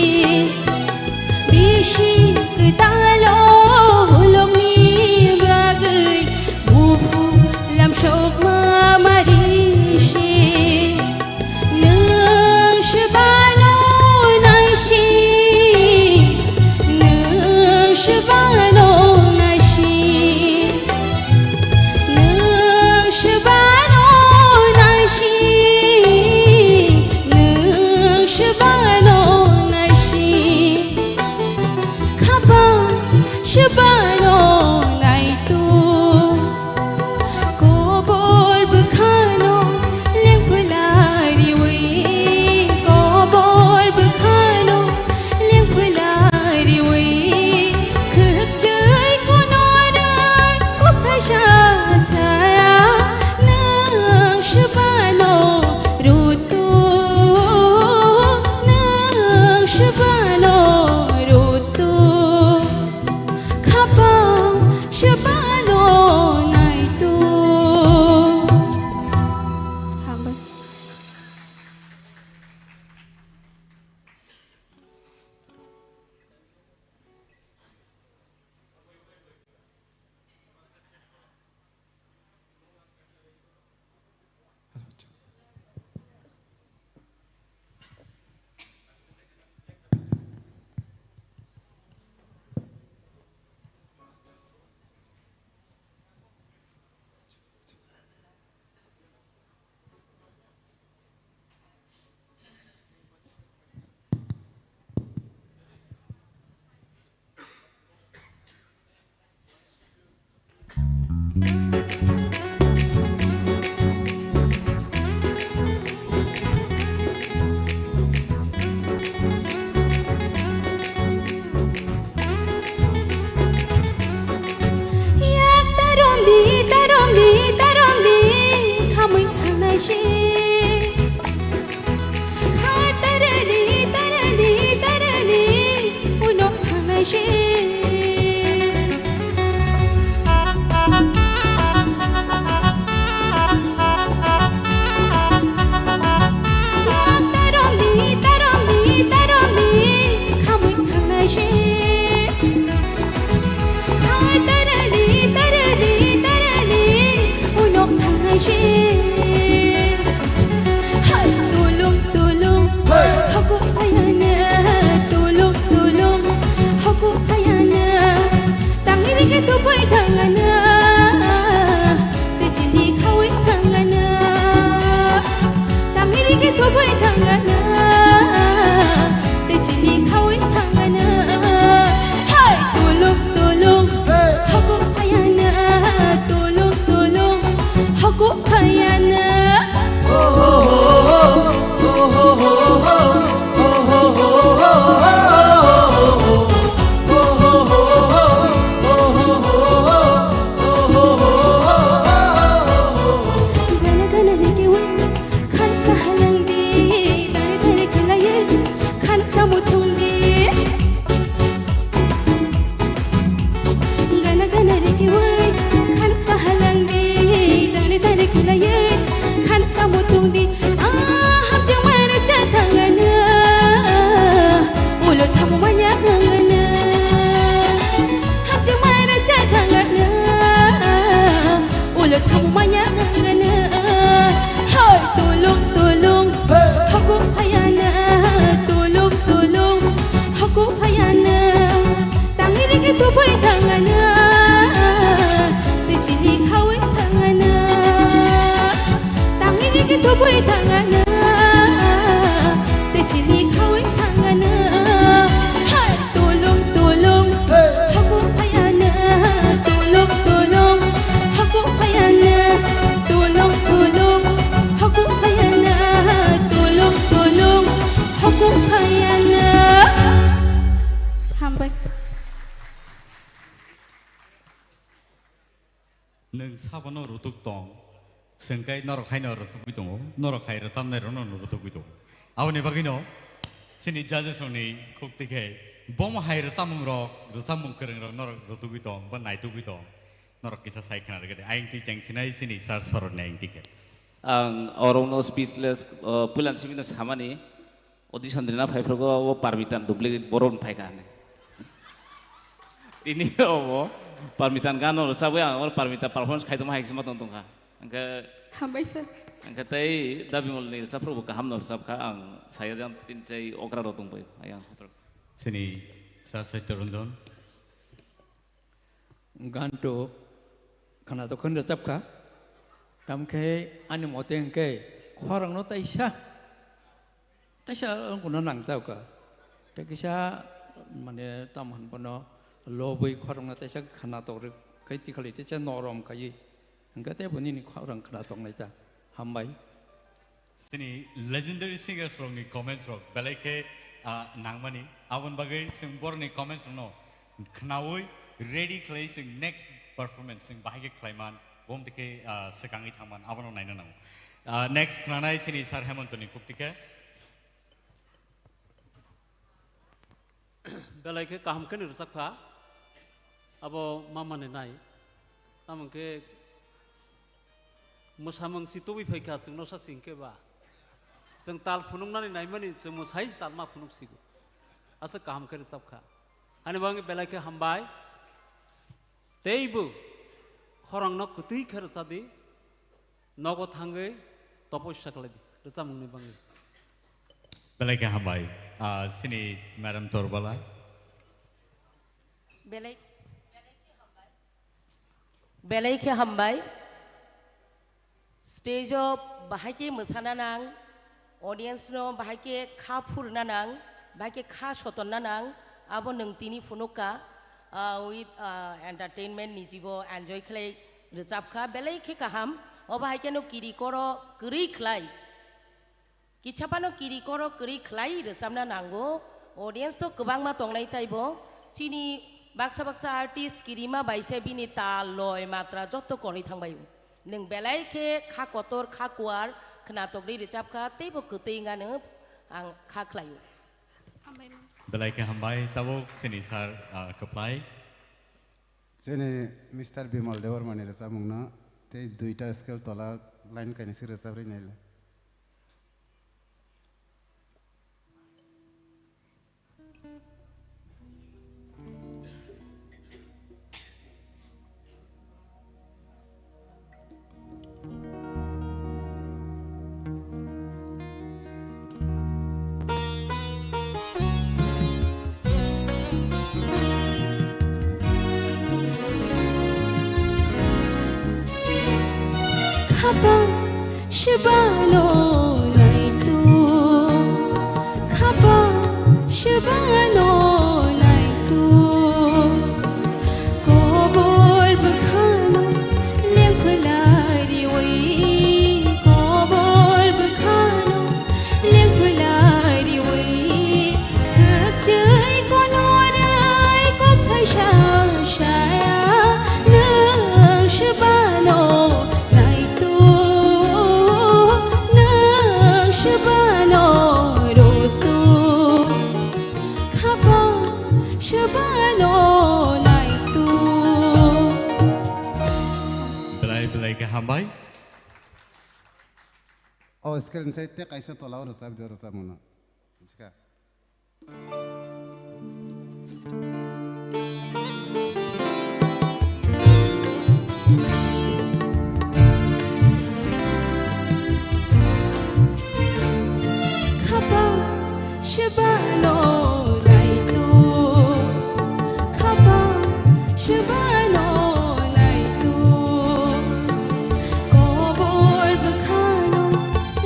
Bisi kwtalo holongni bagwi buphur lamsokma mari se. Nwng swbano naisi, nwng swbano naisi, nwng swbano naisi, Tubui thangana, tei chini khaui thangana. Tangwi rigi tubui thangana, tei chini khaui thangana. Hai, tulung, tulung, haku phayana, tulung, tulung, haku phayana, tulung, tulung, haku phayana, tulung, tulung, haku phayana. Hambai. Nwng sabono rutuk tong, chwng khe norok haino rutugwi tongo, norok hai rwchapnairokno rutugwi tongo. Aboni bagwino chini judges rokni khuk twi khe bomo hai rwchapmungrok, rwchapmung kwrwngrok norok rutugwi tong ba naitugwi tong, norok kisa sai khna rwgwi di. Ayang twi cheng sinai chini sir soroni ayang twi khe. Ang orokno speechless, uh, puilan sibino samani, audition rina phaiphrugo o Parmitan duplicate borok phaikha hinwi. Tini obo Parmitan gano rwchabwi ang oro Parmita performance khaitongma hai sima tong tongkha. Hwnkhe Hambai sir. Hwnkhe tei Dabimolni rwchapphrugo kahamno rwchapkha, ang saya jang tin chai okra rok tongbai ayang. Chini sir Satya Ranjan. Ganto khwnatok khe rwchapkha. Tamkhe ani mote hwnkhe khorangno taisa, taisa wngkukno nangtokha. Tei kisa mane tamo hwn bono lobwi khorangno taisa khwnatok rwkhe tikhalai teisa norom khaiwi. Hwnkhe teibo nini khorang khwnatok naita. Hambai. Chini legendary singers rokni comments rok belai khe, ah, nangmani. Aboni bagwi chwng borokni comments rokno khnaui ready khlai chwng next performance chwng bahai khe khlaiman, bom tei khe, ah, swkangwi thangman abono naina nango. Ah, next khnanai chini Sir Hemantoni khuk twi khe. Belai khe kaham khe ni rwchapkha. Abo mamani nai. Tamo khe mwsamung si tubui phaikha chwngno sa singkhe ba. Chwng tal phunuknani naimani chwng mwsai tal ma phunuk sigo. Aswk kaham khe rwchapkha. Ani bagwi belai khe hambai. Teibo khorangno kwtwi khe rwchadi. Nogo thangwi topossa khlai di, rwchapmungni bagwi. Belai khe hambai. Ah, chini Madam Torbala. Belai, belai khe hambai. Stage-o bahai khe mwsana nang, audience-no bahai khe kha phurna nang, bahai khe kha sotonna nang, abo nwng tini phunukha, ah, with, ah, entertainment ni jibo enjoy khlai rwchapkha, belai khe kaham. Obo hai kheno kiri koro kwrwi khlai. Kichapano kiri koro kwrwi khlai rwchapna nango. Audience to kwbangma tongnai taibo. Chini baksa baksa artist kirima bai se bini tal, loi, matra jotto korwi thangbai. Nwng belai khe kha kotor, kha kuar, khwnatokri rwchapkha, teibo kwtwi wngano ang kha khlaio. Belai khe hambai, tabuk chini sir, ah, kwplai. Chini Mister Bimal Debbarmani rwchapmungno tei duita scale tola line kainwi se rwchap rwi naile. Khapang shibano naitu, khapang shibano naitu. Kobor bwkhano lengphlai riwi, kobor bwkhano lengphlai riwi. Khwchwi konorai kokthaisa saya, nwng swbano naitu, nwng swbano rutu. Khapang swbano naitu. Belai belai khe hambai. O scale ni side te kaisa tola o rwchap di, o rwchapmano. Buji kha? Khapang shibano naitu, khapang Chwbano naitwi, kobor bwkhano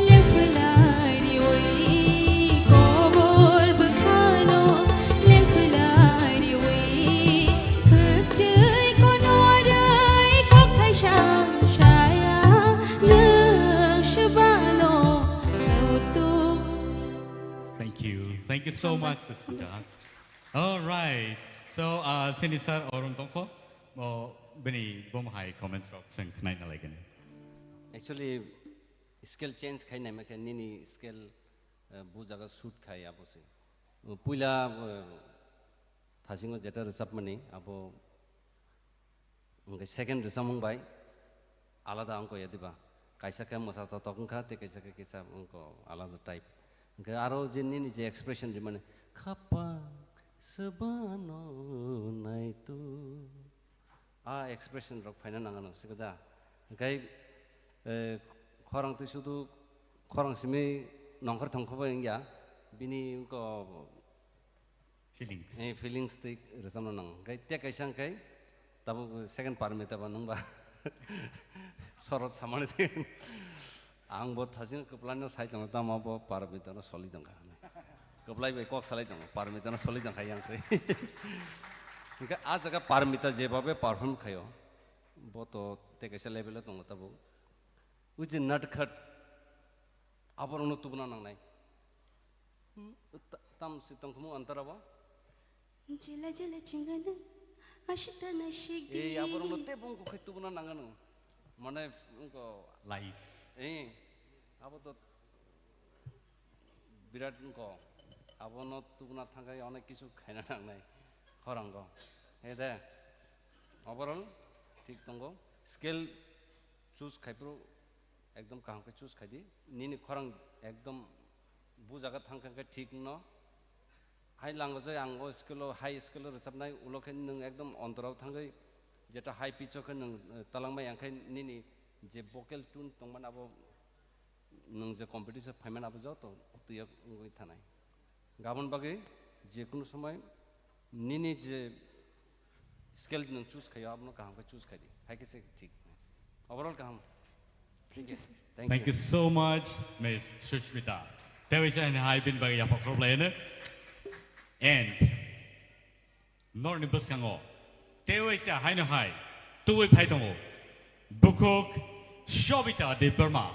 lekhlai riwi, kobor bwkhano lekhlai riwi, khwchwi konorwi kok thaisa saya, nwng chwbano naitwi. Thank you. Thank you so much, Suspita. All right. So, uh, sini sir Arun tongkho, bo bini bom hai comments rok seng khnai na lagin. Actually, scale change khai nai makhe nini scale, uh, bu jaga shoot khai abo se. Uh, puila, uh, thasingo jeta rwchapmani abo Hwnkhe second rwchapmung bai alada wngkha ya diba? Kaisa khe mwsa totok wngkha, tei kaisa khe kisa wngkha alada type. Hwnkhe aro je nini je expression rimani, "Khapang swbano naitwi." A expression rok phaina nang ano, sika da? Hwnkhe, eh, khorang twi sudu khorang simi nongkhor thongkho bai wngya, bini wngkha Feelings. Eh, feelings twi rwchapna nango. Hwnkhe tei kaisa hwnkhe tabuk second Parmita ba nwng ba sorot samani twi. Ang bo thaching kwplai no sai tongo, tamo bo Parmita no soli tongkha hinwi. Kwplai bai kok salai tongo, Parmita no soli tongkha yang twi. Hwnkhe a jaga Parmita jebabe perform khaio, bo to tei kaisa level o tongo tabuk. Ui je natkhat aborokno tubuna nangnai. Hmm, ta-, tam si tongkhmu antara bo? Jela jela chingana, ashita na shigdi. Ei, aborokno tei bongkok khai tubuna nangano. Mane, wngkha life. Ei, abo to birat wngkha. Abono tubuna thangkhai onek kisu khaina nangnai khorango. Ei de, overall thik tongo. Scale choose khaiphuru ekdom kaham khe choose khaidi. Nini khorang ekdom bu jaga thangkha khe thik no. Hai lango je ang o scale o, high scale o rwchapnai, ulo khe nwng ekdom ontorao thangwi jeta high pitch o khe nwng, eh, talangmai, ang khe nini je vocal tune tongmani abo nwng je competition phaimani abo joto twiyo wngwi thanai. Gabon bagwi je kunu somoi nini je scale nwng choose khaio, abono kaham khe choose khai di. Hai khe se thik. Overall kaham. Thank you, sir. Thank you so much, Miss Sushmita. Tewi sa hai bin bagwi yaphak khrop laino. And norni bwskango tewi sa haino hai tuwi phai tongo. Bukhuk Shobita Debbarma.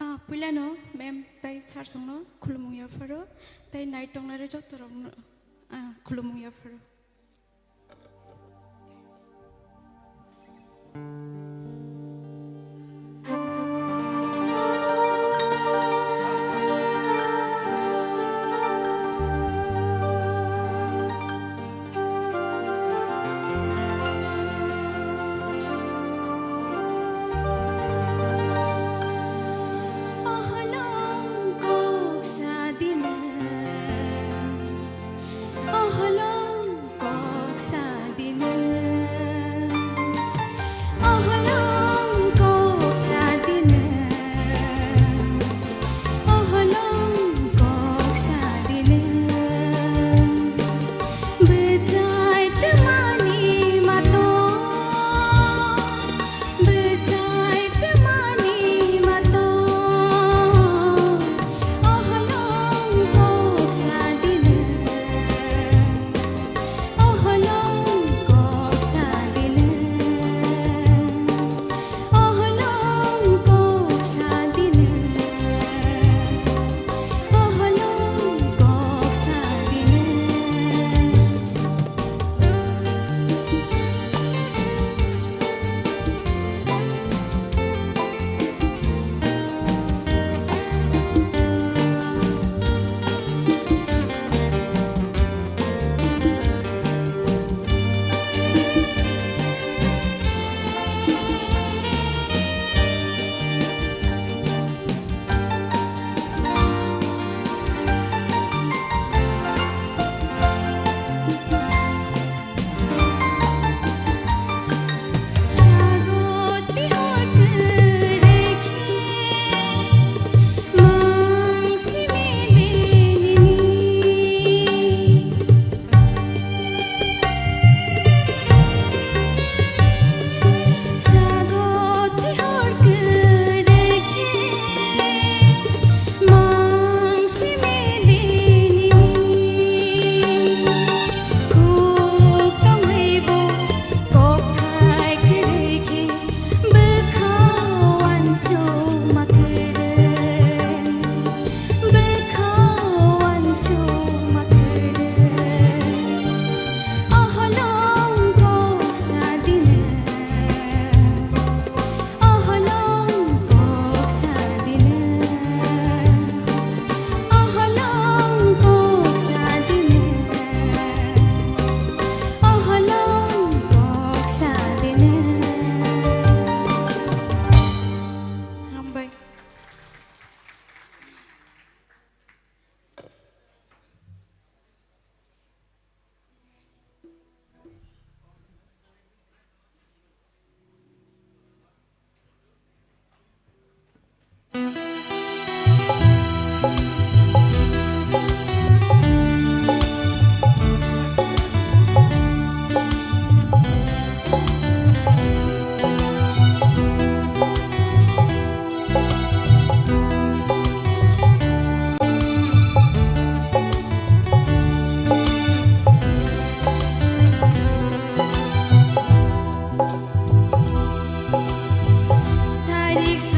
Ah, puilano ma'am tai sir songno khulumung yapharo, tai nai tongnai joto rokno, ah, khulumung yapharo. Oholong kok sadina, oholong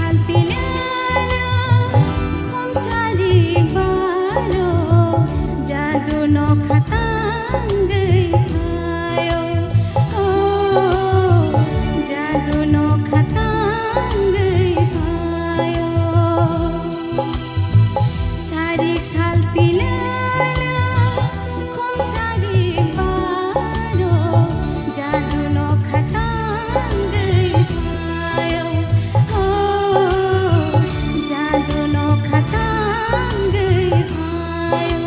Saltinano khumsari baro, jadu no khatangwi phaio. Oh, jadu no khatangwi phaio. Sarik saltinano khumsari baro, jadu no khatangwi phaio. Oh, jadu no khatangwi phaio.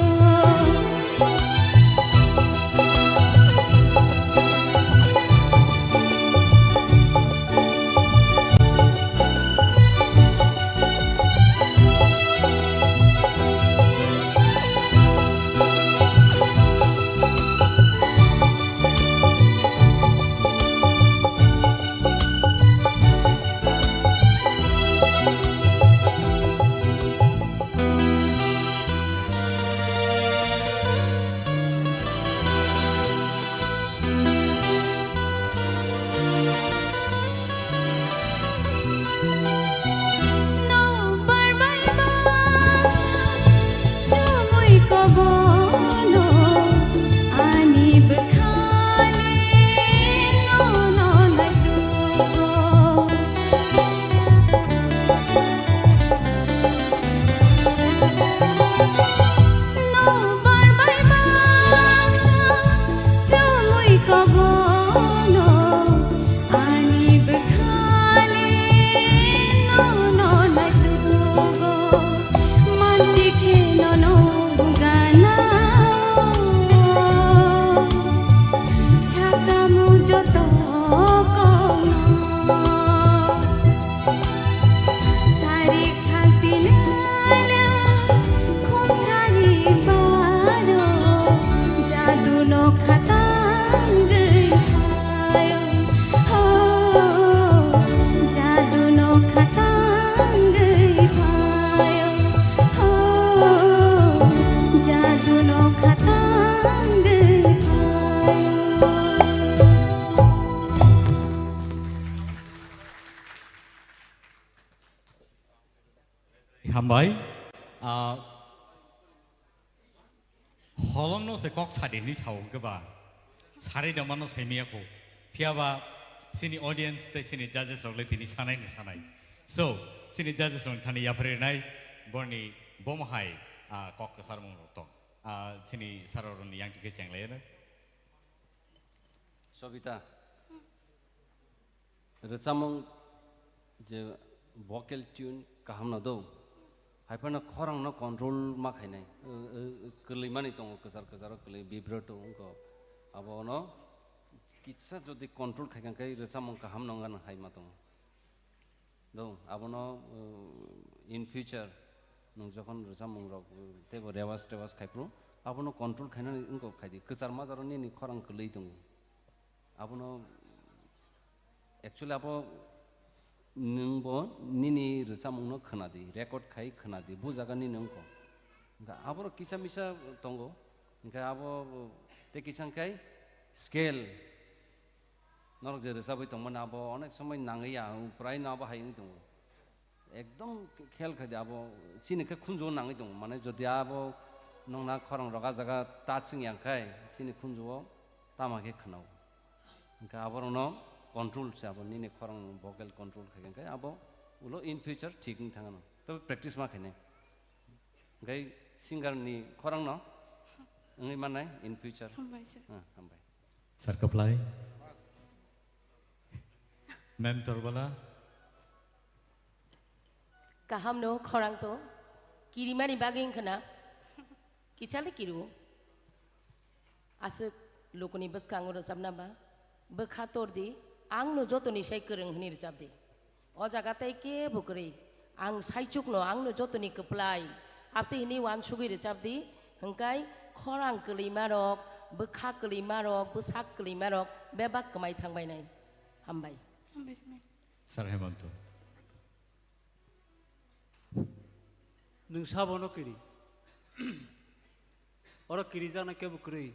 Sakamu joto kokno sarik saltinano khumsari baro, jadu no khatangwi phaio. Ho, jadu no khatangwi phaio. Ho, jadu no khatangwi phaio. Hambai. Ah, holongno se kok sadi hinwi sao hwnkhe ba. Sari dongmano saimaya kho. Phiya ba chini audience tei chini judges rok le tini sanai ni sanai. So, chini judges rok thani yapharwi rinai borni bomo hai, ah, kok kwcharmung rok tong. Ah, chini sir rok ni yang tike chenglai no. Sobita. Rwchapmung je vocal tune kaham no do, hai phano khorang no control ma khainai, kwlwi mani tongo, kwchar kwcharo kwlwi, vibrato wngkha, abo no kisa jodi control khai kha khe rwchapmung kaham no wngna hai ma tongo. Do, abono, uh, in future nwng jokhon rwchapmung rok, uh, teibo rewas tewas khai phuru, abono control khainani wngkha khai di, kwchar majaro nini khorang kwlwi tongo. Abono actually abo nwng bo nini rwchapmung no khwna di, record khai khwna di, bujaga nini wngkha. Hwnkhe aborok kisa misa tongo, hwnkhe abo tei kisa hwnkhe scale. Norok je rwchabwi tongmani abo onek somoi nangwi ya, prai no abo hai wng tongo. Ekdom khel khai di abo chini khe khunju nangwi tongo. Mane jodi abo nokna khorang rok ah jaga touch wng ya khai chini khunju o tama khe khwnao. Hwnkhe aborokno control se abo nini khorang vocal control khai khe abo ulo in future thik wng thangano. Tobe practice ma khainai. Hwnkhe singer ni khorang no wngwi mannai in future. Hambai sir. Ah, hambai. Sir Kwplai. Ma'am Torbala. Kaham no khorang to. Kirimani bagwi wngkha na. Kichale kiru. Aswk lukuni bwskango rwchapna ba. Bwkha tor di. Ang no jotoni sai kwrwng hwnwi rwchap di. O jaga tei kebo kwrwi. Ang saichukno, ang no jotoni kwplai. Abtwi hwnwi uansugwi rwchap di, hwnkhe khorang kwlwima rok, bwkha kwlwima rok, bwsak kwlwima rok bebak kwmai thangbainai. Hambai. Hambai, sir. Sir Hemanto. Nwng sabono kiri. Oro kirijaknai kebo kwrwi.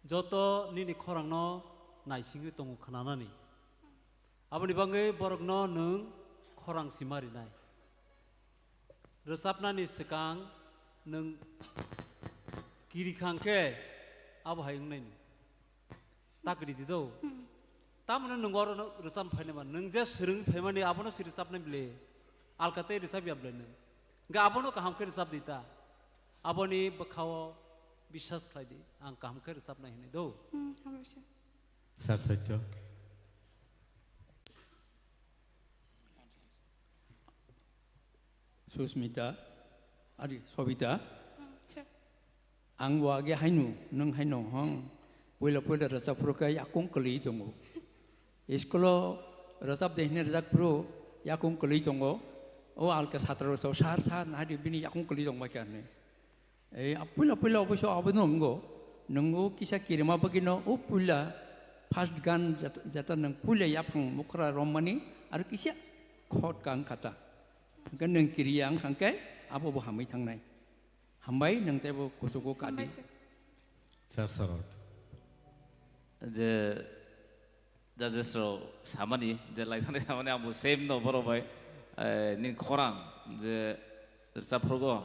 Joto nini khorangno naisingwi tongo khwnanani. Aboni bagwi borokno nwng khorang sima rinai. Rwchapnani swkang nwng kiri khang khe abo hai wngnai ni. Ta kiri di do. Hmm. Tamoni nwng oro no rwchap phainai man. Nwng je swrwng phaimani abono si rwchapnai bile. Alka tei rwchap ya bile nwng. Hwnkhe abono kaham khe rwchap di ta. Aboni bwkhao biswas khlai di. Ang kaham khe rwchapnai hinwi do. Hmm, hambai se. Sir Satya. Susmita, ari Sobita. Hmm, sir. Ang bo age haino, nwng haino hong. Puila puila rwchapphuru khe yakung kwlwi tongo. Iskulo rwchap de hwnwi rwchapphuru yakung kwlwi tongo. O alka satra rwchap, "Sir, sir, nai di, bini yakung kwlwi tongma khe," hwnwi. Ei, a puila puila oboisyo abono wngo. Nwng o kisa kirima bagwino o puila first gan jat-, jata nwng puila yaphang mukra rommani aro kisa khot kang khata. Hwnkhe nwng kiriya wng kha khe abo bo hamwi thangnai. Hambai, nwng teibo kuchugo kadi. Hambai se. Sir Sarot. Je judges rok samani, je laithani samani, ang bo same no borok bai, eh, nini khorang je rwchapphrugo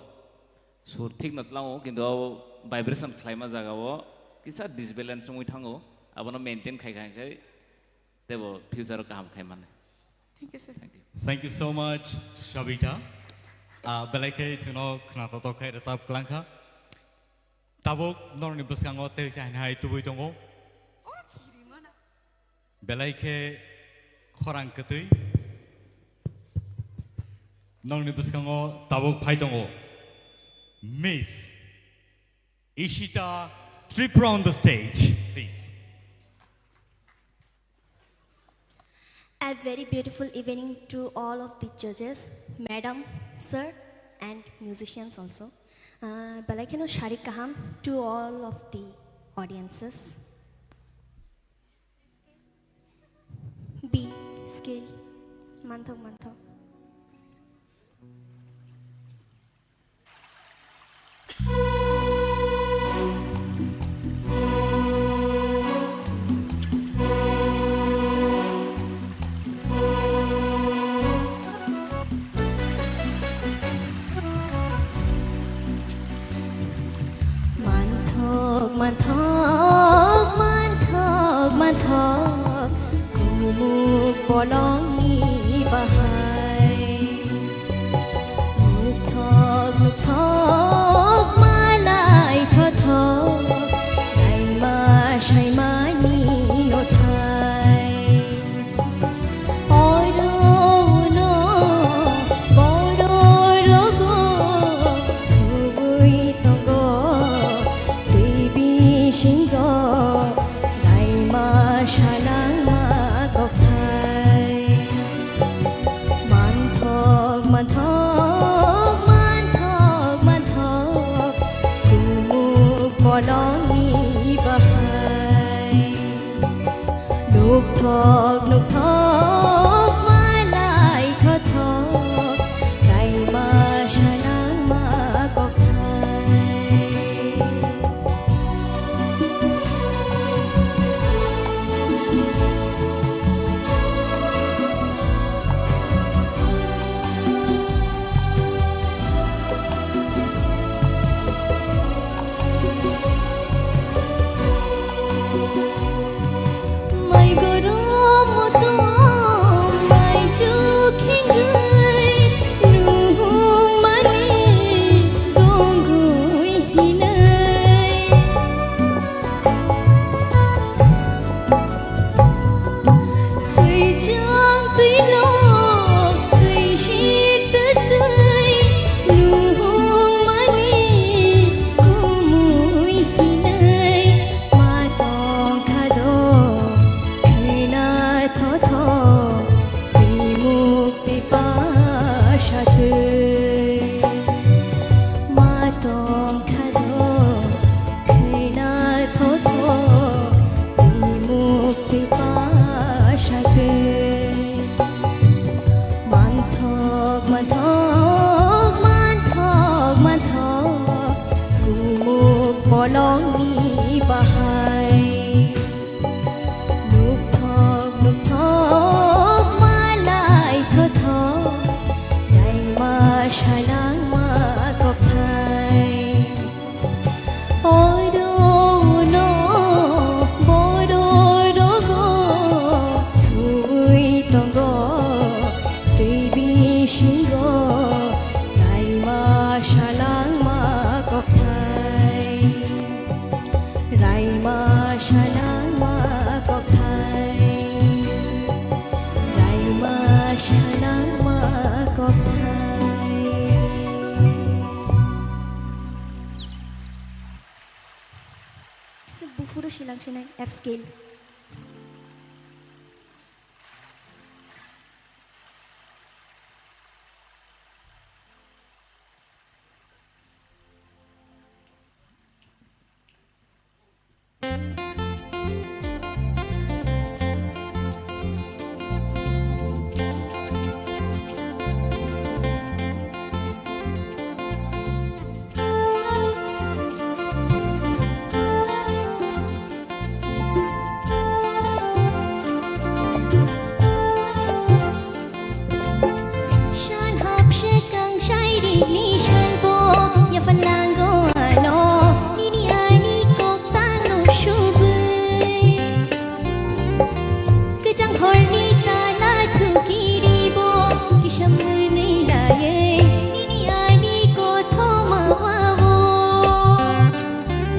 sur thik no tlango, kintu abo vibration khlaima jaga o kisa disbalance wngwi thango, abono maintain khai khai khai teibo future o kaham khai mano. Thank you, sir. Thank you. Thank you so much, Shabita. Ah, belai khe chwngno khna totok khai rwchap kwlang kha. Tabuk norokni bwskango tei se hai hai tubui tongo. Belai khe khorang kwtwi. Norokni bwskango tabuk phai tongo Miss Ishita Tripura on the stage, please. A very beautiful evening to all of the judges, madam, sir, and musicians also. Uh, belai kheno sarik kaham to all of the audiences. B scale, manthok manthok. Manthok, manthok, manthok, manthok, kumuk bolongni bahai. Nukthok, nukthok, malai thothok, naima saimani nothai. Oro uno borok rogo thubui tongo, twi bisingo naima sanangma kokthai. Manthok, manthok, manthok, manthok, kumuk bolongni bahai. Nukthok, nukthok, malai thothok, naima sanangma kokthai. Mai gorom motom, mai chuk hingwi, nuhung mani dongwi hinai. Twi chang twi nok, twi sik twi twi, nuhung mani kumui hinai. Ma tong kha do, khena thotho, bimuk tipasa twi. Ma tong kha do, khena thotho, bimuk tipasa twi. Manthok, manthok, manthok, manthok, kumuk bolongni bahai. Nukthok, nukthok, malai thothok, Salangma kokthai. Oro uno boro rogo thubui tongo twi bisingo raima salangma kokthai. Raima salangma kokthai. Raima salangma kokthai. Buphuru silang sinai F scale. Sal hapse kang sairi ni salbo yaphan nango ano nini ani kok tangno subui. Kejang horni tala thukiribo kisam mwnwi laiwi nini ani kothoma wawo.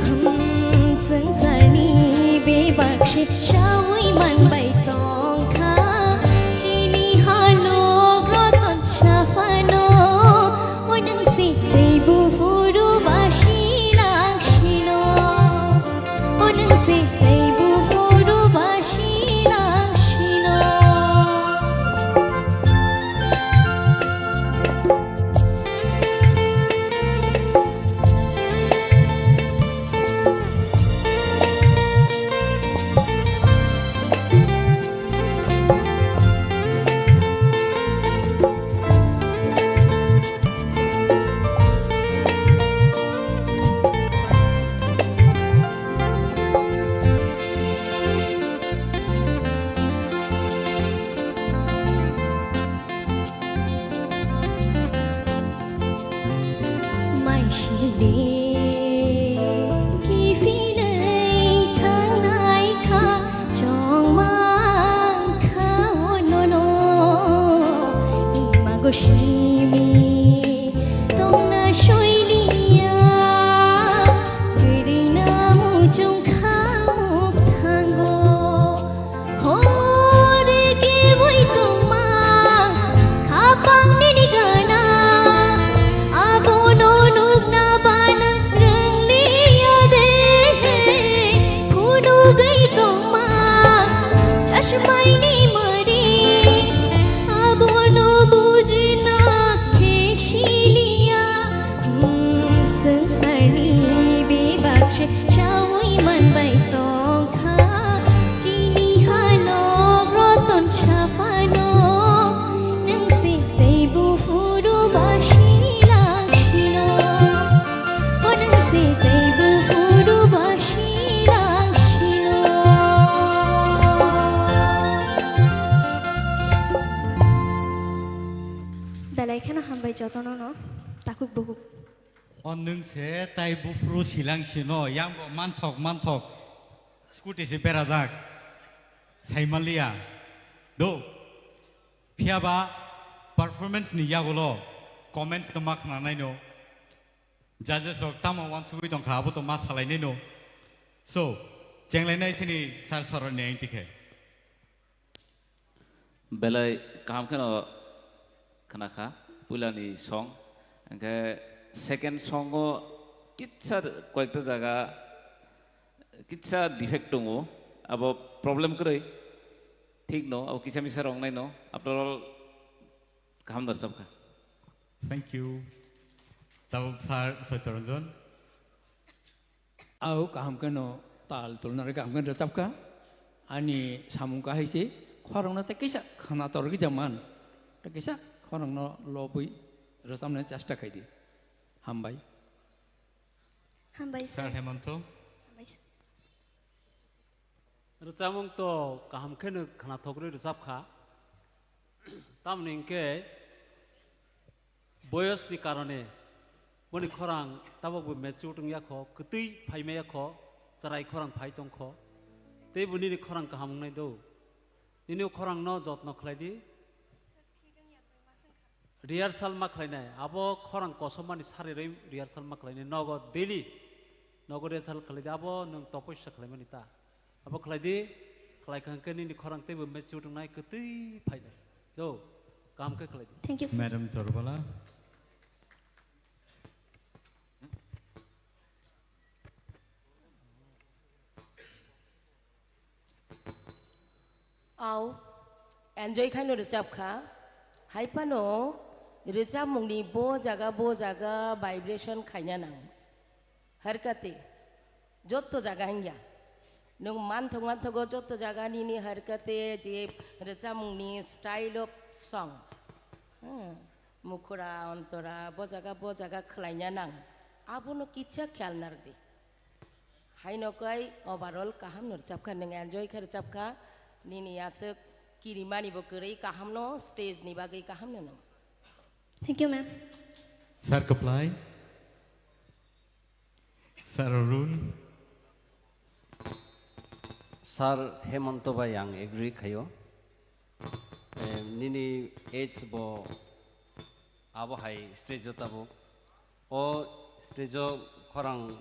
Hmm, swngcharni bebak se saui manbai tongkha. Chini halok roton saphano, o nwng se tei buphuru basi langsino. O nwng se tei buphuru basi langsino. Maiside kiphilwi thangnai kha, chongma kha o nono. Imago simi tongna soiliya, kwrwina muchung kha mukthango. Hor keboi tongma, khapang nini gana, abono nukna ba nwng rwngliya de. Phunugwi tongma, chashmaini mwri, abono bujina khe siliya. Hmm, swngcharni bebak se chaui manbai tongkha. Chini halok roton saphano, nwng se tei buphuru basi langsino. O nwng se tei buphuru basi langsino. Belai kheno hambai jotono no, takhuk bukhuk. O nwng se tai buphuru silang sino, yang bo manthok manthok scooty se berajak, saimanliya. Do, phiyaba performance ni yagulo comments no ma khnanaino, judges rok tamo wansugwi tongkha, abo to ma salainaino. So, chenglainai sini sir soroni ang tikhe. Belai kaham kheno khna kha puilani song. Hwnkhe second song o kitsa koyekta jaga kitsa defect tongo, abo problem kwrwi. Thik no, abo kisa misa rok nai no, after all kaham da sab kha. Thank you. Tabuk sir Soityaranjan. Au kaham kheno tal tulnari kaham kheno rwchapkha. Ani samung kahai se khorokno tei kisa khwnator gwi jaman. Tei kisa khorokno lobwi rwchapnani chesta khaidi. Hambai. Hambai sir. Sir Hemanto. Hambai sir. Rwchapmung to kaham kheno khwnathok rwi rwchapkha. Tamoni hwnkhe Boyos ni karone boni khorang tabok bo mature wng ya kho, kwtwi phai maya kho, chwrai khorang phai tong kho. Tei bo nini khorang kaham wngnai do. Nini o khorang no jotno khlai di. Rehearsal ma khlainai, abo khorang kosom mani sari rwi rehearsal ma khlainai, nogo daily, nogo rehearsal khlai di, abo nwng topoisa khlaimani ta. Abo khlai di, khlai kha hwnkhe nini khorang teibo mature wngnai, kwtwi phainai. Do, kaham khe khlai di. Thank you, sir. Madam Torbala. Au, enjoy khaino rwchap kha. Hai phano rwchapmungni bo jaga, bo jaga vibration khaina nang. Harkati, jotto jaga hanya. Nwng manthok manthogo jotto jaga nini harkati je rwchapmungni style of song. Hmm, mukhura, ontora, bo jaga, bo jaga khlaina nang. Abono kicha khayal narwdi. Haino kai overall kaham no rwchapkha, nwng enjoy khe rwchapkha, nini aswk kirimani bo kwrwi kaham no, stage ni bagwi kaham no nwng. Thank you, ma'am. Sir Kaplai, Sir Arun. Sir Hemanto bai ang agree khaio. Eh, nini age bo abo hai stage o tabuk. O stage o khorang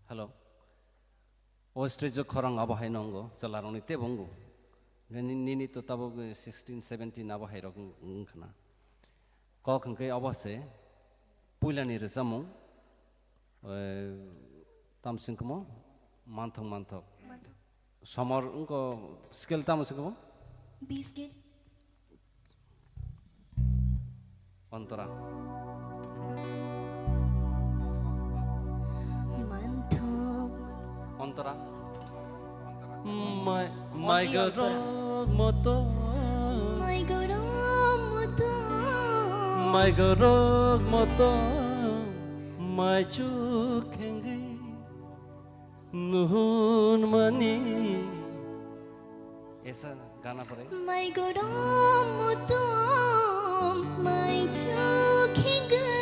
Hello. O stage o khorang abo hai no wngo, chwla rokni tebo wngo. Nini, nini to tabuk sixteen, seventeen abo hai rok wng-, wngkha na. Kok hwnkhe obo se puilani rwchapmung, eh, tamo se wngkha mo? Manthok manthok. Manthok. Somor wngkha scale tamo se wngkha mo? B scale. Ontora. Manthok. Ontora. Mai, mai gorok moto. Mai gorok moto. Mai gorok moto. Mai chuk khengwi nuhun mani. Esa gana pore. Mai gorom mutum, mai chukhingai,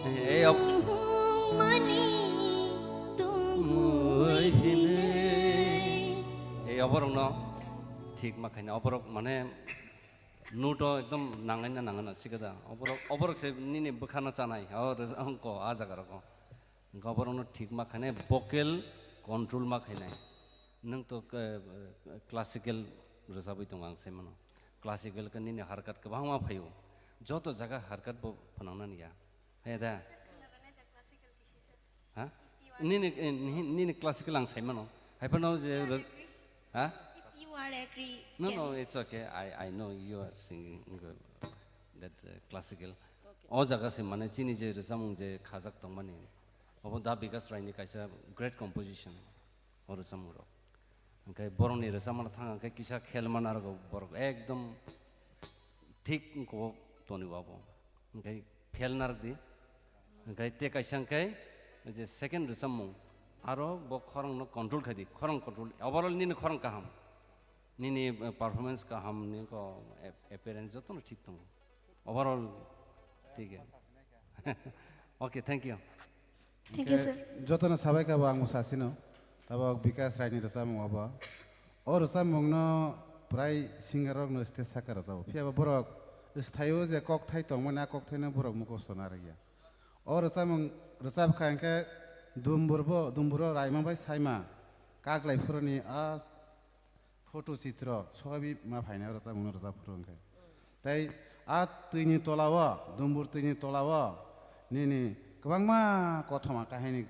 Ei, ob- muhung mani tungmui hinai. Ei, oborokno thik ma khaina, oborok mane note o ekdom nangaina nangana sikada. Oborok, oborok se nini bwkhano chanai, o rwja-, ongko, a jaga rok o. Hwnkhe oborokno thik ma khainai, vocal control ma khainai. Nwng to, eh, classical rwchapwi tongo ang sai mano. Classical khe nini harkat kwbangma phaio. Joto jaga harkat bo phwnangnani ya. Hai da? Ha? Nini, eh, nini, nini classical ang sai mano. Hai phano je rw-, ha? If you are agree, No, can no, it's okay. I, I know you are singing good. That, uh, classical. Okay. O jaga se mane chini je rwchapmung je khajak tongmani. Obo Da Bikas Rai ni kaisa great composition, o rwchapmung rok. Hwnkhe borokni rwchapmano thang hwnkhe kisa khel mana rwgo borok ekdom thik wngkho toni bo abo. Hwnkhe khel narwk di. Hwnkhe tei kaisa hwnkhe je second rwchapmung aro bo khorang no control khai di, khorang control, overall nini khorang kaham, nini, eh, performance kaham, nini ko ap-, appearance jotono thik tongo. Overall, thik hai. Okay, thank you. Thank you, sir. Jotono sabai kha bo ang bo sasino. Tabok Bikas Raini rwchapmung obo. O rwchapmungno prai singer rokno stage saka rwchabo. Phiya bo borok sthaio je kokthai tongmani, a kokthaino borok mukhusto narwkya. O rwchapmung rwchap kha hwnkhe Dumbur bo, Dumburo Raima bai Saima kaklai phuruni a photo chitro sobi ma phainai o rwchapmungno rwchap phuru hwnkhe. Tei a twini tolao, Dumbur twini tolao nini kwbangma kothoma kahini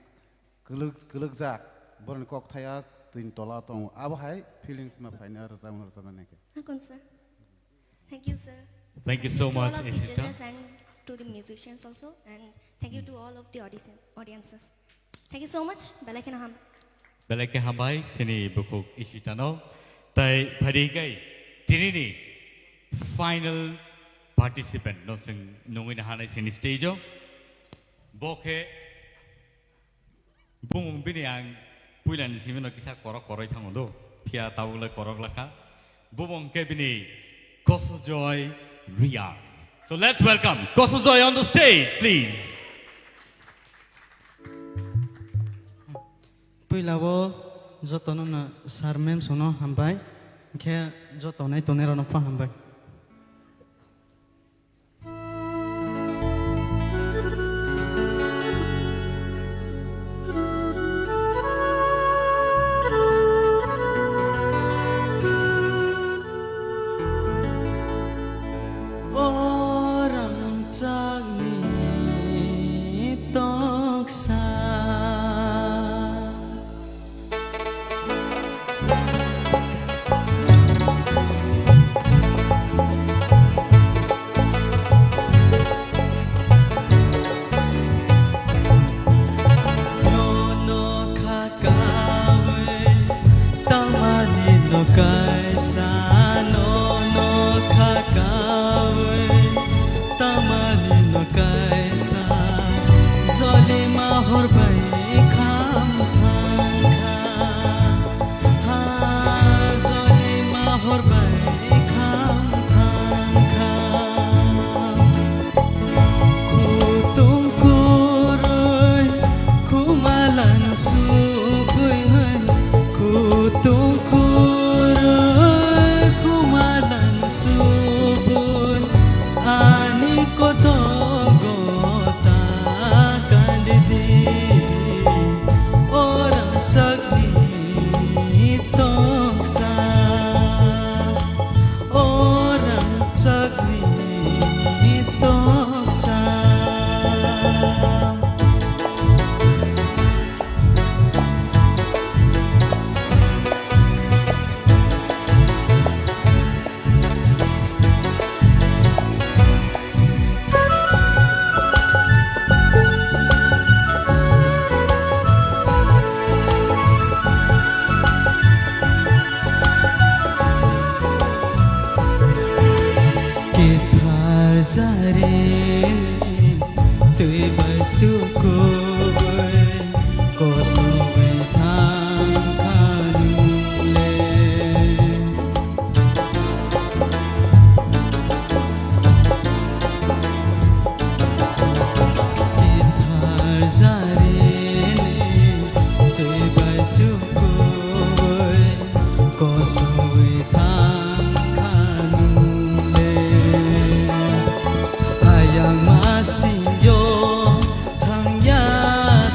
kwlwk-, kwlwkjak borokni kokthai a twini tolao tongo. Abo hai feelings ma phainai o rwchapmungno rwchapnai khe. Hakon sir. Thank you, sir. Thank you so much, Ishita. To all of the judges and to the musicians also, and thank you to all of the audition-, audiences. Thank you so much. Belai kheno ham. Belai khe hambai, chini bukhuk Ishitano. Tai phaidi kai, tinini final participant no chwng nungwi nahanai chini stage o. Bo khe bumung bini ang puilani simi no kisa korok koroi thango do. Phiya tabuk le korok lakha. Bumung khe bini Kosojoy Reang. So let's welcome Kosojoy on the stage, please. Puila o jotono no sir ma'am sono hambai, khe joto nai tongnai rok no pha hambai. O rangchakni toksa. Nono kha kawi tamani no kaisa, nono kha kawi tamani no kaisa, joli mahor bai kham thang kha. Ha joli mahor bai kham thang kha. Kutung kurui khumalan subui, kutung kurui khumalan subui, ani kotogo ta kandidi. O rangchak ni toksa, o rangchak ni toksa. Kithar jarini twi bai tukubui kosongwi thang kha nungle. Kithar jarini twi bai tukubui kosongwi thang kha nungle. Ayang masingyo thangya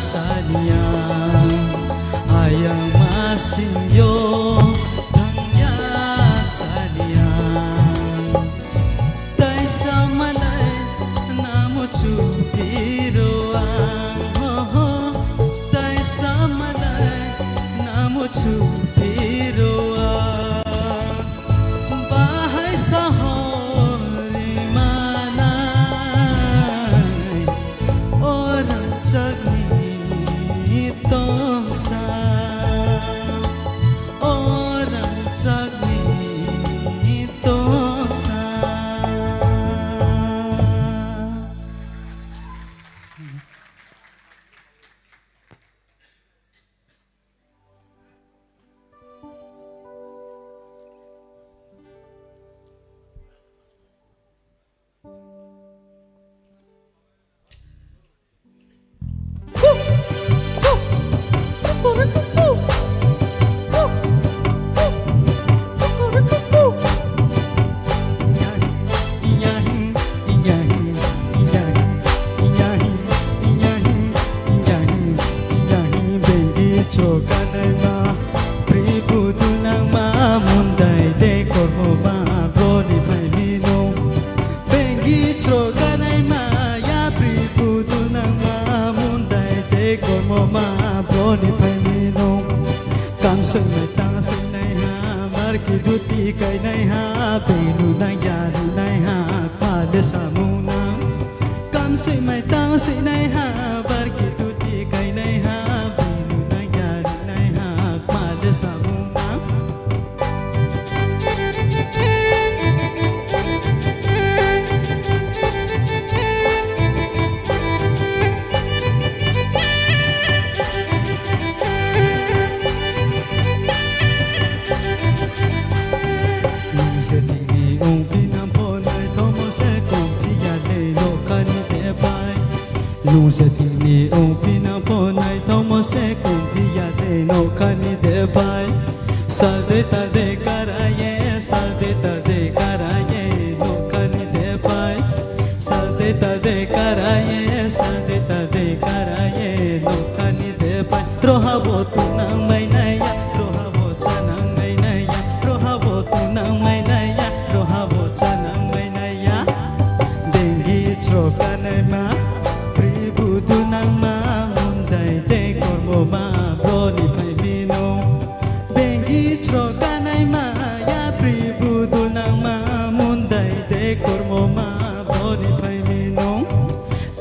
saliya, ayang masingyo thangya saliya. Taisa malai namo chupiro ang, ho, ho. Taisa malai namo chupiro ang. Bahai sahori manai, o rangchakni toksa, o rangchakni toksa. Bengki chwkanaima, pri budunangma, mundai tei kormo ma broni phaimino. Bengki chwkanaima, yapri budunangma, mundai tei kormo ma broni phaimino. Kamswk mai tangswknaiha, barki duti kainaiha, binu nangya runaiha, khwlai samung nang. Kamswk mai tangswknaiha, barki duti kainaiha, binu nangya runaiha, khwlai samung nang. Nung je thini ung pina bo naithokmo se kum phiya de nokhani de bai. Sal de tal de karaye, sal de tal de karaye nokhani de bai. Sal de tal de karaye, sal de tal de karaye nokhani de bai. Roha bo tunang mai naya, roha bo chanang mai naya, roha bo tunang mai naya, roha bo chanang mai naya. Dengi chrokanai ma, pri budunang ma, mundai de kormo ma, broni phai mino. Dengi chrokanai ma, ya pri budunang ma, mundai de kormo ma, broni phai mino.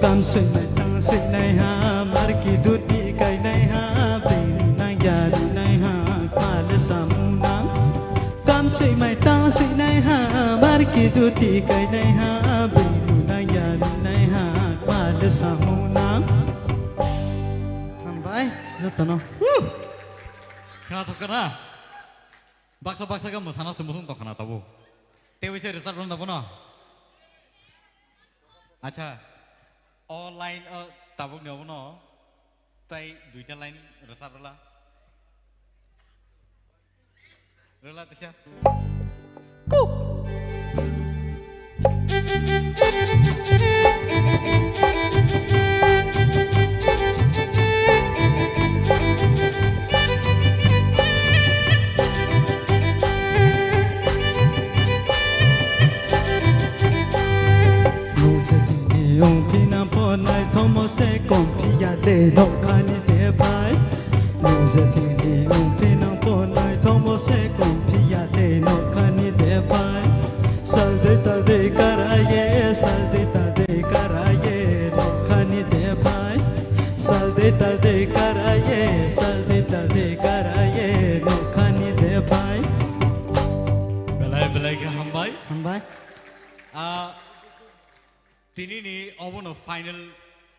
Kam sing mai tang sing nai ha, marki duti kai nai ha, bing nang ya ri nai ha, kma le samung nang. Kam sui mai tang sui nai ha, mar ki duti kai nai ha, bini nang ya nai ha, kma le samung nang. Hambai, jotono. Khna thok khna. Baksa baksa khe mwsana se musung tong khna tabuk. Tewi se result rwna bono. Acha, o line o tabuk ni obono tai duita line result rwla. Rwla tisa. Kuk. Nung je thini ung phina bo naithokmo se kom phiya de nokhani de bai. Nung je thini ung phina bo naithokmo se kom phiya de nokhani de bai. Sal de tal de karaye, sal de tal de karaye nokhani de bai. Sal de tal de karaye, sal de tal de karaye nokhani de bai. Belai belai khe hambai. Hambai. Ah, tini ni obono final,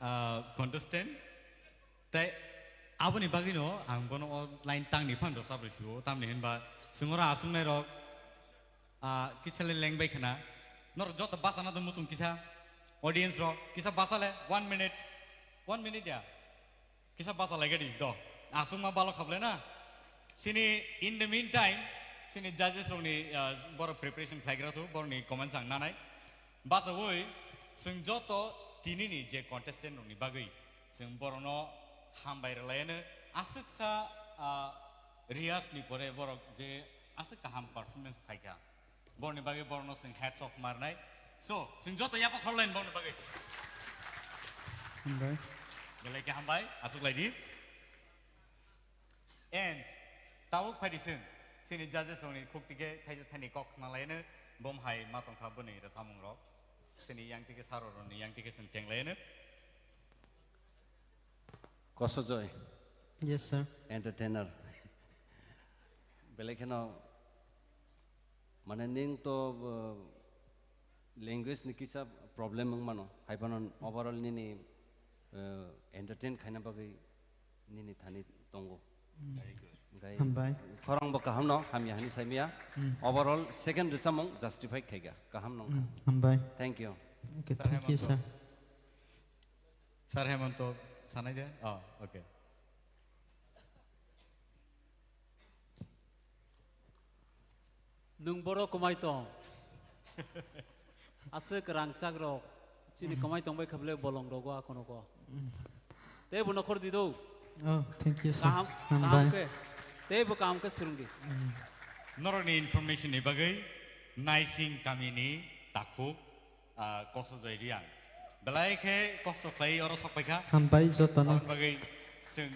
ah, contestant. Tai aboni bagwi no ang bono o line tang ni phan rwchap rw sio. Tamni hinba swngora aswk nai rok, ah, kisa le leng bai khna. Nor joto basa na do muchung kisa. Audience rok kisa basa le one minute. One minute ya. Kisa basa lai gadi do. Aswk ma balo khap le na. Sini in the meantime, sini judges rok ni, ah, boro preparation khlai gra thu, boro ni comments ang nanai. Bachawi, chwng joto tini ni je contestant rok ni bagwi, chwng borok no hambai rwlai ano. Aswk sa, ah, riyas ni pore borok je aswk kaham performance khai kha. Borni bagwi borokno chwng hats off marnai. So, chwng joto yapha khorlaini borokni bagwi. Hambai. Belai khe hambai, aswk lai di. And tabuk phai di chwng, chini judges rokni khuk tike thaisa thaini kok khna laino, bom hai ma tongkha bwni rwchapmung rok. Chini yang tike saro rokni yang tike chwng cheng laino. Kosojoy. Yes, sir. Entertainer. Belai kheno, mane, ning to, uh, language ni kisa problem wng mano. Hai phano overall nini, uh, entertain khaina bagwi nini thani tongo. Mm. Very good. Hambai. Khorang bo kaham no, hamya hani saimya. Mm. Overall second rwchapmung justify khaiga. Kaham nong kha. Mm, hambai. Thank you. Okay, sir, thank you, Hemanto. Sir. Sir Hemanto, sanai de? Oh, okay. Nwng boro kwmai tong. Aswk rangchak rok. Chini kwmai tong bai kha bwle bolong rogo akono ko. Tei bo nokhor di do. Oh, thank you, sir. Kaham, kaham khe. Tei bo kaham khe swrwng di. Mm. Norokni information ni bagwi Naising kamini takhuk, ah, Kosojoy Riang. Belai khe kosto khlai oro sok paikha. Hambai jotono. Aboni bagwi chwng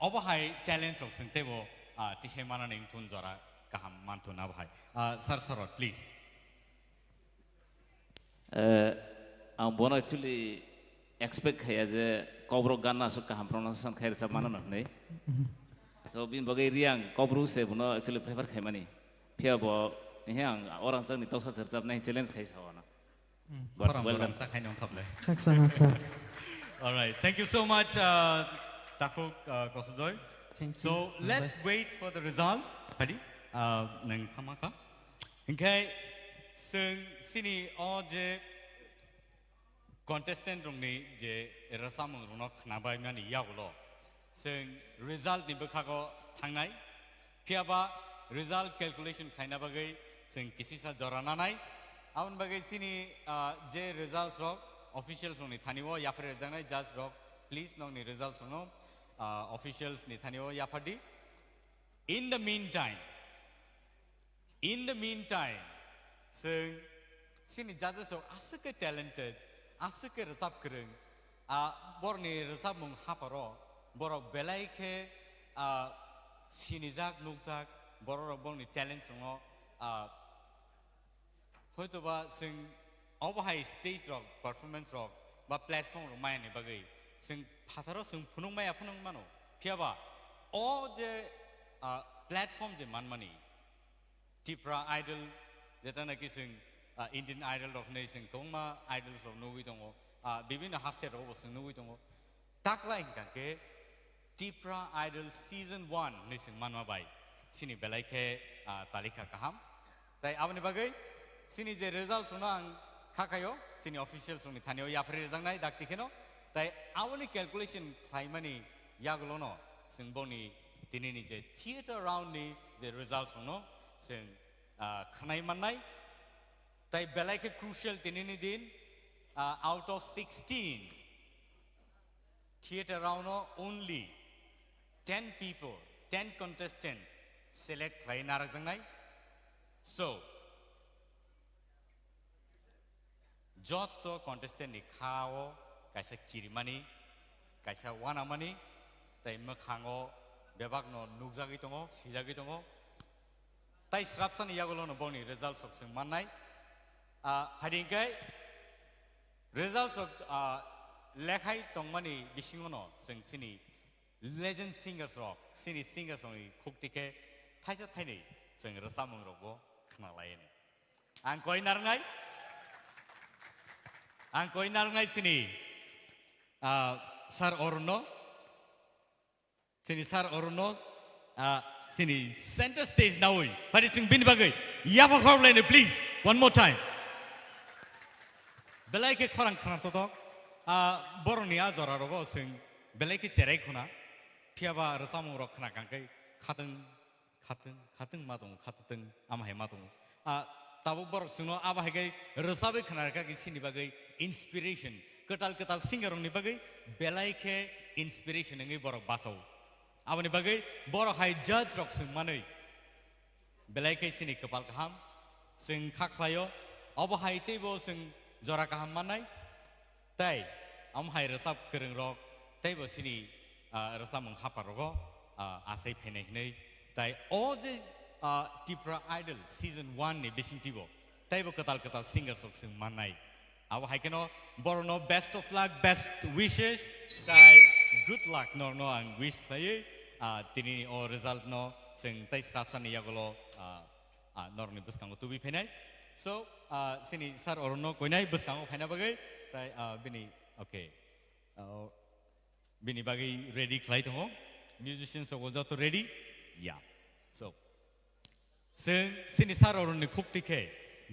obo hai talent rok chwng teibo, ah, tisai manani wngthun jora kaham manthun abo hai. Ah, Sir Sarot, please. Eh, ang bono actually expect khaiya je Kokborok ganna aswk kaham pronunciation khai rwchap mano hwnwi. So, bini bagwi Riang Kokborok se bono actually prefer khaimani. Phiya bo, he ang orang changni toksa se rwchapnai challenge khai sa wano. Mm. But khorang well done. Khorang sa khai nong khaple. Khaksa, khaksa. All right. Thank you so much, uh, Takhuk, uh, Kosojoy. Thank you. So, let's wait for the result. Hadi, uh, nang thamaka. Hinkhe, chwng chini o je Contestant rokni je rwchapmung rokno khnabaimani yagulo chwng result ni bwkhago thangnai. Phiyaba result calculation khlaina bagwi chwng kisisa jora nanai. Aboni bagwi chini, ah, je results rok officials rokni thani o yapharwi rwjaknai, judge rok, please nokni results rokno, ah, officials ni thani o yaphardi. In the meantime, In the meantime, chwng chini judges rok aswk khe talented, aswk khe rwchap kwrwng, ah, borokni rwchapmung haparo borok belai khe, ah, sinijak, nukjak, borok rok borokni talents rokno, ah, hoitoba chwng obo hai stage rok, performance rok ba platform rok maya ni bagwi chwng phataro chwng phunuk maya phunuk mano, phiyaba o je, ah, platform je manmani, Tipra Idol, jeta naki chwng, ah, Indian Idol rok hinwi chwng kwbangma idols rok nugwi tongo, ah, bibinno haste rok bo chwng nugwi tongo. Takla hingka khe Tipra Idol Season one hinwi chwng manma bai chini belai khe, ah, talikha kaham. Tai aboni bagwi chini je results rokno ang kha khaio, chini officials rokni thani o yapharwi rwjaknai dakti kheno. Tai aboni calculation khlaimani yagulono chwng boni tinini je theatre round ni je results rokno chwng, ah, khnai mannai. Tai belai khe crucial tinini din, ah, out of sixteen theatre round no only ten people, ten contestant select khlai narwkjaknai. So, Joto contestant ni kha o kaisa kirimani, kaisa wanamani, tai mwkhango bebakno nukjagwi tongo, sijagwi tongo. Tai srapsani yagulono boni results rok chwng mannai. Ah, phaidi hwnkhe results rok, ah, lekhai tongmani bisingono chwng chini legend singers rok, chini singers rokni khukti khe thaisa thainwi chwng rwchapmung rokbo khna laino. Ang koi narwngnai, ang koi narwngnai chini, ah, Sir Arun no, chini Sir Arun no, ah, chini center stage naui, phaidi chwng bini bagwi yapha khorok laino, please, one more time. Belai khe khorang khna totok, ah, borokni a jora rogo chwng belai khe cherai khuna, phiyaba rwchapmung rok khna kang khe khatwng, khatwng, khatwng ma tongo, khatwng ama hai ma tongo. Ah, tabuk borok chwngno abo hai khe rwchabwi khna rwkha khe chini bagwi inspiration, kwtal kwtal singer rokni bagwi belai khe inspiration wngwi borok bachao. Aboni bagwi borok hai judge rok chwng manwi belai khe chini kwpal kaham, chwng kha khlaio, obo hai teibo chwng jora kaham mannai. Tai, omo hai rwchap kwrwng rok, teibo chini, ah, rwchapmung hapar rogo, ah, achai phainai hinwi. Tai o je, ah, Tipra Idol season one ni bisingtwi bo, teibo kwtal kwtal singers rok chwng mannai. Abo hai kheno borokno best of luck, best wishes, tai good luck norokno ang wish khlaiwi, ah, tini o result no chwng tai srapsani yagulo, ah, ah, norokni bwskango tubui phainai. So, ah, chini Sir Arun no koinai bwskango phaina bagwi, tai, ah, bini, okay. Ah, bini bagwi ready khlai tongo. Musicians rok joto ready? Ya. So, chwng chini Sir Arun ni khukti khe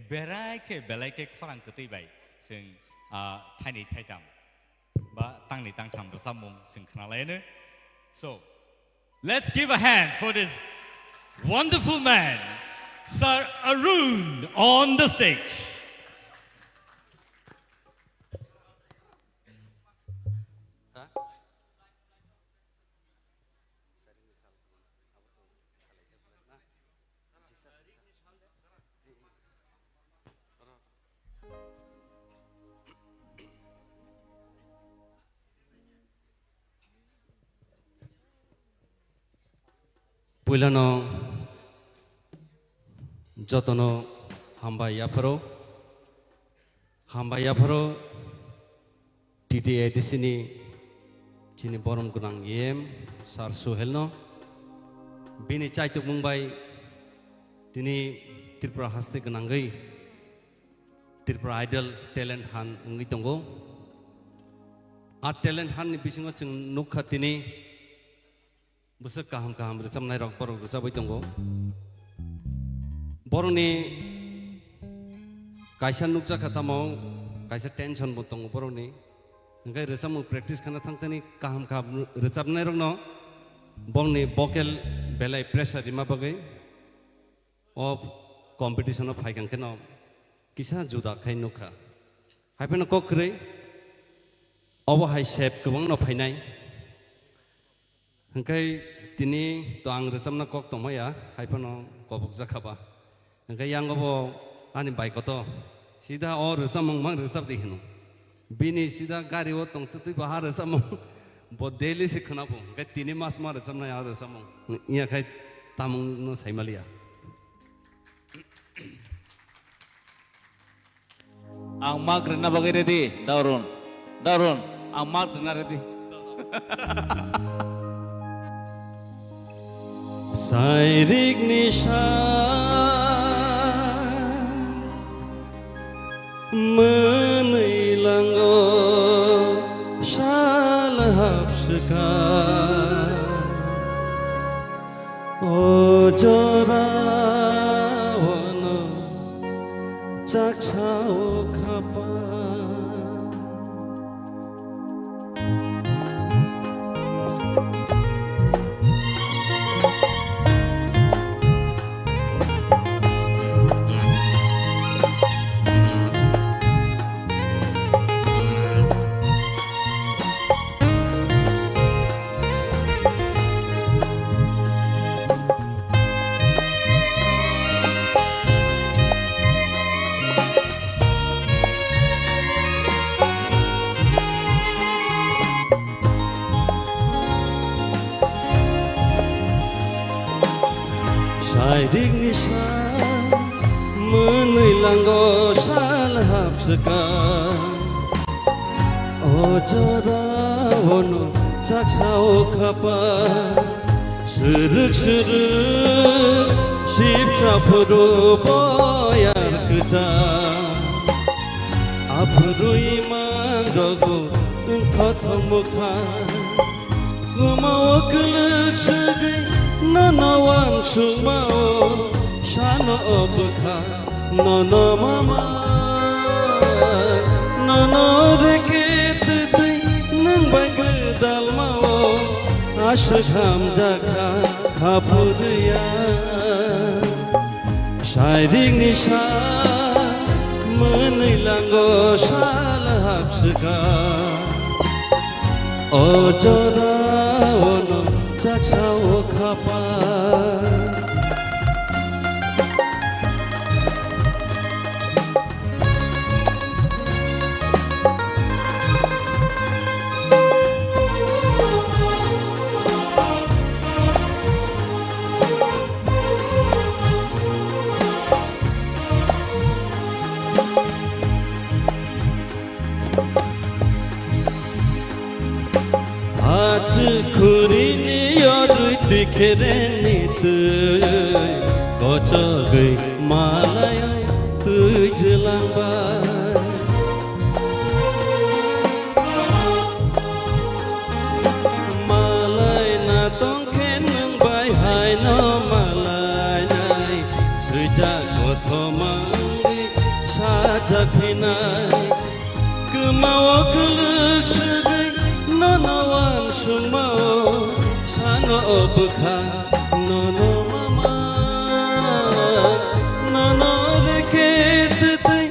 berai khe belai khe khorang kwtwi bai chwng, ah, thaini thaitam ba tangni tangtham rwchapmung chwng khna laino. So, let's give a hand for this wonderful man, Sir Arun, on the stage. Puilano jotono hambai yapharo, hambai yapharo T T A D C ni chini borom gwnang E M Sir Suhel no bini chaitukmung bai tini Tripura haste gwnangwi Tripura Idol talent hunt wngwi tongo. A talent hunt ni bisingo chwng nukha tini bwswk kaham kaham rwchapnai rok borok rwchabwi tongo. Borokni kaisa nukjakha tamo Kaisa tension bo tongo borokni. Hwnkhe rwchapmung practice khana thangthani kaham kaham rwchapnairokno bongni vocal belai pressure rima bagwi o competition-o phaikang kheno kisa juda khai nukha. Haiphano kok kwrwi obo hai sep kwbangno phainai. Hwnkhe tini to ang rwchapna kok tongmaya, haiphano kobokjak kha ba. Hwnkhe yango bo ani bai koto sida o rwchapmung mang rwchap di hino. Bini sida gari o tong twtwi bo ha rwchapmung bo daily se khwnabo. Hwnkhe tini mas ma rwchapnai a rwchapmung. Wngya khai tamungno saimaliya. Ang mak rwna bagwi ready, Daurun. Daurun, ang mak rwna ready. Sairik ni sa mwnwi lango sal hapswka. O jora ono chaksa o khapa. Sairik ni sa mwnwi lango sal hapswka. O jora ono chaksa o khapa. Srwk srwk sipsa phuru boyar kwchang. Aphuru imang rogo wngthothok mwkha. Swmao kwlwk swgwi nono wansukmao sano o bwkha. Nono mama, nono reke twtwi nwng bai gwdalmao aswk hamjakha khaphurya. Sairik ni sa mwnwi lango sal hapswka. O jora ono chaksa o khapa. Achuk khuri ni yorwi twi khereng ni twi kochogwi malai twi jwlangbai. Malai na tongkhe nwng bai haino malai nai swijak kothoma wngwi sajak hinai. Kwmao kwlwk swgwi nono wansukmao sano o bwkha nono mama. Nono reke twtwi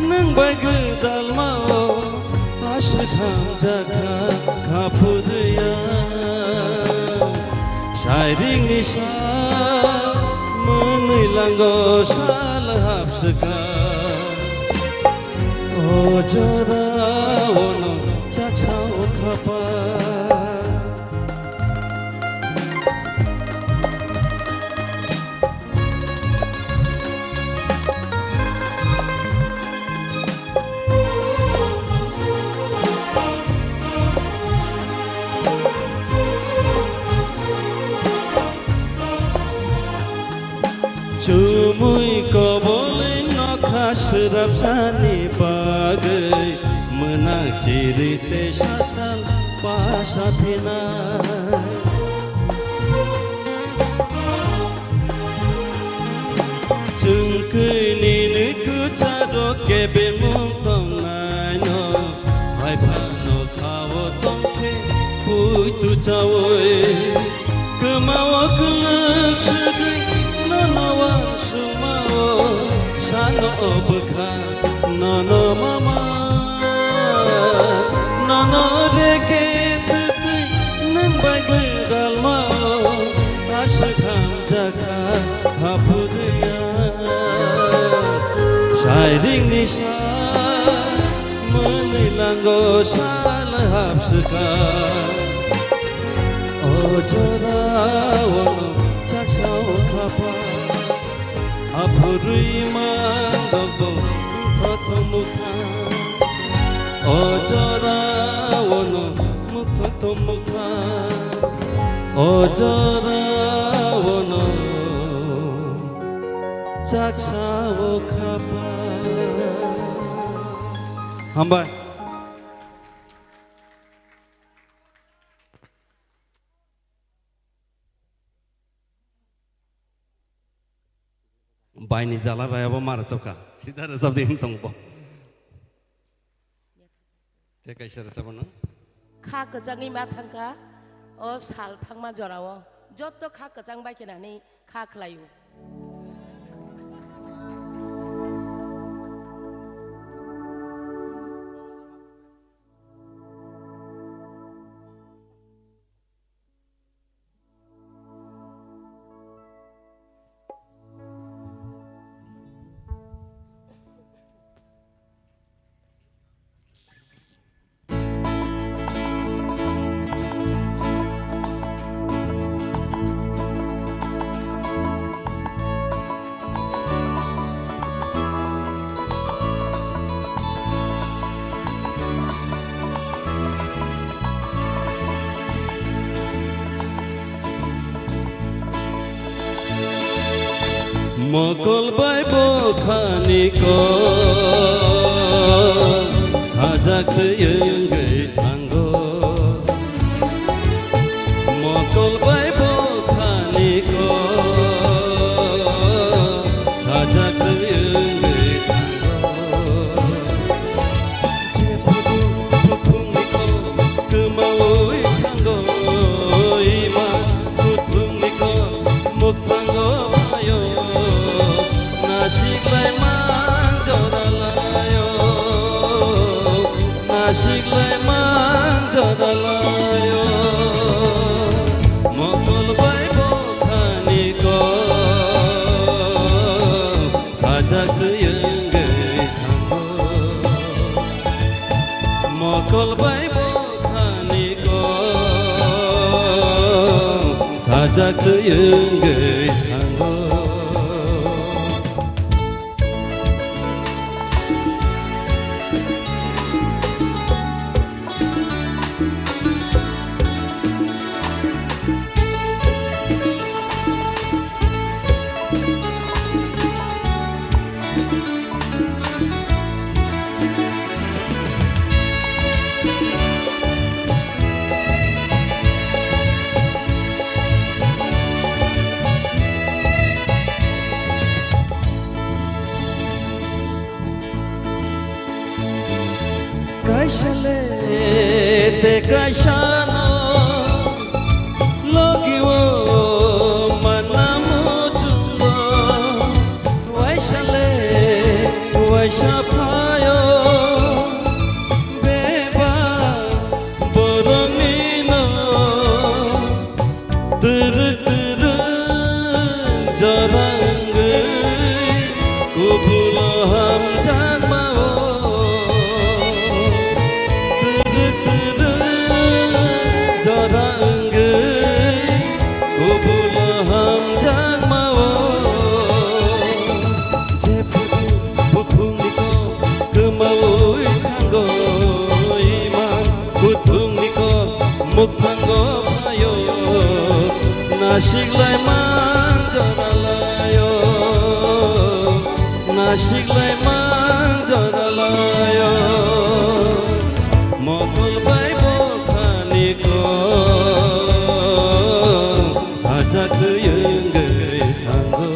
nwng bai gwdalmao aswk hamjakha khaphurya. Sairik ni sa mwnwi lango sal hapswka. O jora ono chaksa o khapa. Chumui kobolwi nokha swrapsani bagwi mwnang chiri tei sasal pasa phinai. Chwngkwi nini kwcharo kebengmung tongnai Nokhao tongkhe puitu chawi, kwmao kwlwk swgwi nono uansukmao sano bwkha nono mama. Nono reke twtwi nwng bai gwdalmao aswk hamjakha haphurwi ang. Sairingni sa mwnwi lango sal hapswkha. O jorao no chaksa o khapa, aphurwi mang dogbo mthoto mukha. O jorao no mthoto mukha. O jorao no chaksa o khapa. Hambai. Baini jala bai abo ma rwchapkha. Sida rwchapdi hwn tongbo. Tei kaisa rwchapmano. Kha kwchangwi ma thangkha o sal thangma jorao. Jotto kha kwchang bai khe nani kha khlaio. Mokol bai bokhani kok sajak twi wngwi thango. Mokol bai bokhani kok sajak twi wngwi thango. Jephuru bukhungni kok kwmawi thango, ima bukhungni kok mukthango phaio. Nasiklai mang joralaio, nasiklai mang joralaio. Mokol bai bokhani kok sajak twi wngwi thango. Mokol bai bokhani kok sajak twi wngwi thango. Kaisa le te kaisa no logi o manna muchungo. Waisa le waisa phaio bebak borokni no. Twrwk twrwk jora wngwi kubulo hamjakma-o. Twrwk twrwk jora wngwi kubulo hamjakma-o. Jephuru bukhungni kok kwmawi thango, imang bukhungni kok mukthango phaio. Nasiklai mang joralaio, nasiklai mang joralaio. Mokol bai bokhani kok sajak twi wngwi thango.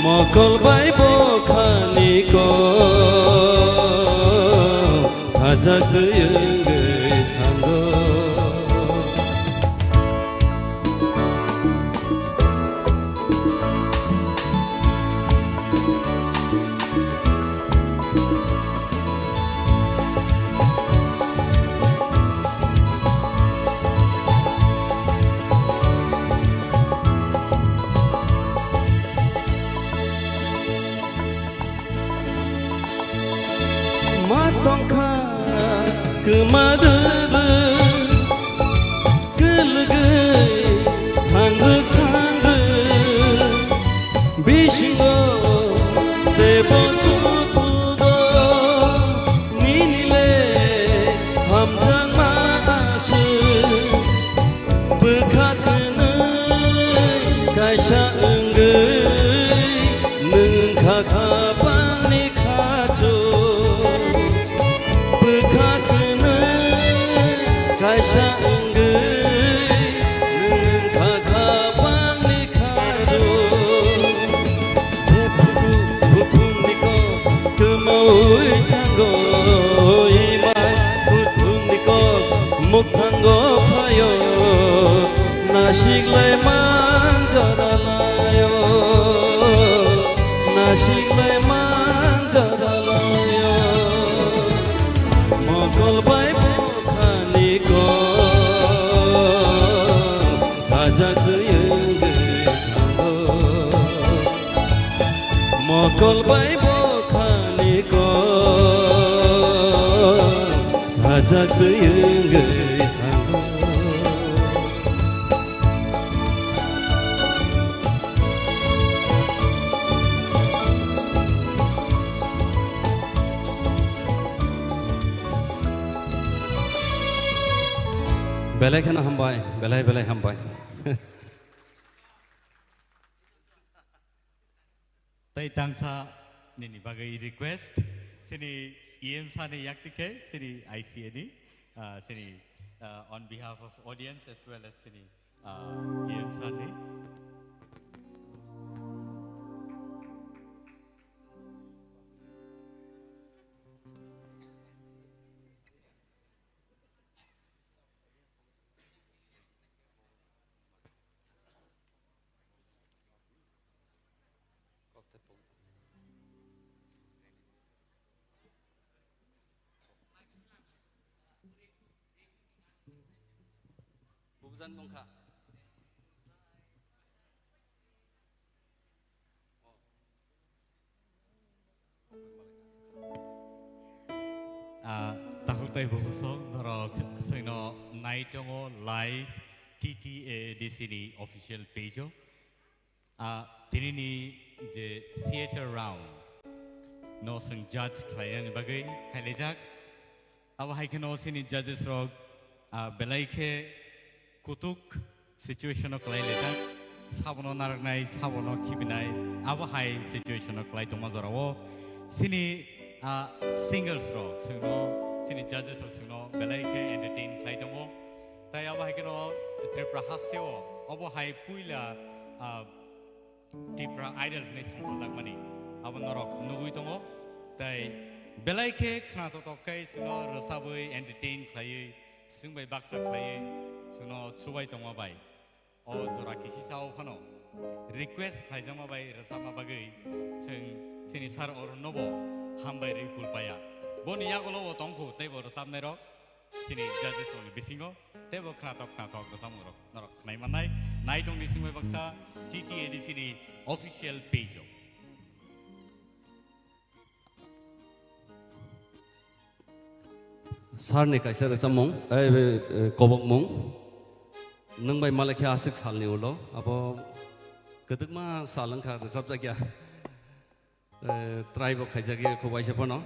Mokol bai bokhani kok Chakwi wngwi thango. Ma tongkha kwma rwrwk, kwlwgwi thangrwk thangrwk, bisingo teibo kuthuk o nini le hamjakma aswk. Bwkha kwnwi kaisa wngwi nwng kha khapangni khachu. Bwkha kwnwi kaisa wngwi nwng kha khapangni khachu. Jephuru bukhukni kok kwmaui thango, ima bukhukni kok mukthango phaio. Nasiklai manjora laio, nasiklai manjora laio. Mokol bai bokhani kok sajak wngwi thango. Mokol bai bokhani kok sajak wngwi thango. Belai kheno hambai, belai belai hambai. Tei tangsa nini bagwi request, sini E M sir ni yakti khe, sini I C A ni, ah, sini, ah, on behalf of audience as well as sini, ah, E M sir ni. Bubujang tongkha. Ah, takhuk tei bukhuk sok norok chwngno nai tongo live T T A D C ni official page o. Ah, tinini je theater round no chwng judge khlainani bagwi hailaijak. Abo hai kheno chini judges rok, ah, belai khe kutuk situation o kwlai laijak, sabono narwknai, sabono khibinai, abo hai situation o kwlai tongma jorao chini, ah, singers rok chwngno, chini judges rok chwngno belai khe entertain khlai tongo. Tai abo hai kheno Tripura hasteo obo hai puila, ah, Tipra Idol hwnwi songchajakmani abo norok nugwi tongo. Tai belai khe khnathokthok khe chwngno rwchabwi entertain khlaiwi, chwng bai baksa khlaiwi chwngno chubai tongma bai. O jora kisisa o phano request khlaijakma bai rwchapma bagwi chwng chini sir Arun nobo hambai rwi kulpaya. Boni yagulo bo tongkhu teibo rwchapnairok chini judges rokni bisingo teibo khnathok khnathok rwchapmungrok norok khnai mannai. Nai tongni singbai baksa T T A D C ni official page o. Sir ni kaisa rwchapmung, eh, eh, kobokmung. Nwng bai malai khe aswk salni ulo, abo kwdwkma sal wngkha rwchapjakya. Eh, try bo khaijakya kho waisa phano.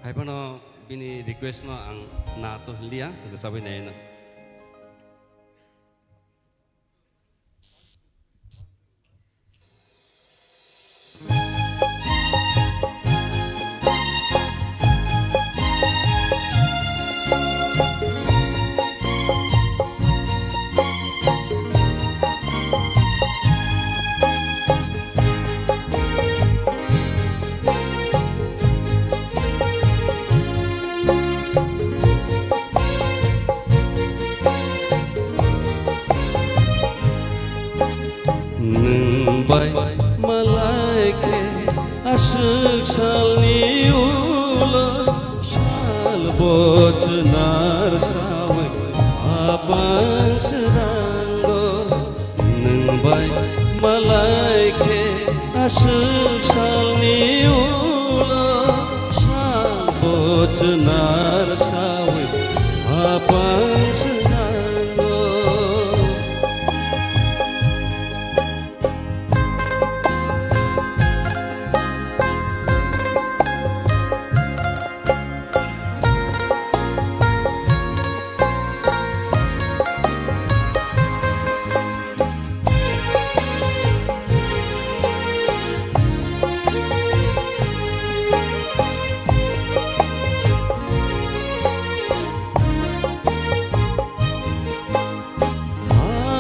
Hai phano bini request no ang na to hinliya, rwchapwi naino. Bo chwnar sawi apang srango, nwng bai malai khe aswk salni ulo sal bo chwnar sawi apang srango.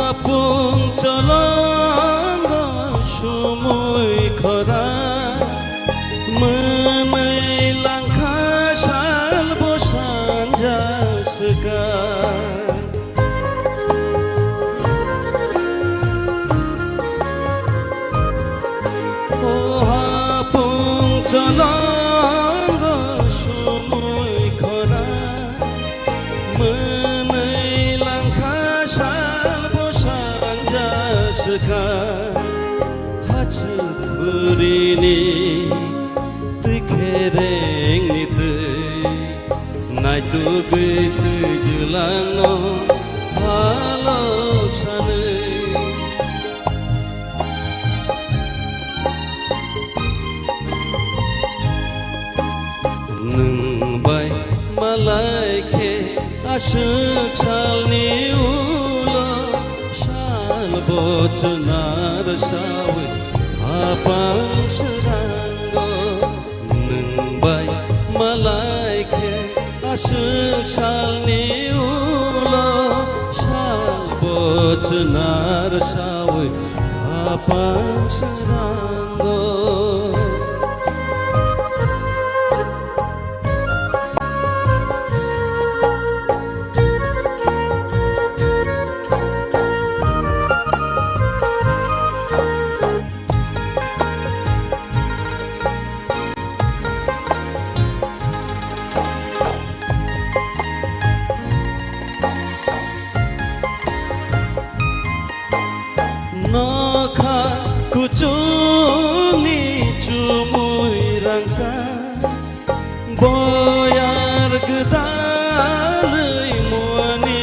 Apung cholongo sumui khora, mwnwi langkha sal bo sanja swkang. O hapung cholongo sumui khora, mwnwi langkha sal bo sanja swkha. Hachuk burini twi kherengni twi, naitugwi twi jwlangno halok sanwi. Nwng bai malai khe aswk salni ulo sal bo chwnar sawi apang srango. Nwng bai malai khe aswk salni ulo sal bo chwnar sawi apang srango. Nokha kuchungni chumui rangchak, boyar gwdalwi muani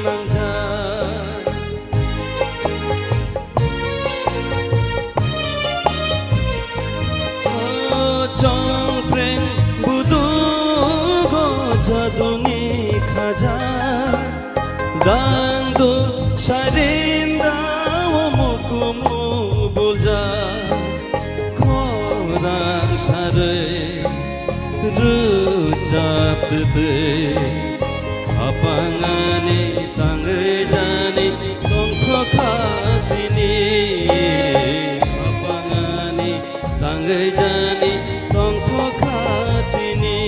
nangkha. O chongpreng budugo jaduni khaja, dangdu sarinda o mukumu bulja, khorang sarwi rwchap twtwi, khapangani tangwi jani tongthokha tini, khapangani tangwi jani tongthokha tini.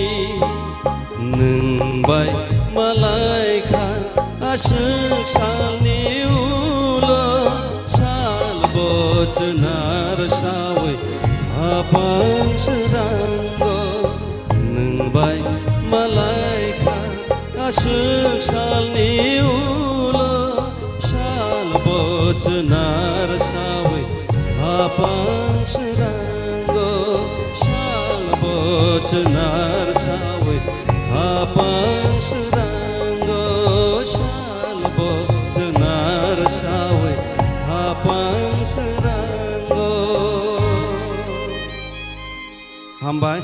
Nwng bai malai kha aswk salni ulo sal bo chwnar sawi apang srango. Nwng bai malai kha aswk salni ulo sal bo chwnar sawi apang srango. Sal bo chwnar sawi apang srango. Sal bo chwnar sawi apang srango. Hambai.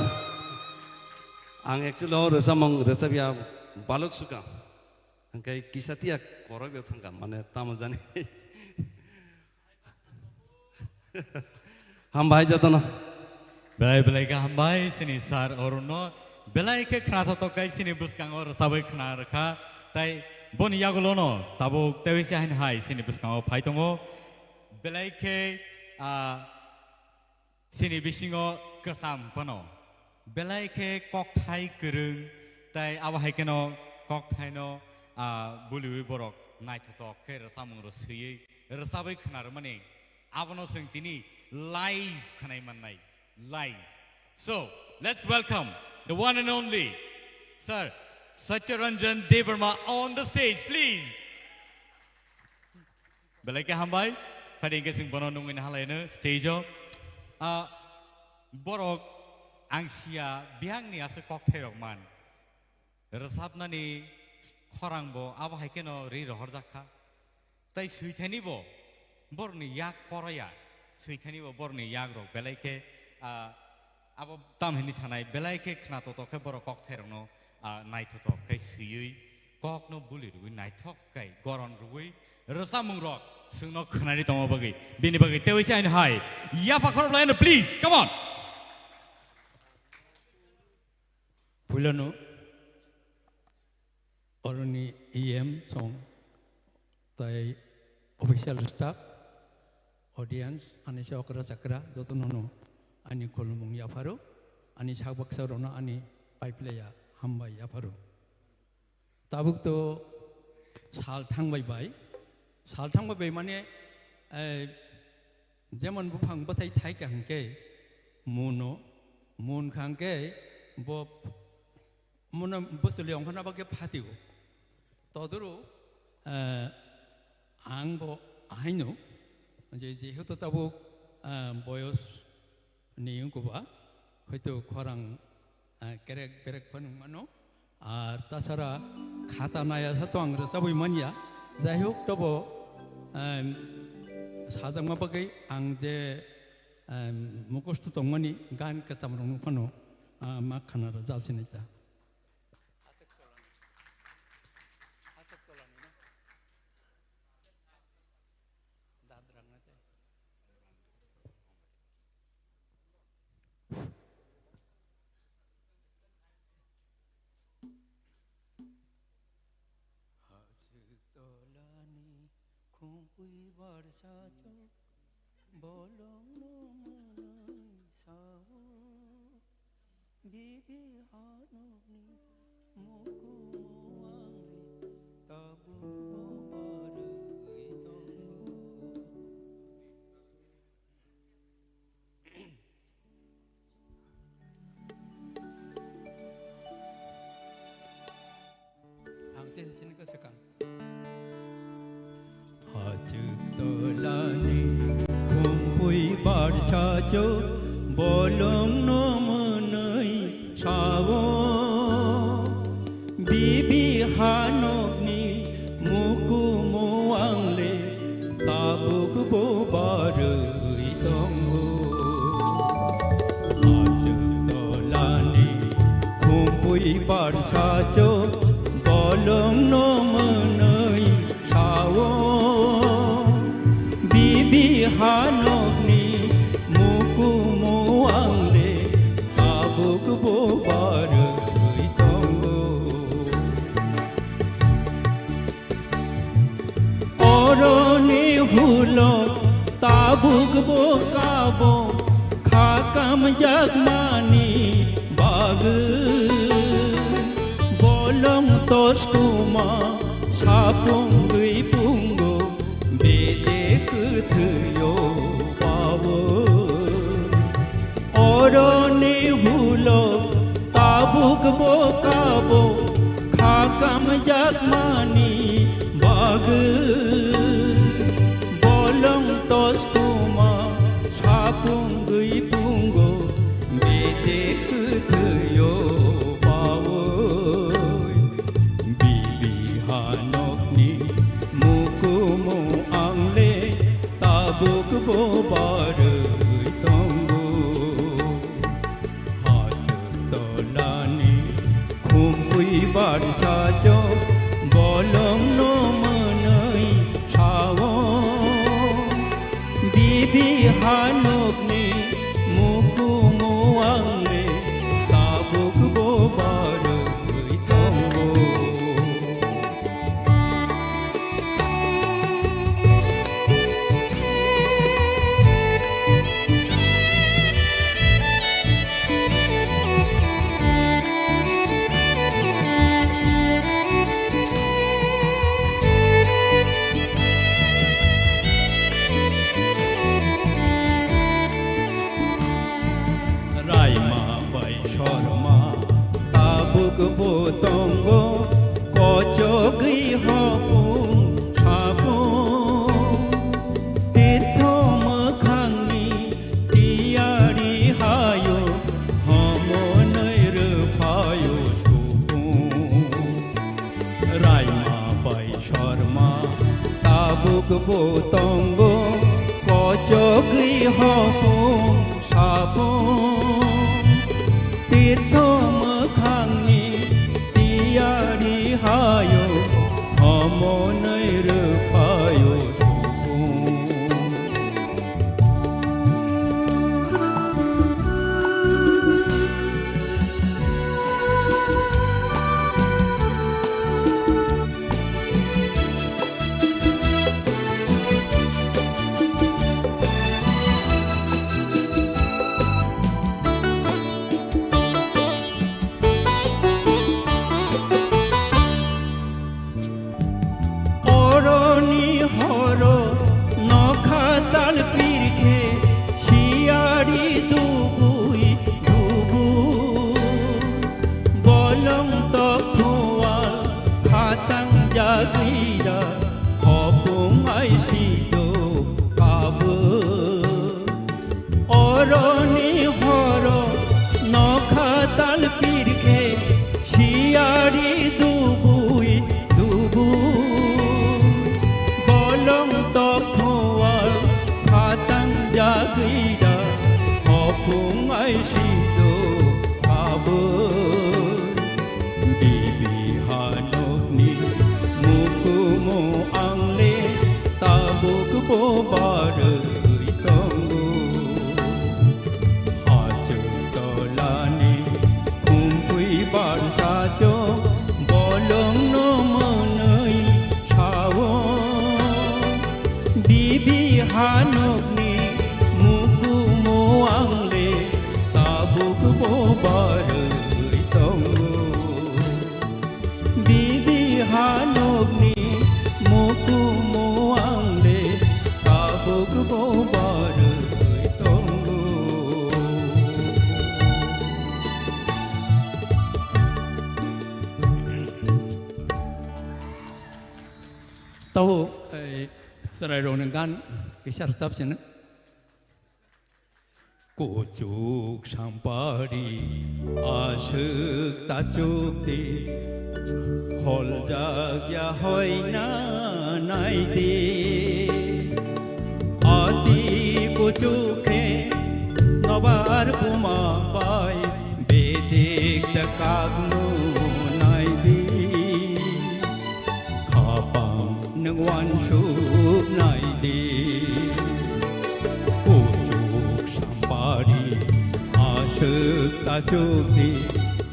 Ang actually o rwchapmung rwchapya baluk swkang. Hwnkhe kisa tiya korokyo thangkha, mane tamo jani. Hambai jotono. Belai belai khe hambai chini sir Arunno. Belai khe khnathokthok khe chini bwskango rwchabwi khna rwkha. Tai boni yagulono tabuk tei se haino hai chini bwskango phai tongo. Belai khe, ah, Chini bisingo kwcham phano belai khe kokthai kwrwng, tai abo hai kheno kokthaino, ah, buliwi borok naithotok khe rwchapmung rw swiwi rwchabwi khna rwmani, abono chwng tini live khwnai mannai, live. So, let's welcome the one and only Sir Satyaranjan Debbarma on the stage, please. Belai khe hambai. Phai di hwnkhe chwng bono nungwi nahalaino stage-o. Ah, borok ang siya bihangni aswk kokthairok man. Rwchapnani khorangbo abo hai kheno ri rohorjak kha. Tai swithanibo borokni yak koroya, swithanibo borokni yakrok belai khe, ah, abo tam hini sanai, belai khe khna toto khe borok kokthairokno, ah, naithotok khe swiwi kokno buli rwui naithok kai goron rwui rwchapmungrok chwngno khwnani tongma bagwi, bini bagwi teiwi se aino hai yapha khorop laino, please, come on. Puilano oroni E M song tai official staff, audience, ani se okra chakra jotono no ani khulumung yapharo, ani sak baksa rono ani paiplaya hambai yapharo. Tabuk to sal thangbai bai, sal thangbai bai mane, eh, jemon buphang bwthai thai ka hwnkhe muno, mun kha hwnkhe bo muno bwswli ongkhorna bagwi phatio. Todoro, eh, ang bo ahaino je jehetu tabuk, eh, boyos ni wngkha ba, hoito khorang, ah, kerek berek phano wngmano. Ar tasara khata naya sa to ang rwchabwi manya. Jai hok, tobo, em, sajakma bagwi ang je, em, mukhusto tongmani gan kwcham rokno phano, ah, ma khana rwja sinai ta. Hachwk tolani khumpui barsa chwk bolongno mwnwi sao. Bibi hanokni mukumu ang le tabuk bo barwi tongo. Ang tei sini ka sekang. Hachwk tolani khumpui barsa chwk bolongno mwnwi sao. Bibi hanokni mukumu ang le tabuk bo barwi tongo. Hachwk tolani khumpui barsa chwk bolongno mwnwi sao. Bibi hanokni mukumu ang le tabuk bo barwi tongo. Oroni hulo tabuk bo kabo kha kamjakmani bagwi. Bolong toskuma sapungwi pungo bede kwthwio pawo. Oroni hulo tabuk bo kabo kha kamjakmani bagwi. Bolong toskuma sapungwi pungo bede kwthwio pawo. Bibi hanokni mukumu ang le tabuk bo barwi tongo. Hachwk tolani khumpui barsa chwk bolongno mwnwi sao. Bibi hanokni mukumu ang le tabuk bo barwi tongo. Kochogwi hopung sapung, tirtho mwkhangni tiyari hayo, homonwi rwphayo supung. Raima bai Sorma tabuk bo tongo, kochogwi hopung sapung, tirtho mwkhangni tiyari hayo, homonwi rwphayo supung. Oroni horo nokha tal pirkhe, siyari dubui dubu. Bolong tokhual khatang jagira, hopung ai sido kabu. Oroni horo nokha tal pirkhe, siyari dubui dubu. Bolong tokhual khatang jagira, hopung ai sido kabu. Bibi hanokni mukumu angle tabuk bo barwi tongo. Hachuk tolani khumpui barsa chwng bolongno mwnwi sao. Bibi hanokni mukumu angle tabuk bo barwi tongo. Bibi hanokni mukumu angle tabuk bo barwi tongo. Tabuk, eh, chwrairokni gan kisa rwchap sino. Kuchuk sampari aswk tachuk di, kholjak ya hoina nai di. Ati kuchuk khe nobar buma bai bedik da kagmu nai di. Khapang nwng uansuk nai di. Kuchuk sampari aswk tachuk di,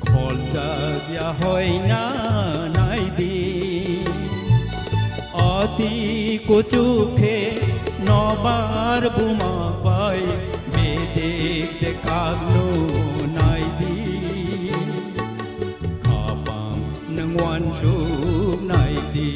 kholjak ya hoina nai di. Ati kuchuk khe nobar buma bai bedik de kaglu nai di. Khapang nwng uansuk nai di.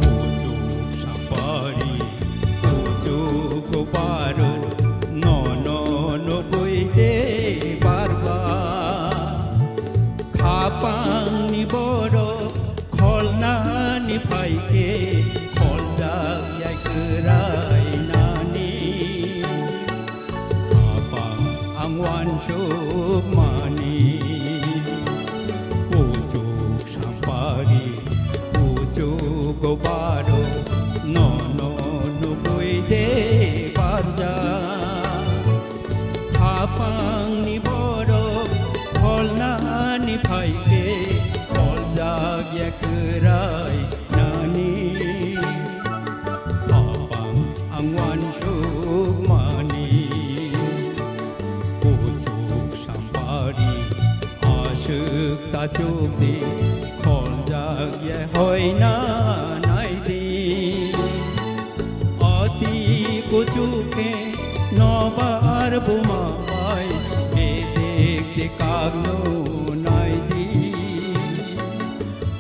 Kuchuk sampari, kuchuk baro, nono nugwi de barba. Khapangni borok kholnani phaikhe, kholjak yai kwrainani. Khapang ang uansukmani. Kuchuk sampari, kuchuk baro, nono nugwi de barjak. Khapangni borok kholnani phaikhe, kholjak ya kwrainani. Khapang ang uansukmani. Kuchuk sam- Pari Tachuk di, khonjak ye hoina nai di. Ati kuchuk khe nobar buma bai, edik di kagnu nai di.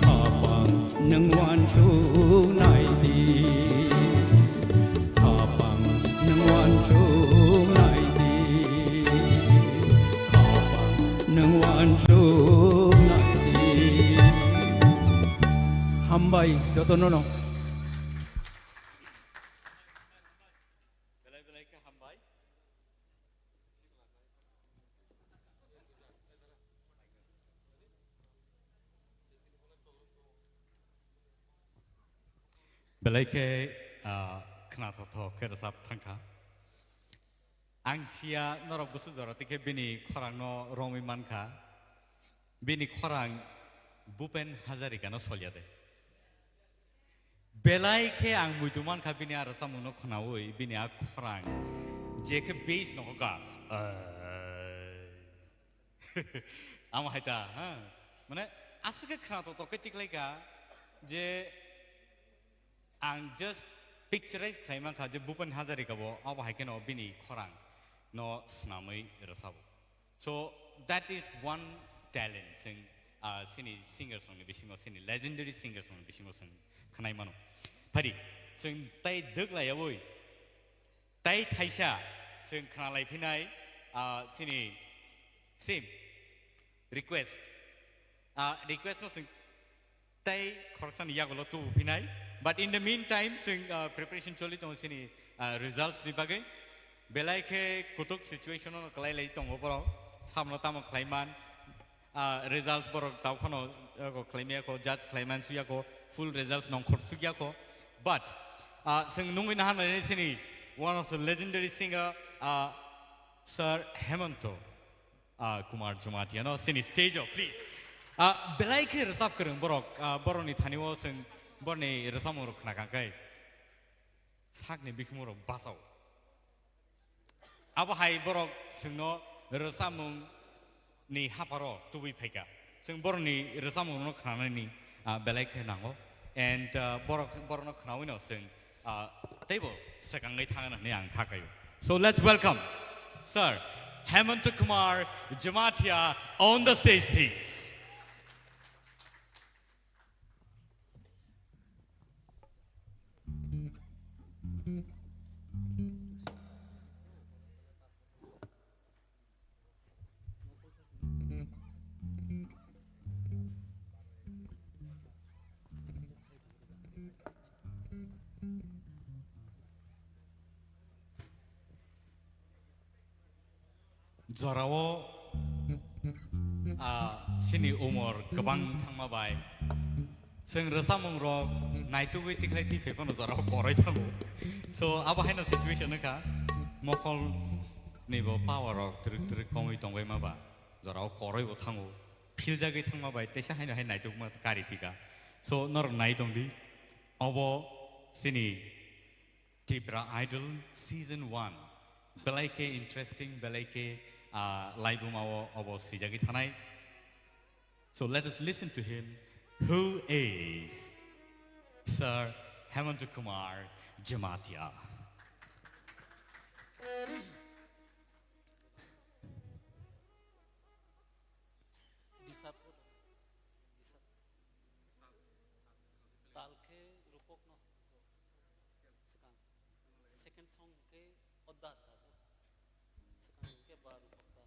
Khapang nwng wansuk nai di. Khapang nwng wansuk nai di. Khapang nwng wansuk nai di. Hambai jotono no. Belai belai khe hambai. Belai khe, ah, khnathokthok khe rwchap thangkha. Ang sia norok bwswk jora tikhe bini khorangno romwi mankha. Bini khorang Bhupen Hazarikano solya de. Belai khe ang muitu mankha bini a rwchapmungno khnaui, bini a khorang je khe bass no hoka. Amo hai ta, ha? Mane, aswk khe khnathokthok khe tiklaikha je ang just picturize khlai mankha je Bhupen Hazarika bo abo hai kheno bini khorang no swnamwi rwchabo. So, that is one talent chwng, ah, chini singers rokni bisingo, chini legendary singers rokni bisingo chwng khwnai mano. Phadi, chwng tai dwk laiyaui, tai thaisa chwng khwnalai phinai, ah, chini sim request. Ah, request no chwng tai khoroksani yagulo tubu phinai. But in the meantime, chwng, ah, preparation choli tongo chini, ah, results ni bagwi. Belai khe kutuk situation no kwlai lai tongo borok. Samno tamo khlai man. Ah, results borok tau phano, eh, ko khlai maya ko, judge khlai man suya ko, full results nongkhor sukya ko. But, ah, chwng nungwi naha nai chini one of the legendary singer, ah, Sir Hemanto, ah, Kumar Jamatia no chini stage o, please. Ah, belai khe rwchap kwrwng borok, ah, borokni thani o chwng borokni rwchapmung rok khna kang khe sakni bikhumu rok bachao. Abo hai borok chwngno rwchapmung ni hapharo tubui phaikha. Chwng borokni rwchapmung rokno khnanani, ah, belai khe nango. And, ah, borok, borokno khnaui no chwng, ah, teibo swkangwi thangna hwnwi ang kha kaio. So let's welcome Sir Hemanta Kumar Jamatia on the stage, please. Jorao, ah, chini umor kwbang thangma bai chwng rwchapmung rok naitugwi tikhlai tiphai phano jorao koroi thango. So, abo haino situation wngkha, mokol ni bo power rok twrwk twrwk kongwi tongbai ma ba jorao koroi bo thango, philjagwi thangma bai teisa haino hai naitugma kari phika. So, norok nai tongdi, obo chini Tipra Idol Season one. Belai khe interesting, belai khe, ah, laibuma o obo swijagwi thanai. So let us listen to him, who is Sir Hemanta Kumar Jamatia. Tal khe rupok no swkang. Second song khe odda ta. Swkang khe ba rupok ta.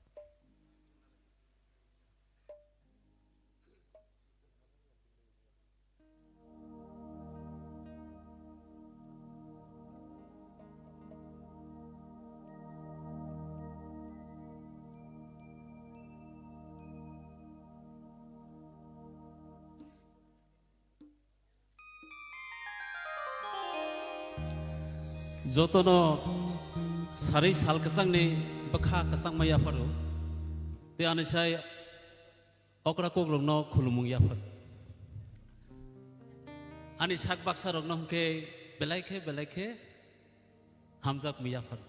Jotono sarwi sal kwchangni bwkha kwchangma yapharo. Tei ani sai okra kokrokno khulumung yapharo. Ani sak baksarokno hwnkhe belai khe belai khe hamjakmung yapharo.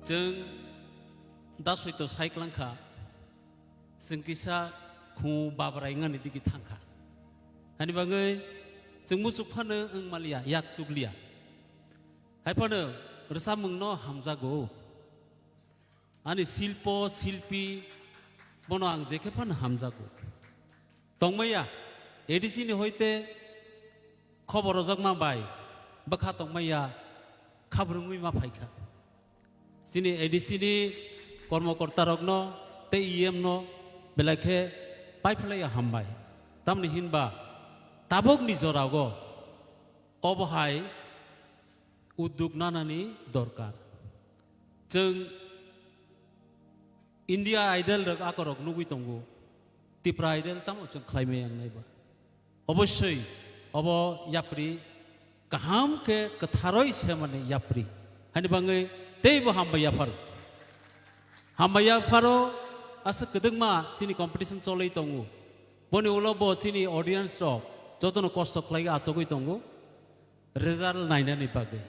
Chwng da soito sai klangkha, Chwng kisa khu babrai wngani digi thangkha. Hani bagwi chwng muchuk phano wng maliya, yak chukliya. Hai phano rwchapmungno hamjago. Ani silpo, silpi bono ang jekhe phano hamjago. Tongmaya, A D C ni hoite khobor rojakma bai bwkha tongmaya khabrwngwi ma phaikha. Chini A D C ni kormokortarokno tei E M no belai khe paiphlaiya hambai. Tamni hinba tabukni jorao obo hai udduk nanani dorkar. Chwng India Idol rok akorok nugwi tongo. Tipra Idol tamo chwng khlaimaya wngnai ba. Obossoi obo yapri kaham khe kwtharoi semani yapri. Hani bagwi teibo hambai yapharo. Hambai yapharo aswk kwdwkma chini competition cholwi tongo. Boni ulo bo chini audience rok jotono kosto khlaiwi achugwi tongo. Result nainani bagwi.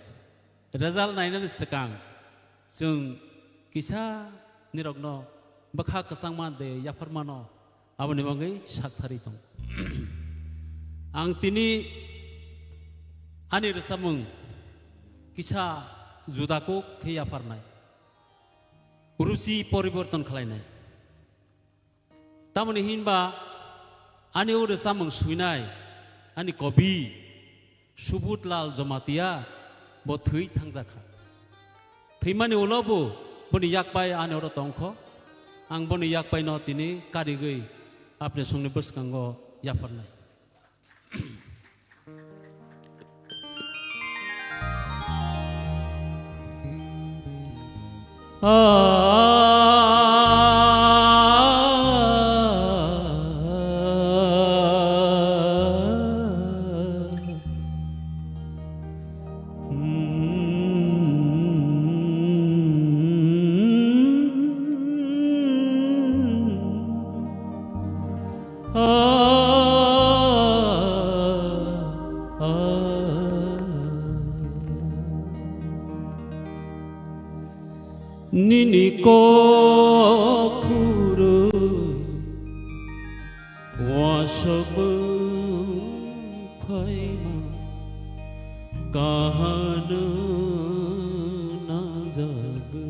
Result nainani swkang chwng kisa nirokno bwkha kwchangma de yapharmano aboni bagwi sakthari tong. Ang tini ani rwchapmung kisa juda kuk khe yapharnai. Ruchi poriborton khlainai. Tamoni hinba ani o rwchapmung swinai ani kobi Subudh Lal Jamatia bo thwi thangjakha. Thwimani ulo bo boni yakpai ani oro tongkho. Ang boni yakpaino tini karigwi apni songni bwskango yapharnai. Nini kok khurwi wasok phaima kahano nangjagwi.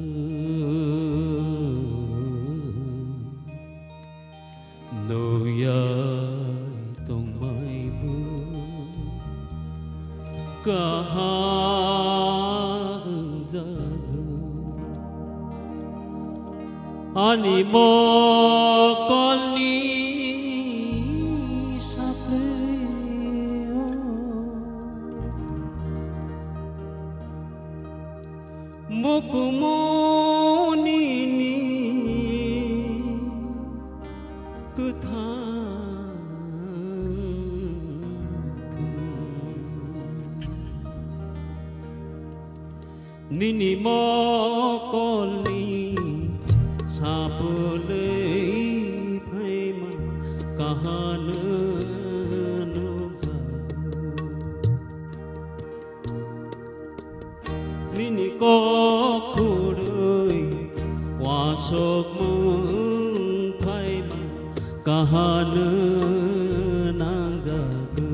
Nuyai tongmaibo kaha wngjago. Ani mokolni sapleo mukumunini kwthang thwi. Nini mokolni sapulwi phaima kahano nukjago. Nini kok khurwi wasok mung phaima kahano nangjago.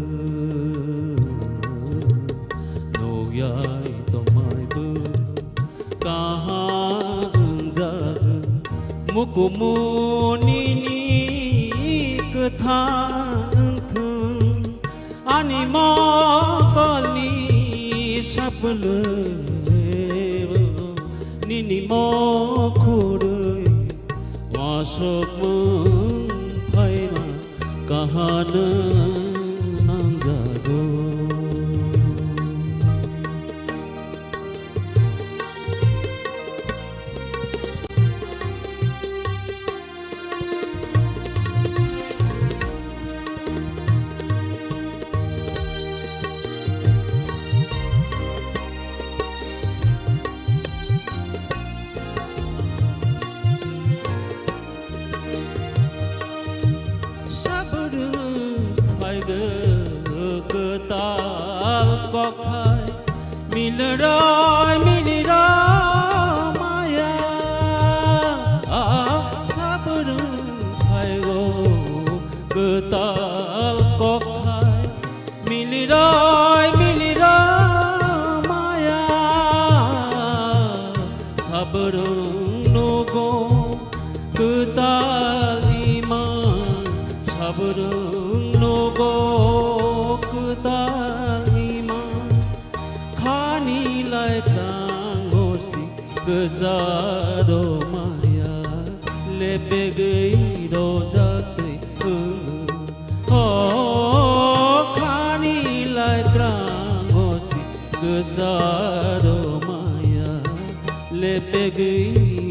Nuyai tongmaibo kaha wngjago. Mukumunini kwthang wngthung. Ani mokolni sapulwi nini mokhorwi wasok mung phaima kahano nangjago. Sabrwng phaigo kwtal kokthai, milroi milroi maya. Sabrwng phai Kwtal kokthai miliroi miliroi maya, sabrung nugo kwtal ima, sabrung nugo kwtal ima. Khani lai krango si gwja rw maya, lepegwi rwjak twi wngo. O khani lai krango si gwja rw maya, lepegwi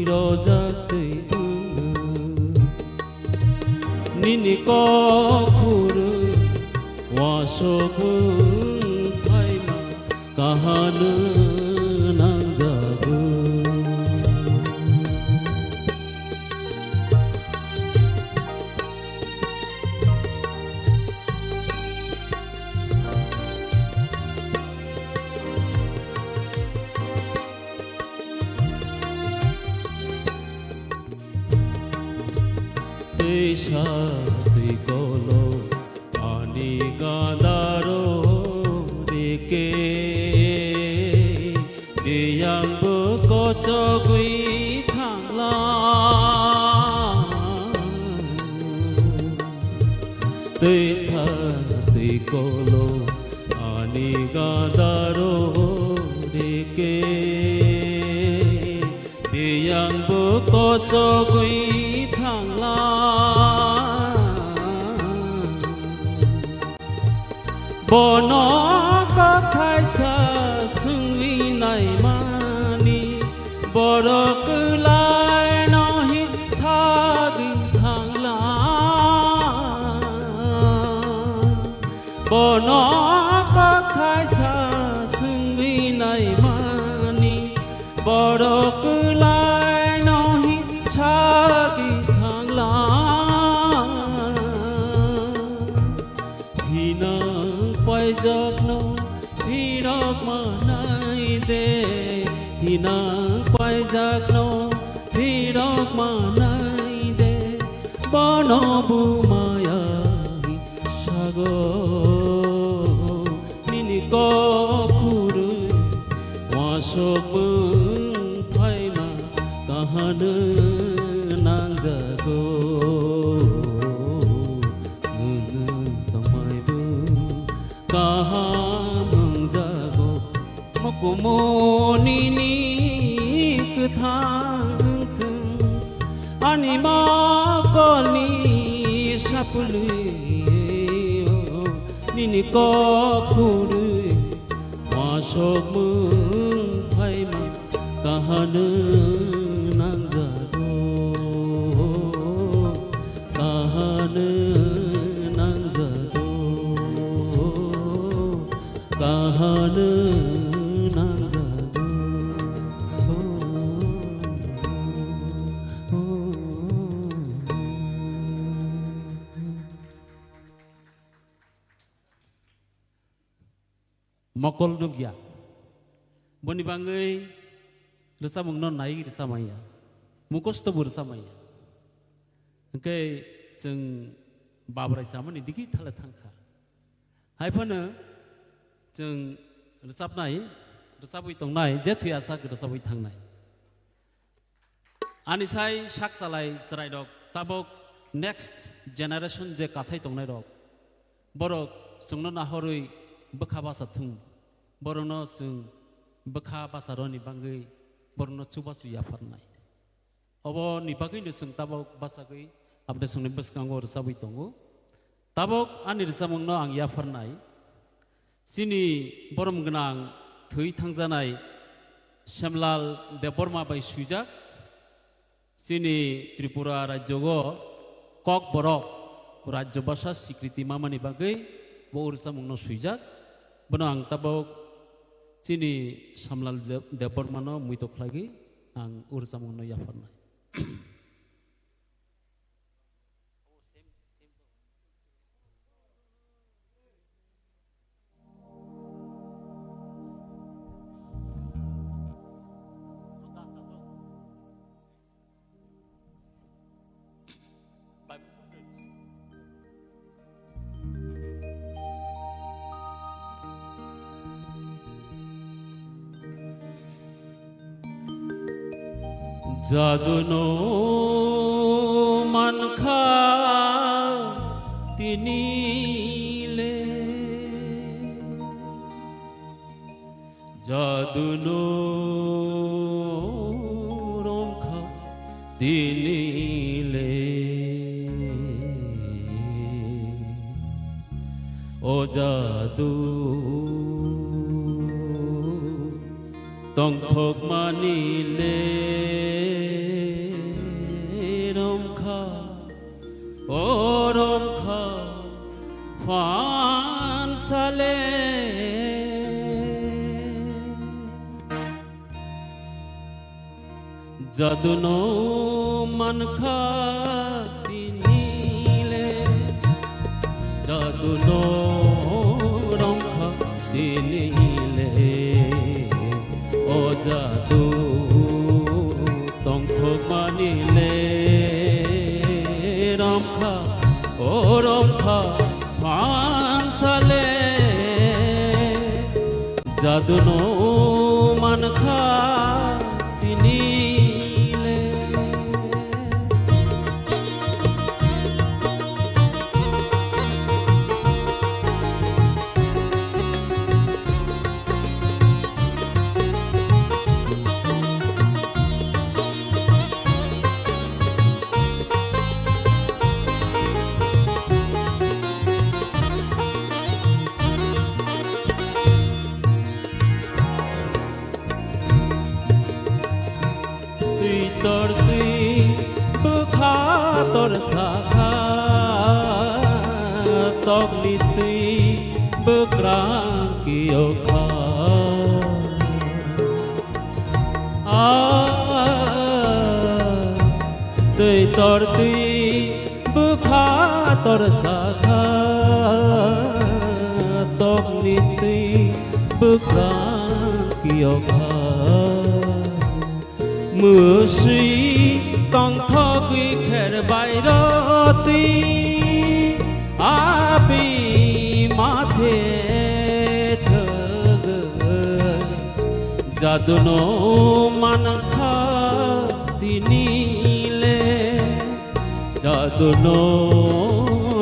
rwjak twi wngo. Nini kok khurui wasok wng phaima kahano nangjago. Twisa twi kolo ani gandaro rike, biyangbo kochogwi thangla. Twisa twi kolo ani gandaro rike, biyangbo kochogwi thangla. Bono kokthai sa swngwi naimani, borok kwlaino hi sagwi thangla. Bono kokthai sa swngwi naimani, borok kwlaino hi sagwi thangla. Hinang paijakno phirok manai de, hinang paijakno phirok manai de, bono bumaya sago. Nini kok khurui wasok wng phaima kahano nangjago. Nwng tongmaibo kaham wngjago. Mukumu nini kwthang wngthung, ani mokolni sapulwi o nini kok khurui wasok mung phaima kahano nangjago, kahano nangjago. Kahano nangjago. Mokol nukya. Boni bangwi rwchapmungno nai rwchapmaya. Mukosto bo rwchapmaya. Hwnkhe chwng babrai chamani digi thale thangkha. Hai phano chwng rwchapnai, rwchapwi tongnai, je thwi asak rwchapwi thangnai. Ani sai sak chalai chwrairok tabok next generation je kasai tongnairok, borok chwngno nahorwi bwkha basa thung, borokno chwng bwkha basa rwni bangwi borokno chubachu yapharnai. Oboni bagwino chwng tabok bachagwi aboni chwngni bwskango rwchabwi tongo. Tabok ani rwchapmungno ang yapharnai. Chini borom gwnang thwi thangjanai Semlal Debbarma bai swijak. Chini Tripura rajyogo Kokborok rajyo bhasha sikriti mamani bagwi bo rwchapmungno swijak. Bono ang tabok chini Semlal Deb-, Debbarmano muito khlaiwi ang o rwchapmungno yapharnai. Jadu no mankha tini le, jadu no romkha tini le. O jadu tongthokmani le romkha, o romkha phansale. Jadu no mankha tini le, jadu no romkha tini le. O jadu tongthokmani le romkha, o romkha phansale. Jadu no mankha tini le. Twi tor twi bwkha tor sakha, tokni twi bwkrang kiyokha. A, twi tor twi bwkha tor sakha, tokni twi bwkrang kiyokha. Mwswi tongthogwi kher bai rw twi, abi mathe thwgwi. Jadu no mankha tini le, jadu no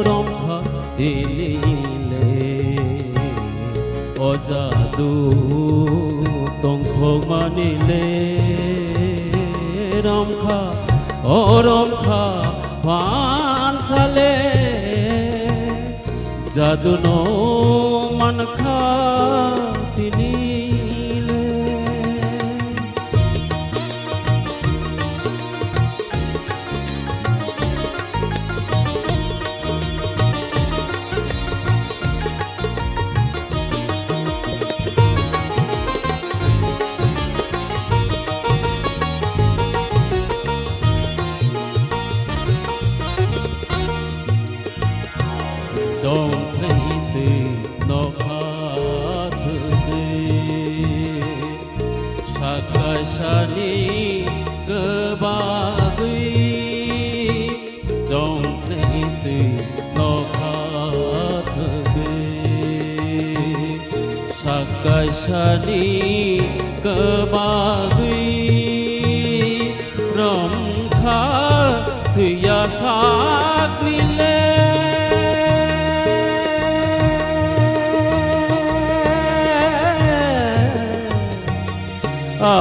romkha tini le. O jadu tongthokmani le romkha, o romkha phansale. Jadu no mankha tini le. Chongkhlai twi nokha thwgwi, sakaisani kwbagwi. Chongkhlai twi nokha thwgwi, sakaisani kwbagwi. Romkha thwiya sakni le. A,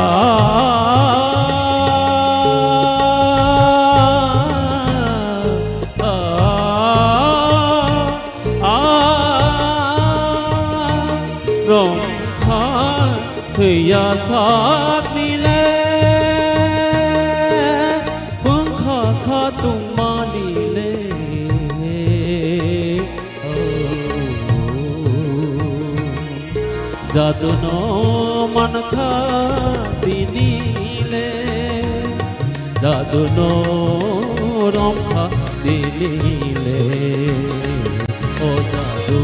a, a, romkha thwiya sakni le, bwngkha khatungmani le. Jadu no mankha tini le, jadu no romkha tini le. O jadu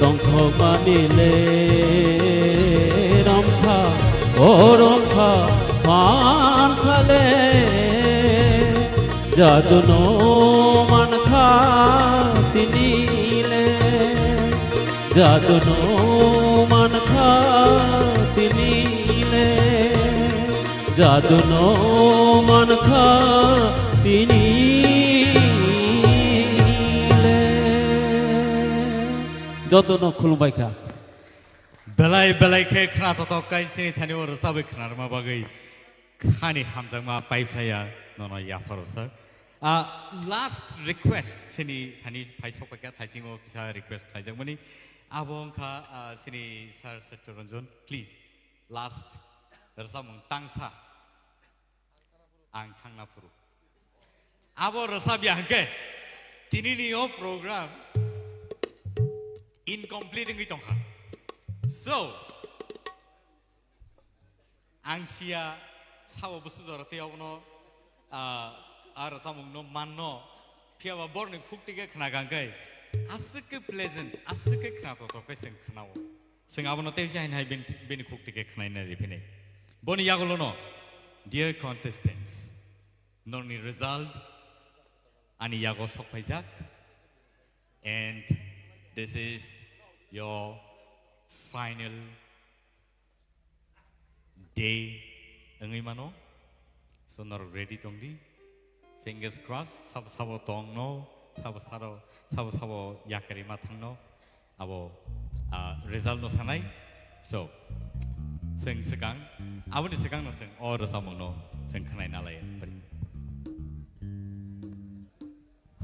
tongthokmani le romkha, o romkha phansale. Jadu no mankha tini le, jadu no mankha tini le. Jaduno mankha tini le. Jotono khulumbai kha. Belai belai khe khna totok kai chini thani o rwchabwi khnarma bagwi khani hamjakma paiphlaiya nono yapharo sir. Ah, last request chini thani phai sokpaikha thaisingo kisa request khlaijakmani. Abo wngkha, ah, chini sir Satya Ranjan, please. Last rwchapmung tangsa, Ang Thangna Phuru. Abo rwchapya hwnkhe tinini o program incomplete wngwi tongkha. So, ang siya sabo busu jora tei abono, ah, a rwchapmungno manno, phiyaba borni khuk tike khna kha hwnkhe aswk khe pleasant, aswk khe khna totok khe chwng khnao. Chwng abono tei se haino hai bini, bini khuk tike khnaina ri phini. Boni yagulono, dear contestants, norokni result ani yago sok phaijak, and this is your final day wngwi mano. So norok ready tongdi. Fingers crossed, sabo sabo tongno, sabo sabo, sabo sabo yakarima thangno. Abo, ah, result no sanai. So, chwng swkang, aboni swkang no chwng o rwchapmung no chwng khwnai nalai.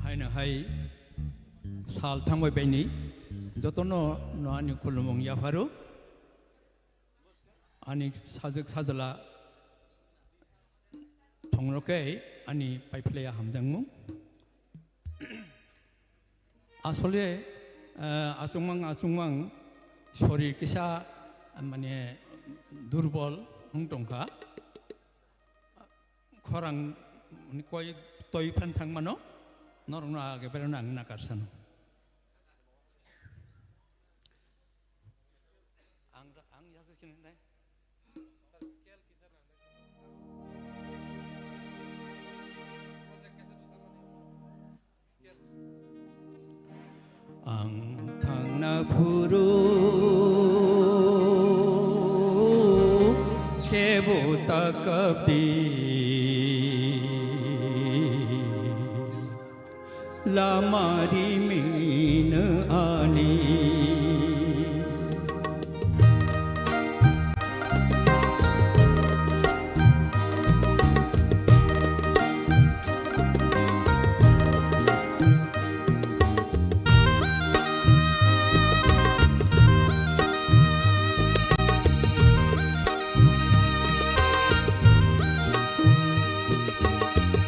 Haino hai sal thangbai baini jotono no ani khulumung yapharo. Ani sajwk sajla thongno khe ani paiphlaiya hamjakmung. Asole, eh, achukmang achukmang sorir kisa, mane, durbol wng tongkha. Khorang, mane, koi toi phan thangmano norokno age berano ang nakarsano. Ang, ang yasuk sini nai. Ang Thangna Phuru kebo takapdi. Lama rimino ani.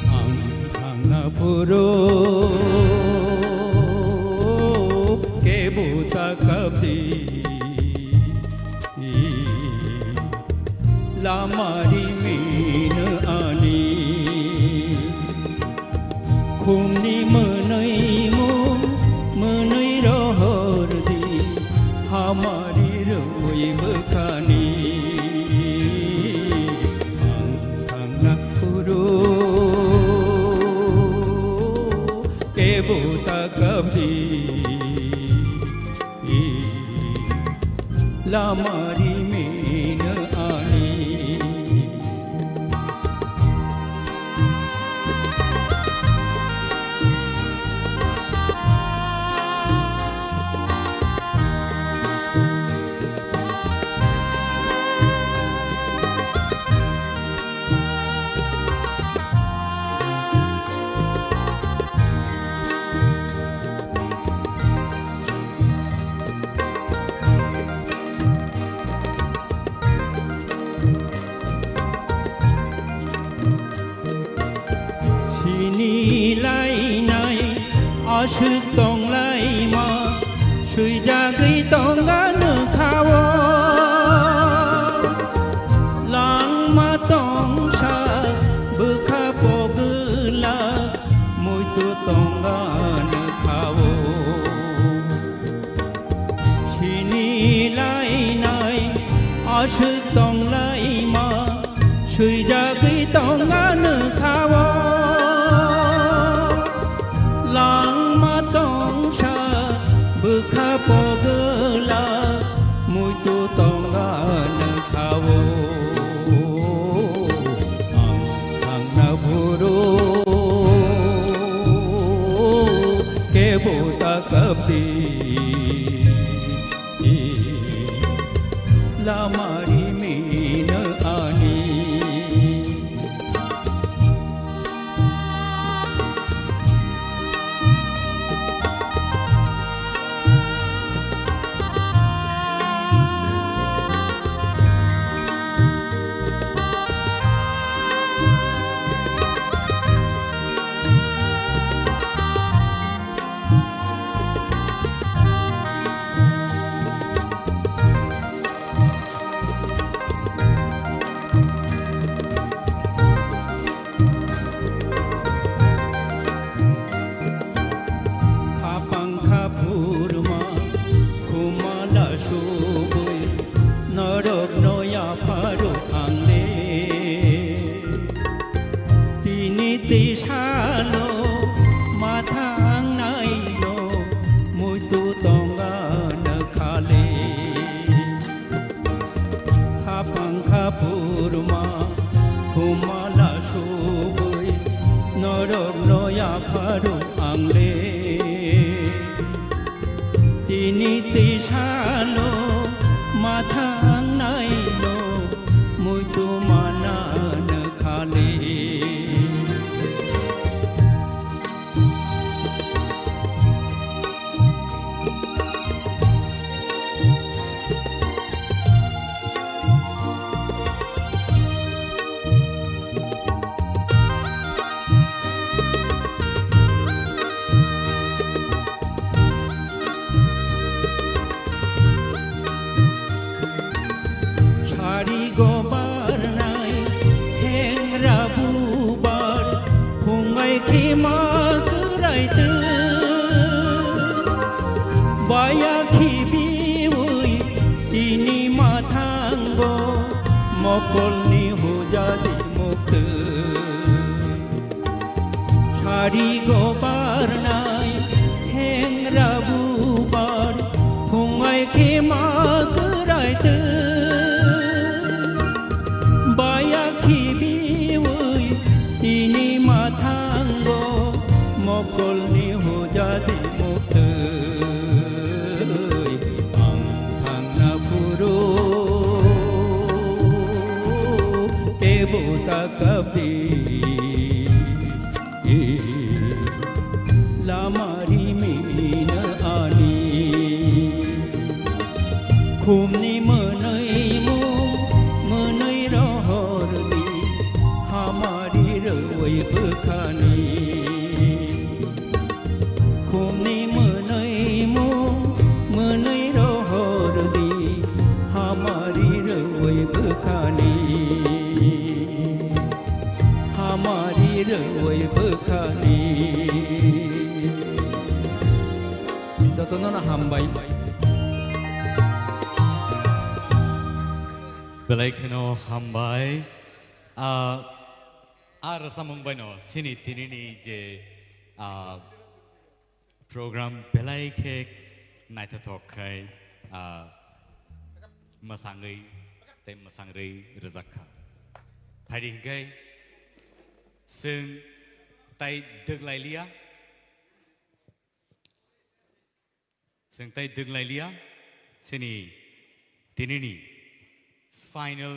Ang thangna phuru kebo takapdi. Lama rimino ani. Khumni mwnwi mung, mwnwi rohor di, hamari rwi bwkhani. Ang thangna phuru kebo takapdi. Lama rimino ani. Sini lainai aswk tonglaima, swijagwi tonga nokha-o. Langma tongsa bwkha pogwla, muitu tonga nokha-o. Sini lainai aswk tonglaima, swijagwi tonga nokha-o. Langma tongsa bwkha pogwla, muitu tonga nokha-o. Bo ta kap di, lama ri mi na ani. Khapang khaphurma khumala subui norokno yapharo ang le. Tini twi salo mathang naino muitu tongana khale. Khapang khaphurma khumala subui norokno yapharo ang le. Tini twi salo mathang naino muitu manana khale. Sari go barnai thengra bubar phungai khima kwrai twi. Baya khibiwi tini mathango mokolni hujadi muktwi. Sari go barnai thengra bubar phungai khima kwrai twi. Baya khibiwi tini mathango mokolni hujadi muktwi. Ang thangna phuru kebo ta kapdi. Lama ri mi na ani. Khumni mwnwi mu mwnwi rohor di, hamari rwi bwkhani. Khumni mwnwi mu mwnwi rohor di, hamari rwi bwkhani. Hamari rwi bwkhani. Jotono no hambai. Belai kheno hambai. Ah, ah, rwchapmung bai no chini tinini je, ah, program belai khe naithothok khai, ah, mwsangwi tei mwsangrwi rwjak kha. Phaidi hinkhe chwng tai dwk lai liya, chwng tai dwk lai liya, chini tinini final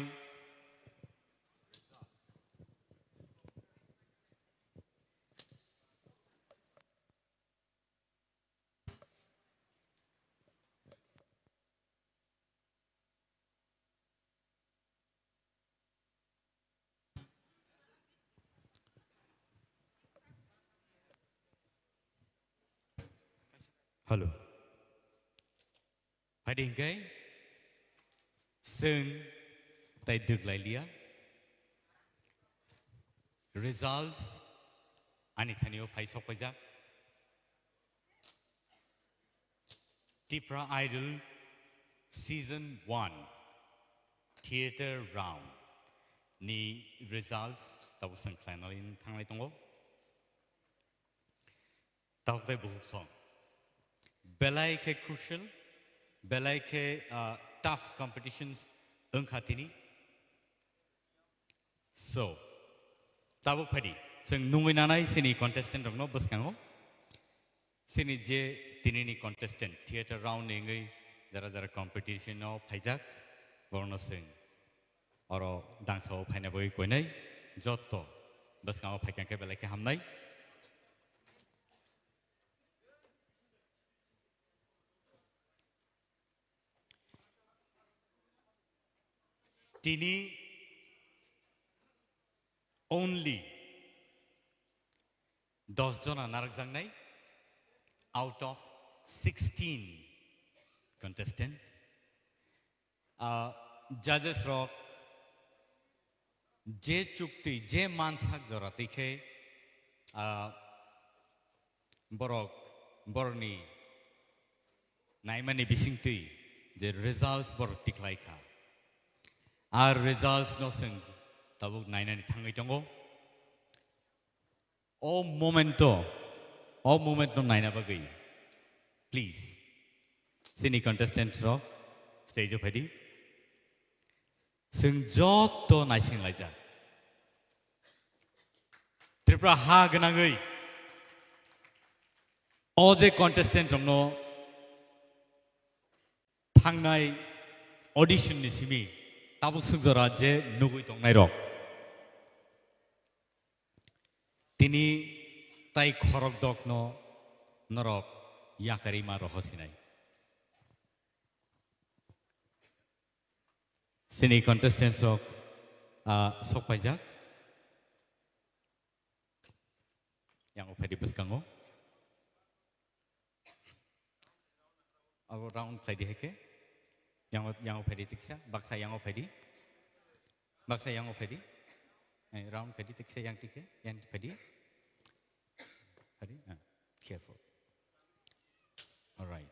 Hello. Phaidi hinkhe chwng tai dwk lai liya. Results ani thanio phai sok paijak. Tipra Idol Season one Theatre Round ni results tabuk chwng khlainani thanglai tongo. Tabuk tei buhuk song. Belai khe crucial, belai khe, ah, tough competitions wngkha tini. So, tabuk phaidi, chwng nungwi nanai chini contestant rokno bwskango. Chini je tinini contestant theater round ni wngwi jara jara competition o phaijak, borokno chwng oro dangsa o phaina bagwi koinai jotto bwskango phaikha khe belai khe hamnai. Tini only dos jona narwkjaknai out of sixteen contestant. Ah, judges rok je chuktwi, je mansak jora twi khe, ah, borok, borokni naimani bisingtwi je results borok tikhlai kha. Ar results no chwng tabuk nainani thangwi tongo. O momento, o moment no naina bagwi, please, chini contestant rok stage o phaidi. Chwng jotto naising laijak. Tripura ha gwnangwi o je contestant rokno thangnai audition ni simi tabuk swk jora je nugwi tongnai rok. Tini tai khorok dokno norok yakarwi ma roho sinai. Chini contestants rok, ah, sok paijak. Yang o phaidi bwskango. Abo round khlai di hai khe. Yang o, yang o phaidi tiksa, baksa yang o phaidi. Baksa yang o phaidi. Eh, round khlai di tiksa yang tikhe, yang phaidi. Phaidi, ah, careful. All right.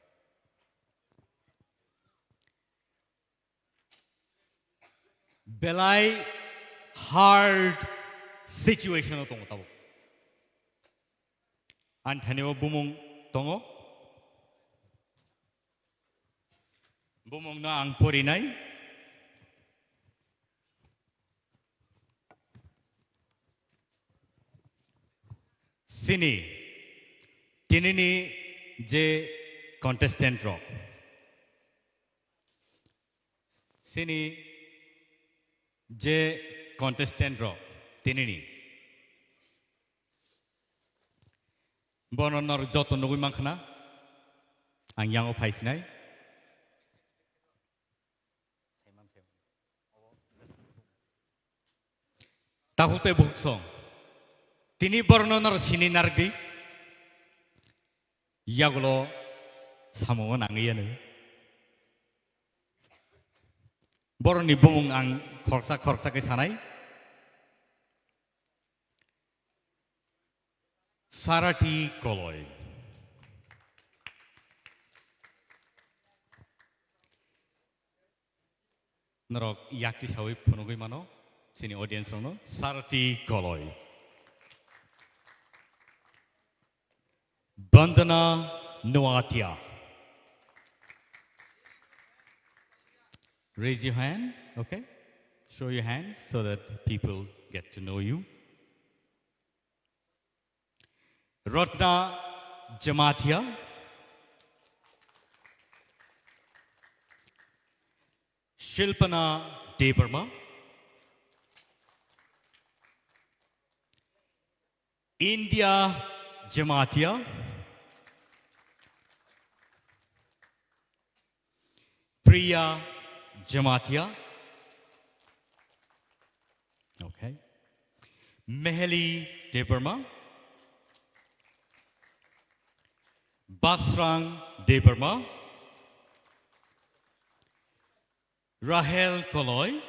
Belai hard situation o tongo tabuk. Ani thani o bumung tongo. Bumung no ang porinai. Sini, tinini je contestant rok. Sini je contestant rok, tinini. Bono nor joto nugwi mankha na, ang yango phaisinai. Takhuk tei bukhuk song. Tini borokno noro sini narwkdi. Yagulo samungo nangwi yanu. Borokni bumung ang khoroksa khoroksa khe sanai. Sarati Koloi. Norok yakti sawi phunugwi mano, chini audience rokno, Sarati Koloi. Bandana Noatia. Raise your hand, okay? Show your hand so that people get to know you. Ratna Jamatia. Shilpana Debbarma. India Jamatia. Priya Jamatia. Okay. Meheli Debbarma. Basrang Debbarma. Rahel Koloi.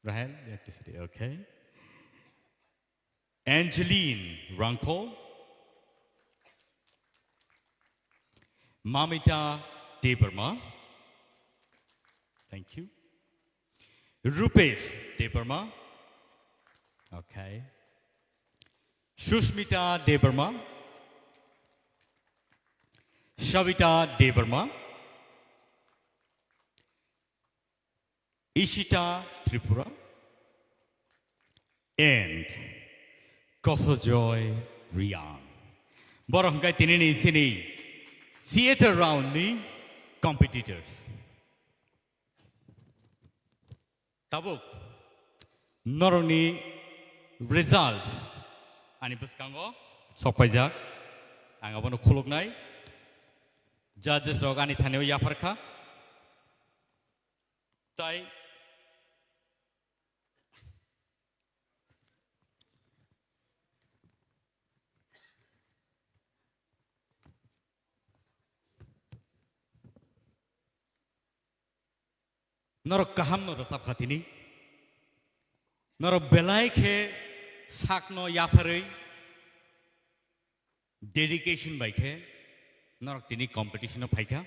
Rahel, you have to sit here, okay. Angeline Rangkol. Mamita Debbarma. Thank you. Rupesh Debbarma. Okay. Sushmita Debbarma. Savita Debbarma. Ishita Tripura. And Kosojoy Riang. Borok hwnkhe tinini sini theater round ni competitors. Tabuk norokni results ani bwskango sokpaijak. Ang abono khuluknai. Judges rok ani thani o yapharkha. Tai norok kaham no rwchapkha tini. Norok belai khe sakno yapharwi dedication bai khe norok tini competition o phaikha.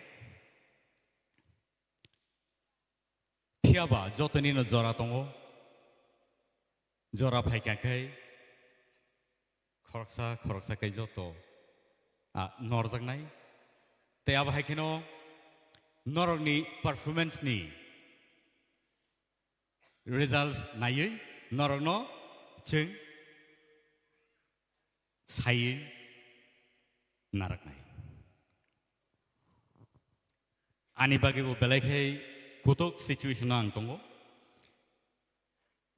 Phiya ba jotoni no jora tongo. Jora phaikha khe khoroksa khoroksa khe joto, ah, norjaknai. Tei abo hai kheno norokni performance ni results naiwi norokno chwng saiwi naraknai. Ani bagwi bo belai khe kutuk situation o ang tongo.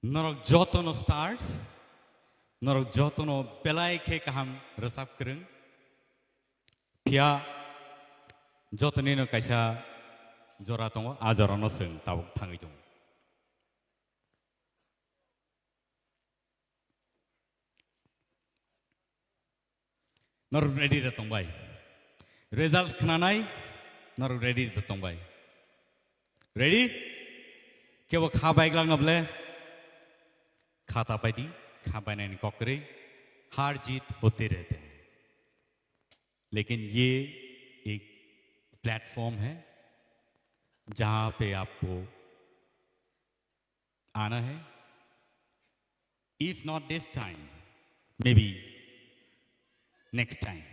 Norok jotono stars, norok jotono belai khe kaham rwchap kwrwng. Phiya jotonino kaisa jora tongo, a jorano chwng tabuk thangwi tongo. Norok ready da tongbai? Results khnanai norok ready da tongbai? Ready? Kebo kha baiglak na ble? Kha ta paidi, kha bainani kok kwrwi, har jeet hote rehte hain. Lekin ye ek platform hai, jahan pe aapko aana hai. If not this time, maybe next time.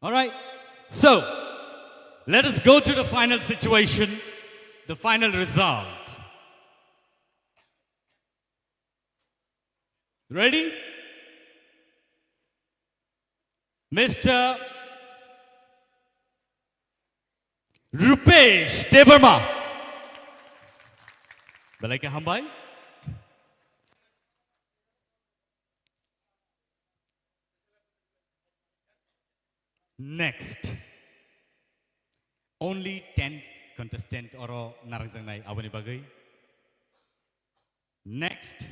All right. So, let us go to the final situation, the final result. Ready? Mister Rupesh Debbarma. Belai khe hambai. Next. Only ten contestant oro narwkjaknai aboni bagwi. Next.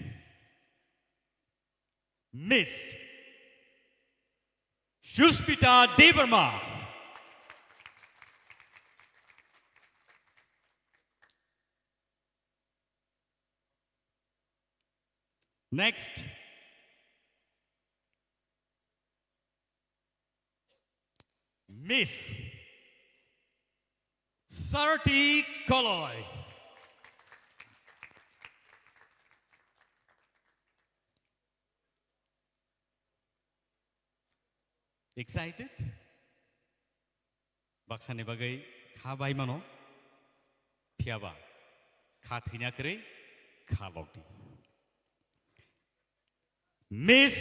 Miss Sushmita Debbarma. Next. Miss Sarati Koloi. Excited? Baksani bagwi kha bai mano, phiya ba kha thwina kwrwi kha lokdi. Miss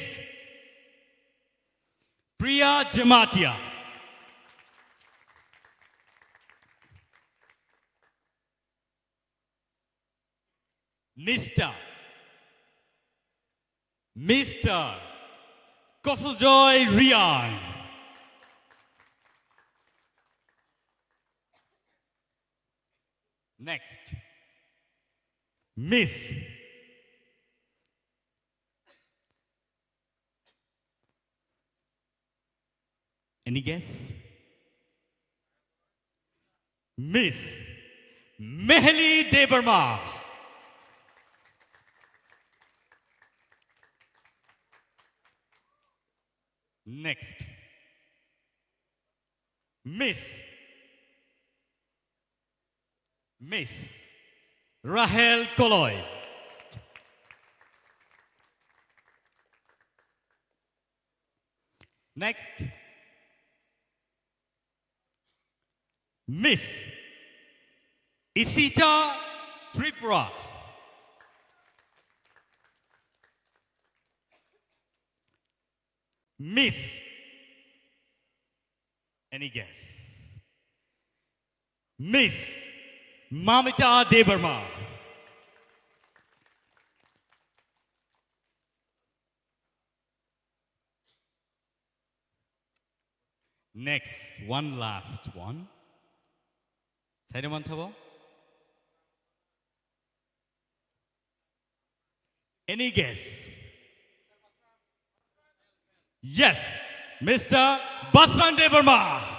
Priya Jamatia. Mister Mister Kosojoy Riang. Next. Miss. Any guess? Miss Mehli Debbarma. Next. Miss. Miss Rahel Koloi. Next. Miss Isita Tripura. Miss. Any guess? Miss Mamita Debbarma. Next, one last one. Saida man sabo? Any guess? Yes, Mister Basran Debbarma.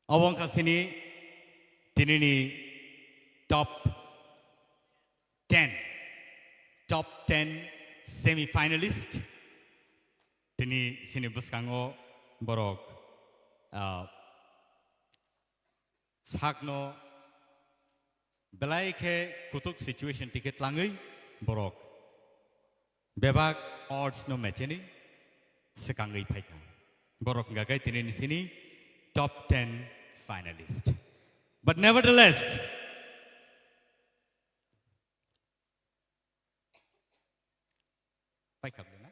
Obo wngkha chini tinini top ten, top ten semi-finalist. Tini chini bwskango borok, ah, sakno belai khe kutuk situation tike tlangwi borok bebak odds no mecheni swkangwi phaikha. Borok wngkha khe tini ni sini top ten finalist. But nevertheless, paikha bwlwina?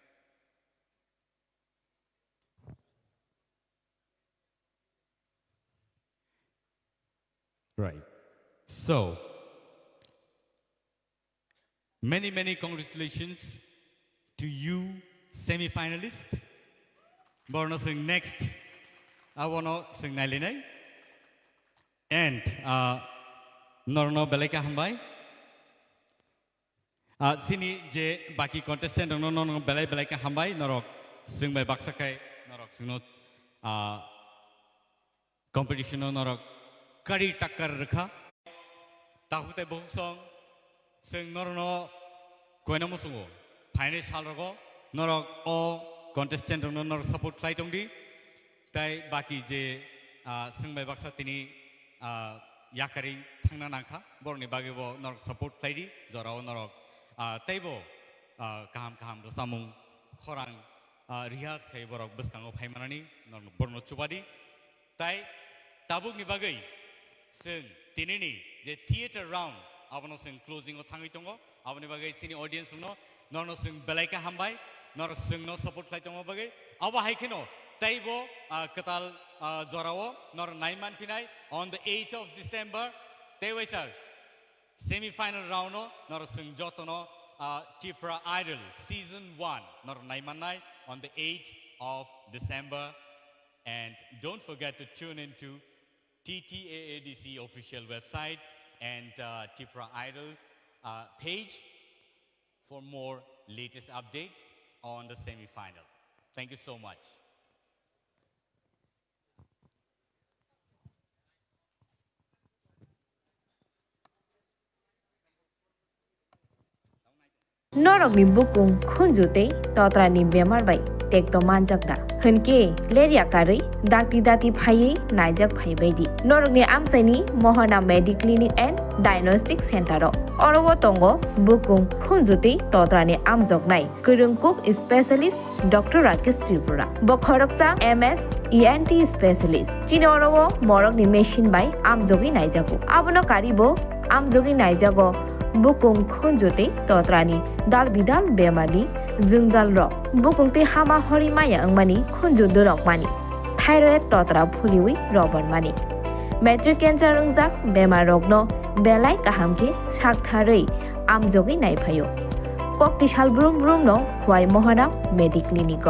Right. So, many, many congratulations to you, semi-finalist. Borno swng next. Abono swng nailinai. And, uh, norno belai khe hambai. Ah, chini je baki contestant rokno, no, no, belai belai khe hambai, norok swng bai baksa khai, norok swngno, ah, competition no norok kari takkar rwkha. Takhuk tei bukhuk song, swng norokno koina muchungo, phainai sal rogo norok o contestant rokno norok support khlai tongdi. Tai baki je, ah, swng bai baksa tini, ah, yakarwi thangna nangkha, borokni bagwi bo norok support khlai di, jorao norok, ah, teibo, ah, kaham kaham rwchapmung khorang, ah, rihas khai borok bwskango phai manani norok borokno chuba di. Tai tabukni bagwi chwng tinini je theater round abono chwng closing o thangwi tongo. Aboni bagwi chini audience rokno, norokno chwng belai khe hambai, norok chwngno support khlai tongma bagwi. Abo hai kheno teibo, ah, kwtal, ah, jorao norok nai man phinai on the eighth of December. Tei waisa semi final round o norok chwng jotono, ah, Tipra Idol season one norok nai mannai on the eighth of December. And don't forget to tune in to T T A A D C official website and, uh, Tipra Idol, uh, page for more latest update on the semi-final. Thank you so much. Norokni bukung khunju tei totrani bemar bai tekto manjak da? Hwnkhe lerya karwi dakti dati phaiwi naijak phaibai di norokni amchaini Mohana Mediclinic and Diagnostic Center o. Oro o tongo bukung khunju tei totrani amjoknai kwrwng kuk specialist Doctor Rakesh Tripura. Bo khoroksa M S E N T specialist. Chini oro o morokni machine bai amjogwi naijago. Abono karibo amjogwi naijago bukung khunju tei totrani dal bidal bemarni jwngjal rok. Bukung tei hama hori maya wngmani khunju dorokmani. Thyroid totra phuliwi robormani. Matric cancer wngjak bemar rokno belai kaham khe saktharwi amjogwi naiphaio. Kokti sal brum brum no Khwai Mohana Mediclinic o.